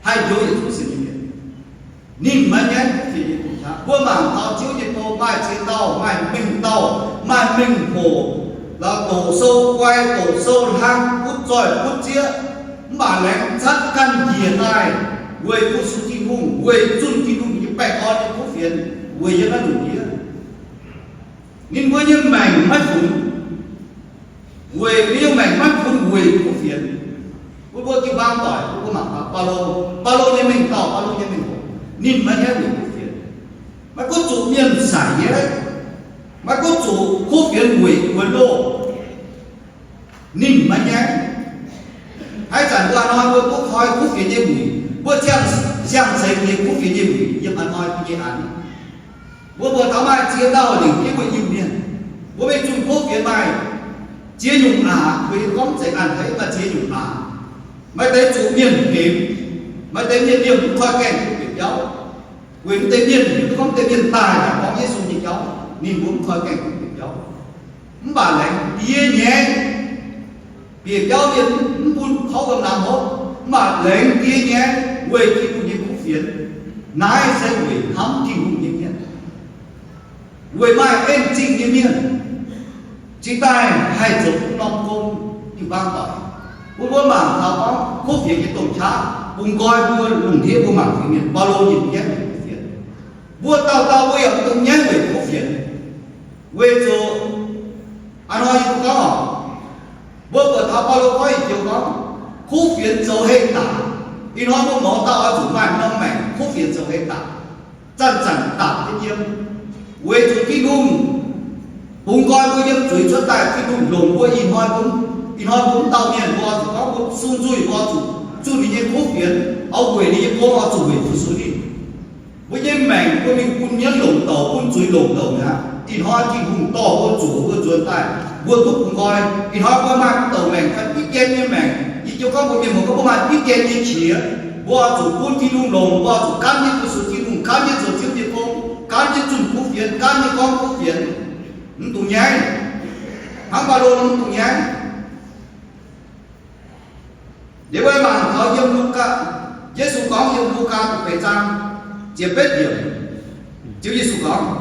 Haih njoux yietc zungv sienx nyei mienh. Ninh maiv nyaiv kuv fienx nyei domh qaqv. Mbuo mangc taux Ziouv nyei bou maaih ziex dauh, maaih mengh dauh, maaih mengh hoc, la'doqc sou guai, doqc sou hlang, butv zoih butv zieqv, mv baac laengz zatv ganh njiec daaih weic fu-sux Tin-Hungh, weic zunh Tin-Hungh nyei baengh orn nyei kuv fienx weic yiem naaiv lungh ndiev. Ninh mbuo nyei maengc maiv funx, weic ninh nyei maengc maiv funx weic kuv fienx. Mbuo, mbuo jiu-baang doic, mbuo mangc gaax Baulo, Baulo nyei mengh dauh, Baulo nyei mengh hoc, ninh maiv nyaiv weic kuv fienx. Maiv gunv zuqc mienh saic nyaiv, maiv gunv zuqc kuv fienx weic kuonx loh, ninh maiv nyaiv. Haaix zanc mbuo a'hnoi mbuo duqv koi kuv fienx nyei wuic, mbuo ziangh, ziangh zengx nyei kuv fienx nyei wuic yiem a'hnoi mbuo nyei an. Mbuo mbuo taux maaih ziex dauh lingc jienv mbuo Iu-Mienh, mbuo mingh zunh kuv fienx maaih ziex nyungc aqc. Mbuo gorngv zeiz an haic, maaih ziex nyungc aqc. Maaih deix zuqc mienh hemx, maaih deix mienh liemh mv koi gaengh bieqc biauv. Weic mv deix mienh, mv gorngv deix mienh daaih naaic gorngv Yesu nyei jauv, ninh mbuo mv koi gaengh bieqc biauv. Mv baac laengz ndiev nyaiv, bieqc biauv mienh mv bun kouv wuom-laangz hopv, mv baac laengz ndiev nyaiv weic Tin-Hungh nyei kuv fienx. Naaiv se weic hnamv Tin-Hungh nyei mienh, weic maaih en zingh nyei mienh, cingx daaih haih zoux norm gong. Jiu-baang doic, mbuo mbuo mangc taux gorngv kuv fienx nyei domh qaqv bungx nqoi mbuo lungh ndiev mbuo mangc fingx mienh, Baulo ninh nyaiv weic kuv fienx. Mbuo dauh dauh mbuo yaac mv dungx nyaiv weic kuv fienx. Weic zuqc a'hnoi yie mbuo gorngv oc, mbuo buatc taux Baulo gorngv yietc joux gorngv, kuv fienx zoux hei daaih. Ih hnoi mbuo mouz dauh oix zuqc maaih norm maengc kuv fienx zoux hei daaih, zanc-zanc dapc jienv yiem. Weic zuqc Tin-Hungh bungx nqoi mbuo yiem zuiz cuotv daaih, Tin-Hungh longc mbuo ih hnoi bun, ih hnoi bun dauh mienh mbuo oix zuqc gorngv mbuo sung nzuih mbuo oix zuqc zunh ninh nyei kuv fienx, oix weic ninh nyei gong oix zuqc weic fu-sux ninh. Mbuo nyei maengc mbuo mingh bun mienv longc douc, bun zuiz longc douc mi'aqv. Ih hnoi Tin-Hungh dorh mbuo zuqc mbuo nzuonx daaih, mbuo duqv bungx nqoi. Ih hnoi mbuo maaih mv douc maengc fai diqv gen nyei maengc. Yie jiu gorngv mbuo mienh muoz gorngv mbuo maaih diqv gen nyei qiex, mbuo oix zuqc bun Tin-Hungh longc, mbuo oix zuqc gaanv jienv fu-sux Tin-Hungh, gaanv jienv zoux Ziouv nyei gong, gaanv jienv zunh kuv fienx, gaanv jienv gorngv kuv fienx, mv dungx nyaiv. Hnangv Baulo mv dungx nyaiv. Liuz mbuo mangc taux yiem Lugaa, Yesu gorngv yiem Lugaa da'feix zaang ziepc betv yiemc, Ziouv Yesu gorngv,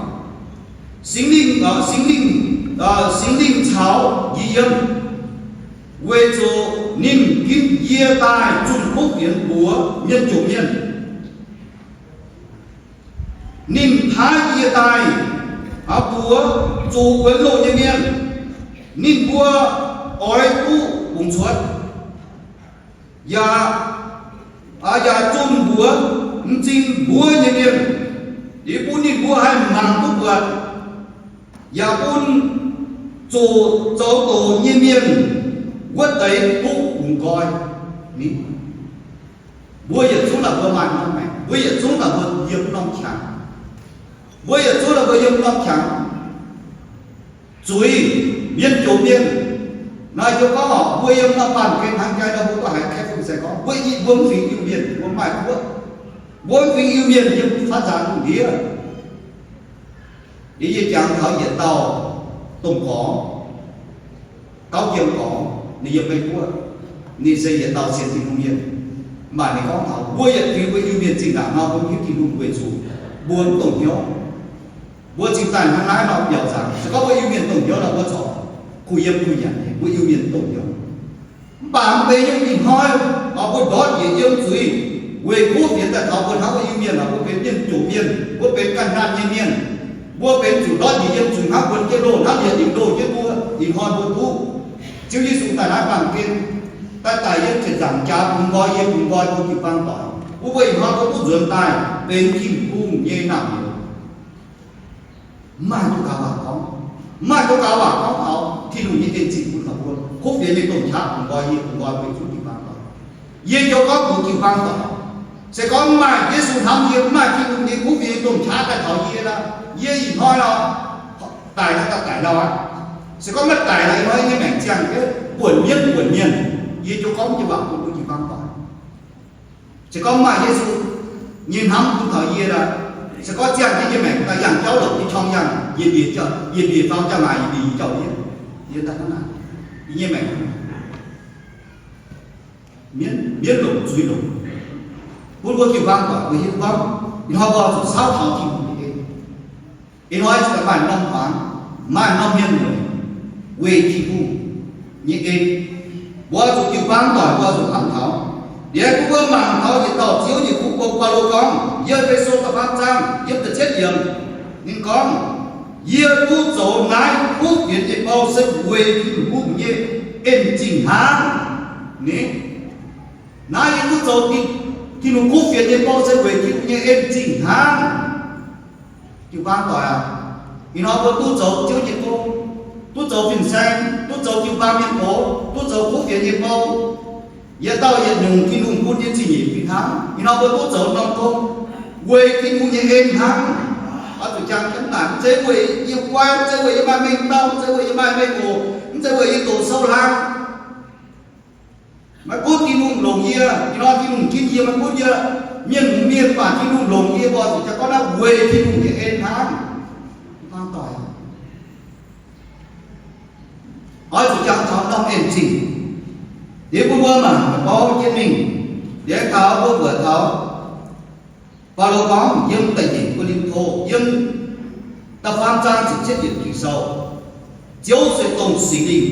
Singx Lingh, Singx Lingh, Singx Lingh caux yie yiem, weic zuqc ninh ginv yie daaih zunh kuv fienx mbuox mienh jomc mienh. Ninh paaiv yie daaih mbuox zuqc wuonx loh nyei mienh, ninh mbuo oix duqv bungx cuotv, yaac, yaac zunh mbuox m'zing mbuov nyei mienh, liuz bun ninh mbuo haih mangc duqv buatc, yaac bun zuqc zoux doqc nyei mienh wuov deix duqv bungx nqoi. Mbuo yietc zungv naaic mbuo maaih norm maengc, mbuo yietc zungv naaic mbuo yiem norm qangx, mbuo yietc zungv naaic mbuo yiem norm qangx zuiz mienh jomc mienh. Naaiv yie gorngv oc, mbuo yiem norm baamh gen hnangv jaaix nor, mbuo duqv haiz kaeqv fun se gorngv mbuo i, mbuo mv fingx Iu-Mienh, mbuo maaih guoqv, mbuo mv fingx Iu-Mienh yiem fatv nzaangc lungh ndiev. Liuz yie jangx taux yietc dauh domh gorx, gauv jiem gorx, ninh yiem Meiv Guoqv, ninh se yietc dauh sienx Tin-Hungh mienh. Mv baac ninh gorngv taux mbuo yietc fingx mbuo Iu-Mienh zinh ndaangc nor mbuo hiuv Tin-Hungh weic zuqc mbuo mv dongh hnyouv. Mbuo cingx daaih hnangv naaiv nor biaux nzaangc. Se gorngv mbuo Iu-Mienh dongh hnyouv nor mbuo corc kuh yiem kuh nyanc nyei, mbuo Iu-Mienh dongh hnyouv. Mv baac mv benx nyungc ih hnoi, mbuo ndortv njiec yiem zuiz weic kuv fienx daaih taux mbuo hnangv mbuo Iu-Mienh, mbuo benx mienh jomc mienh, mbuo benx ganh naanh nyei mienh, mbuo benx zuqc ndortv njiec yiem zuiz hnangv wuonx jienv loh, hnangv yietc lingc loh jienv mbuo. Ih hnoi mbuo duqv Ziouv Yesu daaih naaiv baamh gen, daaih daic yiem ziepc nzaangc jaax bungx nqoi yie, bungx nqoi mbuo jiu-baang doic. Mbuo, mbuo ih hnoi mbuo duqv nzuonx daaih benx Tin-Hungh nyei naamh nyouz. Mv maaih duqv gaux waac gorngv, mv maaih duqv gaux waac gorngv taux Tin-Hungh nyei en zingh bun taux mbuo. Kuv fienx nyei domh qaqv bungx nqoi yie, bungx nqoi mbuo yietc zungv jiu-baang doic. Yie ziouc gorngv mbuox jiu-baang doic, se gorngv mv maaih Yesu hnamv yie, mv maaih Tin-Hungh nyei kuv fienx nyei domh qaqv daaih taux yie nor, yie ih hnoi nor, daic nor daaih daic ndau aqv. Se gorngv maiv daic nor, ih hnoi yie nyei maengc ziangh jienv buonc mienv buonc mienh, yie ziouc gorngv jiu-baang bun jiu-baang doic. Se gorngv maaih Yesu nyei hnamv bun taux yie nor, se gorngv ziangh jienv yie maengc daaih yangh jauv longc nyei qorng yangh, yie mbiex, yie mbiex faaux jauv-maaz, yie mbiex i jauv-mienh, yie daaih hnangv naaic, yie nyei maengc mienv, mienv longc, zuiz longc. Bun mbuo jiu-baang doic mbuo hiuv gorngv, ih hnoi mbuo zuqc saauv taux Tin-Hungh nyei en. Ih hnoi zuqc maaih norm hmuangx, maaih norm mienh mueic weic Tin-Hungh nyei en. Mbuo zuqc jiu-baang doic mbuo zuqc hnamv taux. Liuz bun mbuo mangc taux yietc dauh Ziouv nyei fuqv gong, Baulo gorngv, yiem E^fe^so da'faam zaang yiem da'cietv yiemc, ninh gorngv, yie duqv zoux naaiv kuv fienx nyei bou se weic Tin-Hungh nyei en zingh hnangv. Naaiv yie duqv zoux Tin-Hungh kuv fienx nyei bou se weic Tin-Hungh nyei en zingh hnangv. Jiu-baang doic aac, ih hnoi mbuo duqv zoux Ziouv nyei gong, duqv zoux fin-saeng, duqv zoux jiu-baang mienh gox, duqv zoux kuv fienx nyei bou. Yietc dauh yietc nyungc Tin-Hungh bun nyei zingh nyeic fih hnangv. Ih hnoi mbuo duqv zoux norm gong weic Tin-Hungh nyei en hnangv. Oix zuqc jangx jienv naaic, mv zeiz weic yie guai, mv zeiz weic yie maaih mengh dauh, mv zeiz weic yie maaih mengh hoc, mv zeiz weic yie doqc sou hlang. Maiv gunv Tin-Hungh longc yie, ih hnoi Tin-Hungh ginv yie, maiv gunv yie mienh hungx mienh, mv baac Tin-Hungh longc yie mbuo zuqc jangx gorngv naaiv weic Tin-Hungh nyei en hnangv. Oix zuqc jangx taux norm en zingh. Liuz bun mbuo mangc bou jienv mingh, liuz taux mbuo buatc taux Baulo gorngv yiem da'nyeic Ko^lin^to, yiem da'faam zaang ziepc cietv yiemc Ging-Sou, Ziouv se dongh Singx Lingh.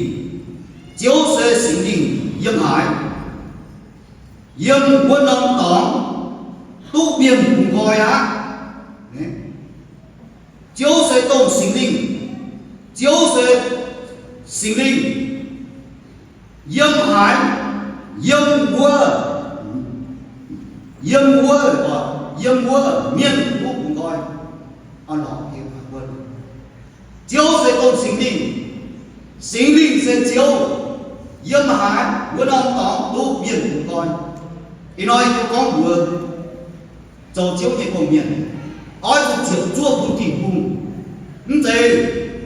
Ziouv se Singx Lingh yiem haaix, yiem wuov norm dorngx duqv mienh bungx nqoi aqv. Ziouv se dongh Singx Lingh. Ziouv se Singx Lingh yiem haaix, yiem wuov, yiem wuov, yiem wuov mienh duqv bungx nqoi. Ziouv se dongh Singx Lingh. Singx Lingh se Ziouv. Yiem haaix, wuov norm dorngx duqv mienh bungx nqoi. Ih hnoi yie gorngv mbuox zoux Ziouv nyei gong-mienh, oix zuqc ziepc zuoqv bun Tin-Hungh. Mv zeiz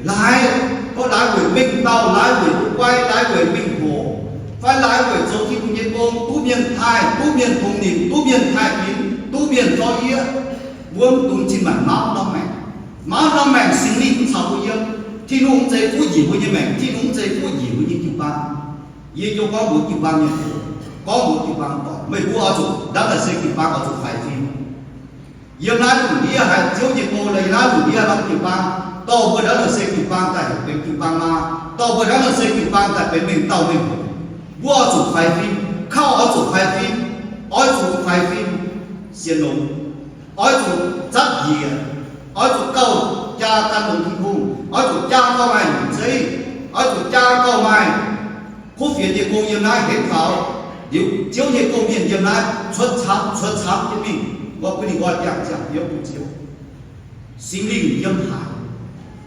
laaix, gorngv laaix weic mengh dauh, laaix weic guai, laaix weic mengh hoc, fai laaix weic zoux Tin-Hungh nyei gong duqv mienh taaih, duqv mienh tongx nimc, duqv mienh taaih fingx, duqv mienh zorqv yiev. Mbuo mv dungx cin-maanc mauv norm maengc. Mauv norm maengc Singx Lingh caux mbuo yiem. Tin-Hungh mv zeiz fuqv njiec mbuo nyei maengc. Tin-Hungh mv zeiz fuqv njiec mbuo nyei jiu-baang. Yie jiu gorngv mbuox jiu-baang mienh, gorngv mbuox jiu-baang doic, meih mbuo oix zuqc, ndaamv daaih se jiu-baang oix zuqc faix fim. Yiem naaiv lungh ndiev haiz Ziouv nyei gong, yiem naaiv lungh ndiev haiz jiu-baang, dorh mbuo naaiv nor se jiu-baang daaih benx jiu-baang maa, dorh mbuo naaiv nor se jiu-baang daaih benx mengh dauh mengh hoc. Mbuo oix zuqc faix fim, kauv oix zuqc faix fim, oix zuqc faix fim sienx longx, oix zuqc zatv njiec, oix zuqc gauh jaa gan longx Tin-Hungh, oix zuqc jaa gauh maaih nyungc zeiv, oix zuqc jaa gauh maaih kuv fienx nyei gong yiem naaiv henv faaux. Liuz Ziouv nyei gong-mienh yiem naaiv cuotv camv, cuotv camv jienv mingh, mbuo bun ninh nqoi ziangh ziangh biouv bun Ziouv. Singx Lingh yiem haaix,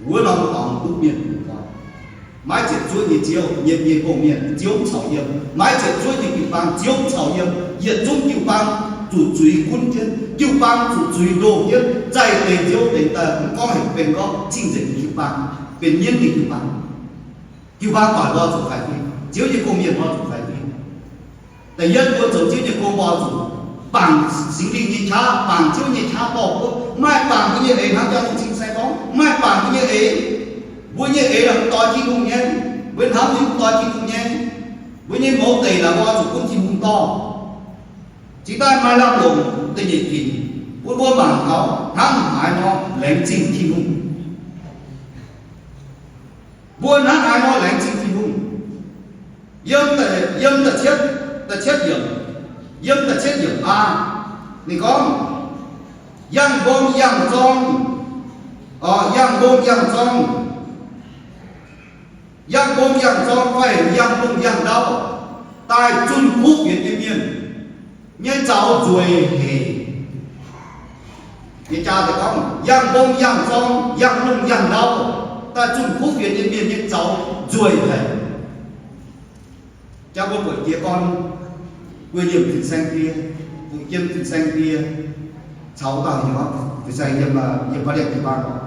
wuov norm dorngx duqv mienh bun nqoi. Maiv ziepc zuoqv nyei Ziouv, nyei, nyei gong-mienh, Ziouv mv caux yiem. Maiv ziepc zuoqv nyei jiu-baang, Ziouv mv caux yiem. Yietc zungv jiu-baang zuqc zuiz gunv jienv, jiu-baang zuqc zuiz ndoh jienv, zaih deix nziouv deix daaih, mv gorngv heuc benx gorngv cing-nzengc nyei jiu-baang, benx mienv nyei jiu-baang. Jiu-baang doic mbuo zuqc faix fim, Ziouv nyei gong-mienh mbuo zuqc faix fim. Da'yietv, mbuo zoux Ziouv nyei gong mbuo zuqc bangc Singx Lingh nyei qaqv, bangc Ziouv nyei qaqv dorh mbuo. Maaih bangc mbuo nyei eix hnangv jangx lungh cing-saeng gorngv, maaih bangc mbuo nyei eix. Mbuo nyei eix naaic mv doix Tin-Hungh nyei, mbuo hnamv nyei mv doix Tin-Hungh nyei. Mbuo nyei mouz deic naaic mbuo zuqc gunv Tin-Hungh dorh. Cingx daaih maaih lamh longc da'nyeic ginc, bun mbuo mangc taux hnangv haaix nor laengz zingh Tin-Hungh. Mbuo hnangv haaix nor laengz zingh Tin-Hungh? Yiem, yiem da'cietv, da'cietv yiemc, yiem da'cietv yiemc aqv, ninh gorngv, yangh mbong yangh zorng, o, yangh mbong yangh zorng, yangh mbong yangh zorng fai yangh lungh yangh ndau, daaih zunh kuv fienx nyei mienh nyei zaux nzueic haic. Yie jaa deix gorngv, yangh mbong yangh zorng, yangh lungh yangh ndau, daaih zunh kuv fienx nyei mienh nyei zaux nzueic haic. Jaa mbuo buatc jiez gorn, mbuo yiem fin-saeng die, mbuo yiem fin-saeng die, caux dauh heuc fin-saeng yiem, yiem baav liangh jiu-baang oc,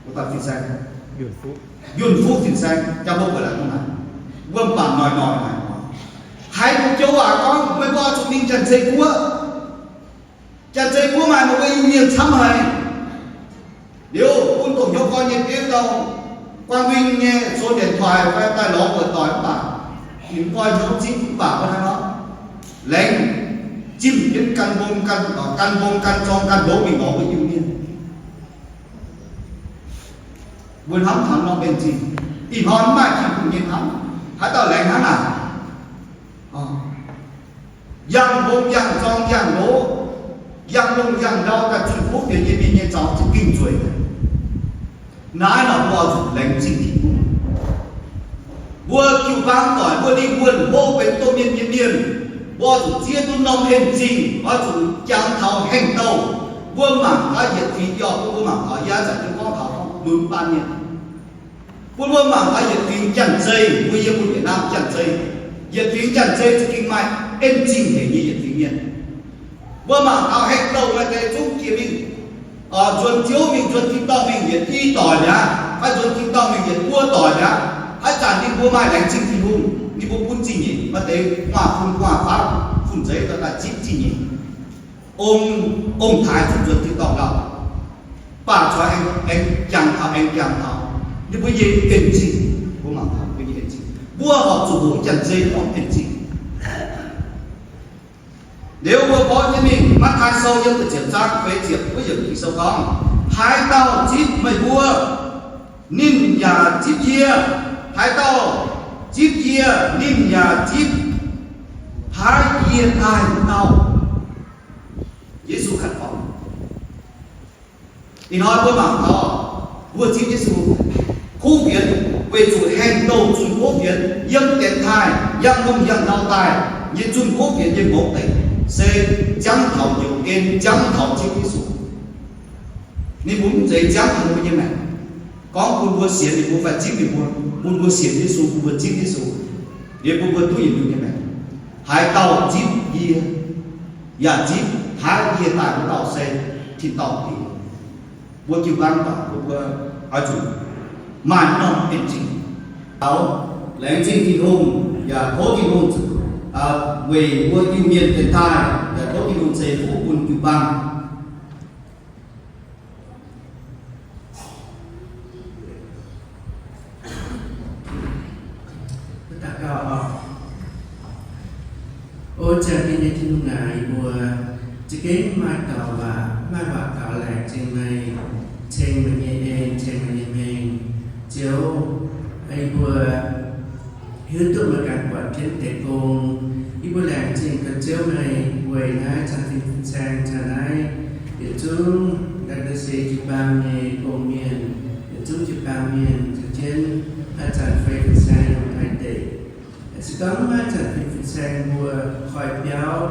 wuov dauh fin-saeng, yunh fuqv fin-saeng, jaa mbuo buatc laengz duqv naaic, wuov mv baac noic noic naaic, haiz mbuo joux waac gorngv meih mbuo oix zuqc mingh Janx-Zei Guoqv. Janx-Zei Guoqv maaih meih mbuo Iu-Mienh camv haic. Liuz bun dongh hnyouv gorn nyei biouv dauh guanh win nyei zoux điện thoại fai daaih lorz buoz-doic mv baac, ninh mv goiv hnyouv zipv mv baac wuov hnangv nor, laengz zimh jienv gan mbong gan, gan mbong gan zorng gan longx mingh lorz mbuo Iu-Mienh. Mbuo hnamv taux norm en zingh, ih hnoi mv maaih Tin-Hungh nyei hnamv, haaix dauh laengz hnangv naaic? Yangh mbong yangh zorng yangh longx, yangh lungh yangh ndau daaih zunh kuv fienx nyei mienh nyei zaux za'gengh nzueic. Naaiv nor mbuo oix zuqc laengz zingh Tin-Hungh. Mbuo jiu-baang doic, mbuo lingh wuonh hlo benx domh mienh nyei mienh, mbuo oix zuqc zieqv duqv norm en zingh, oix zuqc jangx taux hengx douh. Mbuo mangc gaax yietc fingx, yie oix bun mbuo mangc gaax, yie zanc jienv gorngv taux lunx baan mienh. Bun mbuo mangc gaax yietc fingx Janx-Zei, mbuo yiem mbuo Yietc Naamh Janx-Zei. Yietc fingx Janx-Zei za'gengh maaih en zingh haic nyei yietc fingx mienh. Mbuo mangc gaax hengx douh maaih deix zungv jiex mingh, nzuonx Ziouv mingh, nzuonx tin-dorngh mingh yietc i doic mi'aqv, fai nzuonx tin-dorngh mingh yietc buo doic mi'aqv. Haaix zanc ninh mbuo maaih laengz zingh Tin-Hungh, ninh mbuo bun zingh nyeic, maaih deix gu'nguaaz-fun, gu'nguaaz-faanv, fun-zeiv daaih zipv zingh nyeic. Ong, ong-taaix zungv nzuonx tin-dorngh lauh, baac corc aengx, aengx jangx taux, aengx jangx taux ninh mbuo nyei en zingh. Mbuo mangc taux ninh mbuo nyei en zingh. Mbuo horpc zuqc hoqc Janx-Zei norm en zingh. Liuz mbuo borqv jienv mingh Matv^taai Sou yiem da'ziepc zaang feix ziepc wuov yiemc Ging-Sou gorngv, haaix dauh zipv meih mbuo, ninh yaac zipv yie. Haaix dauh zipv yie, ninh yaac zipv paaiv yie daaih wuov dauh. Yesu kaux gorngv. Ih hnoi mbuo mangc taux mbuo zipv Yesu kuv fienx, weic zuqc hengx douh zunh kuv fienx yiem dienx taaih, yangh lungh yangh ndau daaih nyei zunh kuv fienx nyei mouz deic, se ziangv taux njoux en, ziangv taux zipv Yesu. Ninh mbuo mv zeiz ziangv taux mbuo nyei maengc, gorngv bun mbuo sienx ninh mbuo fai zipv ninh mbuo, bun mbuo sienx Yesu, bun mbuo zipv Yesu, liuz bun mbuo duqv yietc liuz nyei maengc. Haaix dauh zipv yie, yaac zipv paaiv yie daaih wuov dauh se tin-dorngh Diex. Mbuo jiu-baang doic mbuo, mbuo oix zuqc maaih norm en zingh. Taux laengz zingh Tin-Hungh yaac tov Tin-Hungh weic mbuo Iu-Mienh dienx taaih, yaac tov Tin-Hungh ceix fuqv bun jiu-baang. Daux gaux oc. O ziangh jienv nyei Tin-Hungh aac, yie mbuo za'gengh maaih dauh waac Maaih waac taux laengz zingh meih, ceng meih nyei en, ceng meih nyei hmei. Ziouv, yie mbuo hiuv duqv meih ganh buatc jienv deix gong. Yie mbuo laengz zingh taux Ziouv meih weic naaiv zanc fin-saeng, zanc naaiv yietc zungv naaiv se jiu-baang nyei gong-mienh, yietc zungv jiu-baang mienh caux jienv naaiv zanc fei fin-saeng yiem Taiv deic. Se gorngv maiv maaih zanc fin-saeng mbuo koi biauv,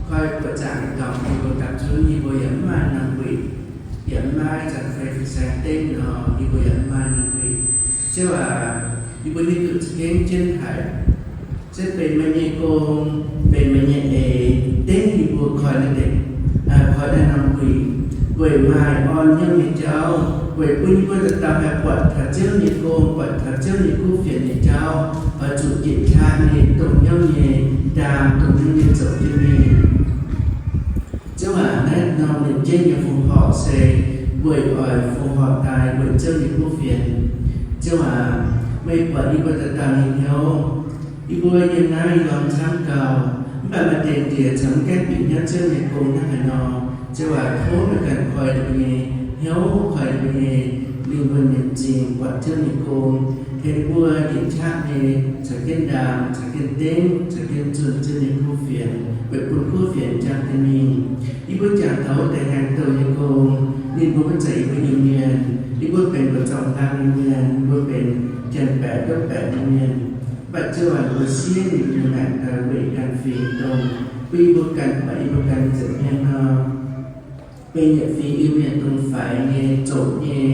koi buoqc zaangc dorngx yie mbuo gapv zunv, yie mbuo yaac mv maaih norm wuic, yaac mv maaih zanc fei fin-saeng dengv nor, yie mbuo yaac mv maaih norm wuic. Ziouv aac, yie mbuo hiuv duqv za'gengh jienv haic, se benx meih nyei gong, benx meih nyei eix dengv yie mbuo koi naaiv deix, koi naaiv norm wuic, weic maaih orn hnyouv nyei jauv, weic bun yie mbuo dauh dauh haih buatc taux Ziouv nyei gong, buatc taux Ziouv nyei kuv fienx nyei jauv, oix zuqc njiec qaqv nyei, dongh hnyouv nyei ndaam, dongh hnyouv nyei zoux jienv mingh. Ziouv aac, naaiv norm lengc jeiv nyei fongc horc se weic oix fongc horc daaih weic Ziouv nyei kuv fienx. Ziouv aac, meih buatc yie mbuo dauh dauh nyei hnyouv. Yie mbuo yiem naaiv yie norm camv gauh, mv baac maaih deix ndie caux mv gaengh bieqc hnyouv Ziouv nyei gong hnangv haaix nor. Ziouv aac, tov meih ganh koi yie mbuo nyei hnyouv, koi yie mbuo nyei lingh wuonh nyei m'zing buatc Ziouv nyei gong, tengx mbuo njiec qaqv nyei caux jienv ndaam, caux jienv dengv, caux jienv zunh Ziouv nyei kuv fienx, weic bun kuv fienx jangx jienv mingh. Yie mbuo jangx taux wuov deix haengx douh nyei gong, ninh mbuo maiv zeiz yie mbuo Iu-Mienh. Yie mbuo benx mbu'zorng hlang nyei mienh, yie mbuo benx janx-baeqc ndopv baeqc nyei mienh. Mv baac Ziouv aac, mbuo siev ninh mbuo nyei maengc daaih weic ganh fingx dongh bun yie mbuo ganh buatc yie mbuo ganh nza'hmien nor, benx yietc fingx Iu-Mienh dongh faix nyei, zoqc nyei,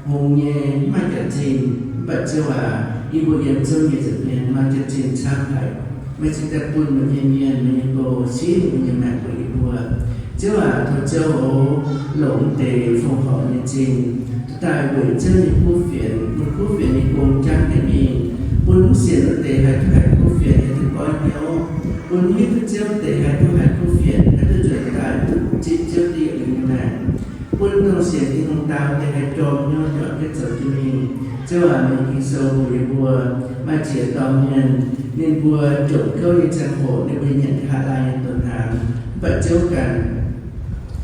hngongx nyei, mv maaih jaax-zinh. Mv baac Ziouv aac, yie mbuo yiem Ziouv nyei nza'hmien maaih jaax-zinh camv haic. Meih cingx daaih bun meih nyei mienh, meih nyei bou siev ninh mbuo nyei maengc weic yie mbuo. Ziouv aac, tov Ziouv oc, longc deix fongc horc nyei zingh daaih weic Ziouv nyei kuv fienx, bun kuv fienx nyei gong jangv jienv mingh, bun mv sienx wuov deix haih duqv haiz kuv fienx, haih duqv goiv hnyouv, bun mv hiuv duqv Ziouv deix haih duqv haiz kuv fienx, haih duqv nzuonx daaih duqv zipv Ziouv diuh lingh nyei maengc, bun dongh sienx Tin-Hungh dau deix haih jorm hnyouv juangc jienv zoux jienv mingh. Ziouv aac, meih nyei Ging-Sou mbuox yie mbuo, maaih ziex dorngx mienh, ninh mbuo jomc gouv nyei ziangh hoc ninh mbuo nyanc nqa'haav laai nyei douz hnaangx, mv baac Ziouv ganh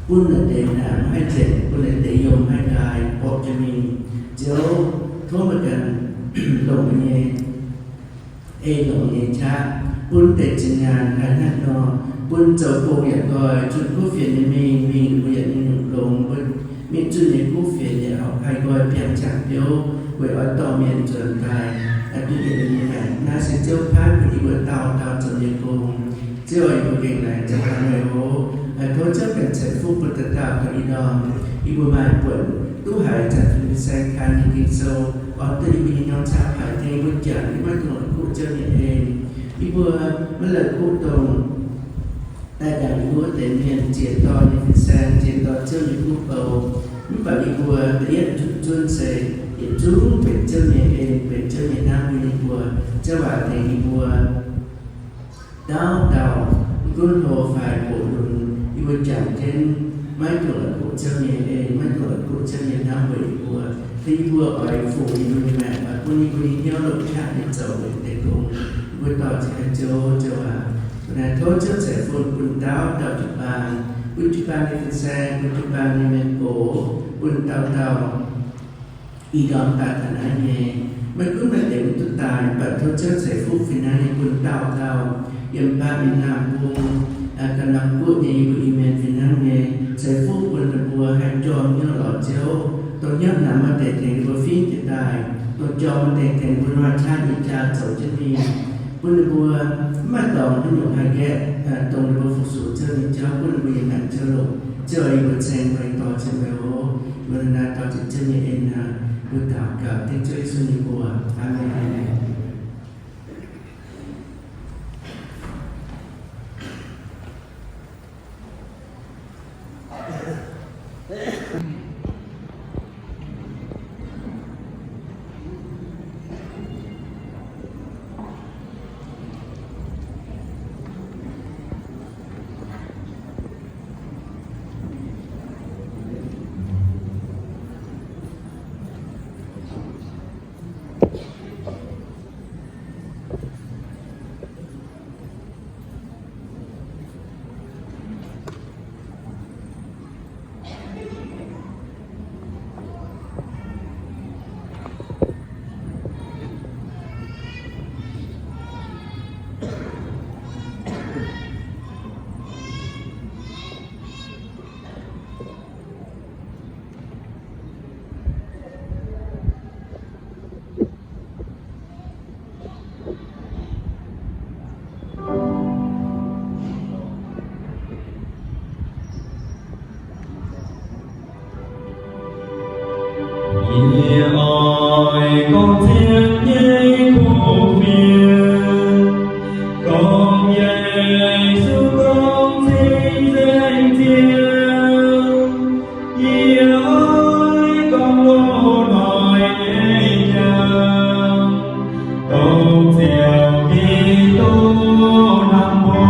bun naaiv deix hnaangx maiv haih nzengc, bun naaiv deix yiem maiv haih nqaai, borqv jienv mingh. Ziouv, tov meih ganh longc meih nyei, ei longc nyei qaqv bun deix zinh nyaanh haih hnangv nor, bun zoux gong yaac nqoi, zunh kuv fienx nyei mingh, mingh mbuo yaac mingh nyungc longx, mbuo mingh zunh nyei kuv fienx yaac horpc haih nqoi biangh ziangh biouv, weic oix dorh mienh nzuonx daaih, haih duqv yietc liuz nyei maengc. Naaiv se Ziouv paaiv bun yie mbuo dauh dauh zoux nyei gong. Ziouv aac, yie mbuo gengh laengz zingh meih oc. Tov Ziouv ganh ceix fuqv bun dauh dauh ganh ih ndorm. Yie mbuo maaih buonc duqv haiz zanc fin-saeng kaaix nyei Ging-Sou, orn duqv yie mbuo nyei hnyouv camv haic, tengx yie mbuo jangx yie maiv dungx la'kuqv Ziouv nyei en. Yie mbuo maiv la'kuqv dongh daaih ndaangc yie mbuo wuov deix mienh ziex dorh nyei fin-saeng, ziex dorh Ziouv nyei kuv bou. Mv baac yie mbuo da'yietv zunv se yietc zungv benx Ziouv nyei en, benx Ziouv nyei hnamv bun yie mbuo. Ziouv aac, tengx yie mbuo dauh dauh, mv gunv hlo fai gox lunx, yie mbuo jangx jienv maiv dungx la'kuqv Ziouv nyei en, maiv dungx la'kuqv Ziouv nyei hnamv weic yie mbuo. Tengx yie mbuo oix fungx yie mbuo nyei maengc, oix bun yie mbuo nyei hnyouv longc qaqv nyei zoux deix gong. Yie mbuo dorh ziangx Ziouv, Ziouv aac, naaiv tov Ziouv ceix fuqv bun dauh dauh jiu-baang, bun jiu-baang nyei fin-saeng, bun jiu-baang nyei mienh gox, bun dauh dauh ih ndorm daaih taux naaiv nyei. Maiv gunv maaih deix mv duqv daaih, mv baac tov Ziouv ceix fuqv fih hnangv nyei bun dauh dauh yiem baamh mienh naamh bung, ganh norm guoqv nyei yie mbuo Iu-Mienh fih hnangv nyei. Ceix fuqv bun ninh mbuo haih jorm hnyouv lorz Ziouv, dongh hnyouv namx maaih deix tengx ninh mbuo fingx jiez daaih, dongh jorm maaih deix tengx ninh mbuo maaih qaqv nyei jaa zoux jienv mingh. Bun ninh mbuo mv maaih dorngx haaix nyungc haih nqaeqv, dongh ninh mbuo fu-sux Ziouv nyei jauv, bun ninh mbuo yiem naaic Ziouv longx. Ziouv aac, yie mbuo ceng meih, dorh ceng meih oc. Mbuo naaiv dorh ceng Ziouv nyei en aac, mbuo daux gaux dengv Ziouv Yesu nyei mbuox. Aamen. Oix gorngv Ziouv nyei kuv fienx, gorngv Yesu gorngv cing nzengc Ziouv. Yie oix gorngv loz-hnoi nyei jauv, dongh Ziouv Giduc hnamv mbuo.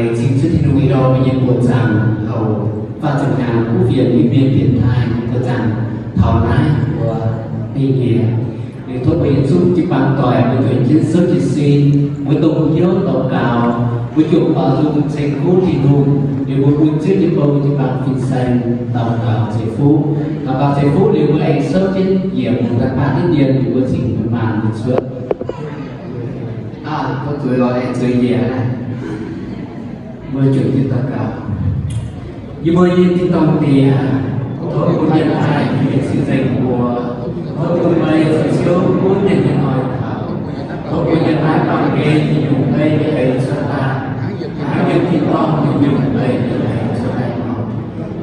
Laengz zingh Ziouv Tin-Hungh ih ndorm mbuo nyei buoz-zaangc, taux faah ziepc hnyangx kuv fienx Iu-Mienh dienx taaih nyei buoz-zaangc, taux naaiv mbuo ei nyiex. Liuz tov mbuo yietc zungv jiu-baang doic, mbuo juangc jienv souv jiez sin, mbuo dongh hnyouv daux gaux, mbuo juangc baaux nzung ceng kuv Tin-Hungh, liuz mbuo bun Ziouv nyei bou jiu-baang fin-saeng daux gaux ceix fuqv. Daux gaux ceix fuqv liuz, mbuo aengx souv jienv njiec mbuo daaih baamh mienh, liuz mbuo cingx mbuo maanh mbuo cuotv. Aa, tov zueiz lorz aengx zueiz njiec. Mbuo juangc jienv daux gaux. Yie mbuo nyei Tin-Dorngh Diex, tov bun yiem naaiv nyei sin nzengc mbuo. Tov bun meih zoux Ziouv gunv mienh nyei hnoi taux. Tov bun yiem naaiv baamh gen nyei nyungc hei nyei eix cuotv daaih, hnangv yiem tin-dorngh nyei nyungc hei nyei eix cuotv daaih nor.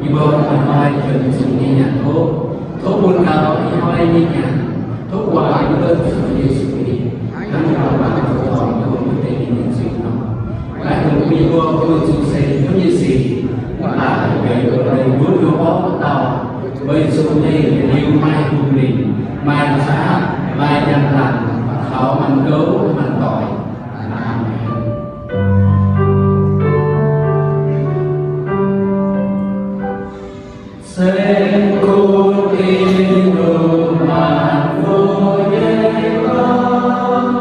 Yie mbuo hnoi-hnoi juangc zuqc nyei nyanc hopv, tov bun gaux ih hnoi nyei nyanc, tov guangc yie mbuo zuqc Yesu Giduc, hnangv yie mbuo guangc zoux dorngc bun mbuo deix mienh zuiz nor. Maiv dungx bun yie mbuo buoz-zuqc ceix Ziouv nyei sic, mv baac weic yie mbuo longc wuov nyungc orv wuov dauh, weic zuqc ninh yietc liuz maaih Hungh Lingc, maaih qaqv, maaih njang laangc, taux maanc gouv maanc doic. Aamen. Ceng kuv Tin-Hungh maanc fuqv nyei gorngv,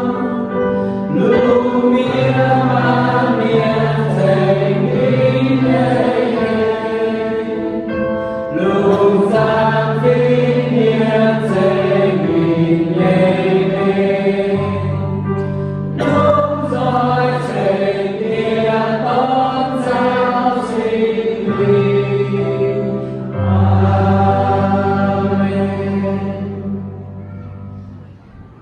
lungh ndiev maanc mienh ceng ninh nyei, lungh zaangc fingx mienh ceng ninh nyei mengh. Longc nzoih ceng Diex, Dorn, Ziouv Singx Lingh. Aamen.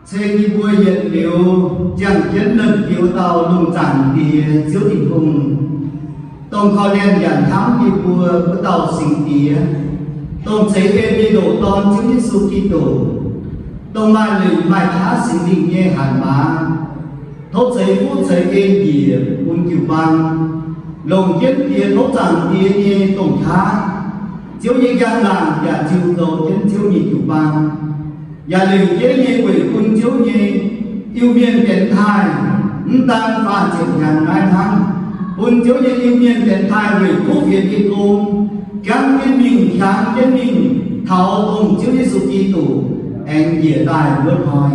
Ceng yie mbuo yietc liuz ziangh jienv Nernh Jiex Wuov Dauh, Lungh Zaangc Diex Ziouv Tin-Hungh, dongh korv-lienh yaac hnamv yie mbuo wuov dauh Singx Diex, dongh ceix en nyei ndoqc Dorn, Ziouv Yesu Giduc, dongh maaih lingc maaih qaqv Singx Lingh nyei hatc maaz, tov ceix fuqv ceix en njiec bun jiu-baang, longc jienv Diex tov Zaangc Diex nyei domh qaqv, Ziouv nyei njang laangc yaac ziux zoux jienv Ziouv nyei jiu-baang, yaac lengc jeiv nyei weic bun Ziouv nyei Iu-Mienh dienx taaih, mv daan faah ziepc hnyangx naaiv hnangv, bun Ziouv nyei Iu-Mienh dienx taaih weic kuv fienx nyei gong, jangv jienv mingh, hiaangx jienv mingh, taux dongh Ziouv Yesu Giduc aengx njiec daaih wuov hnoi.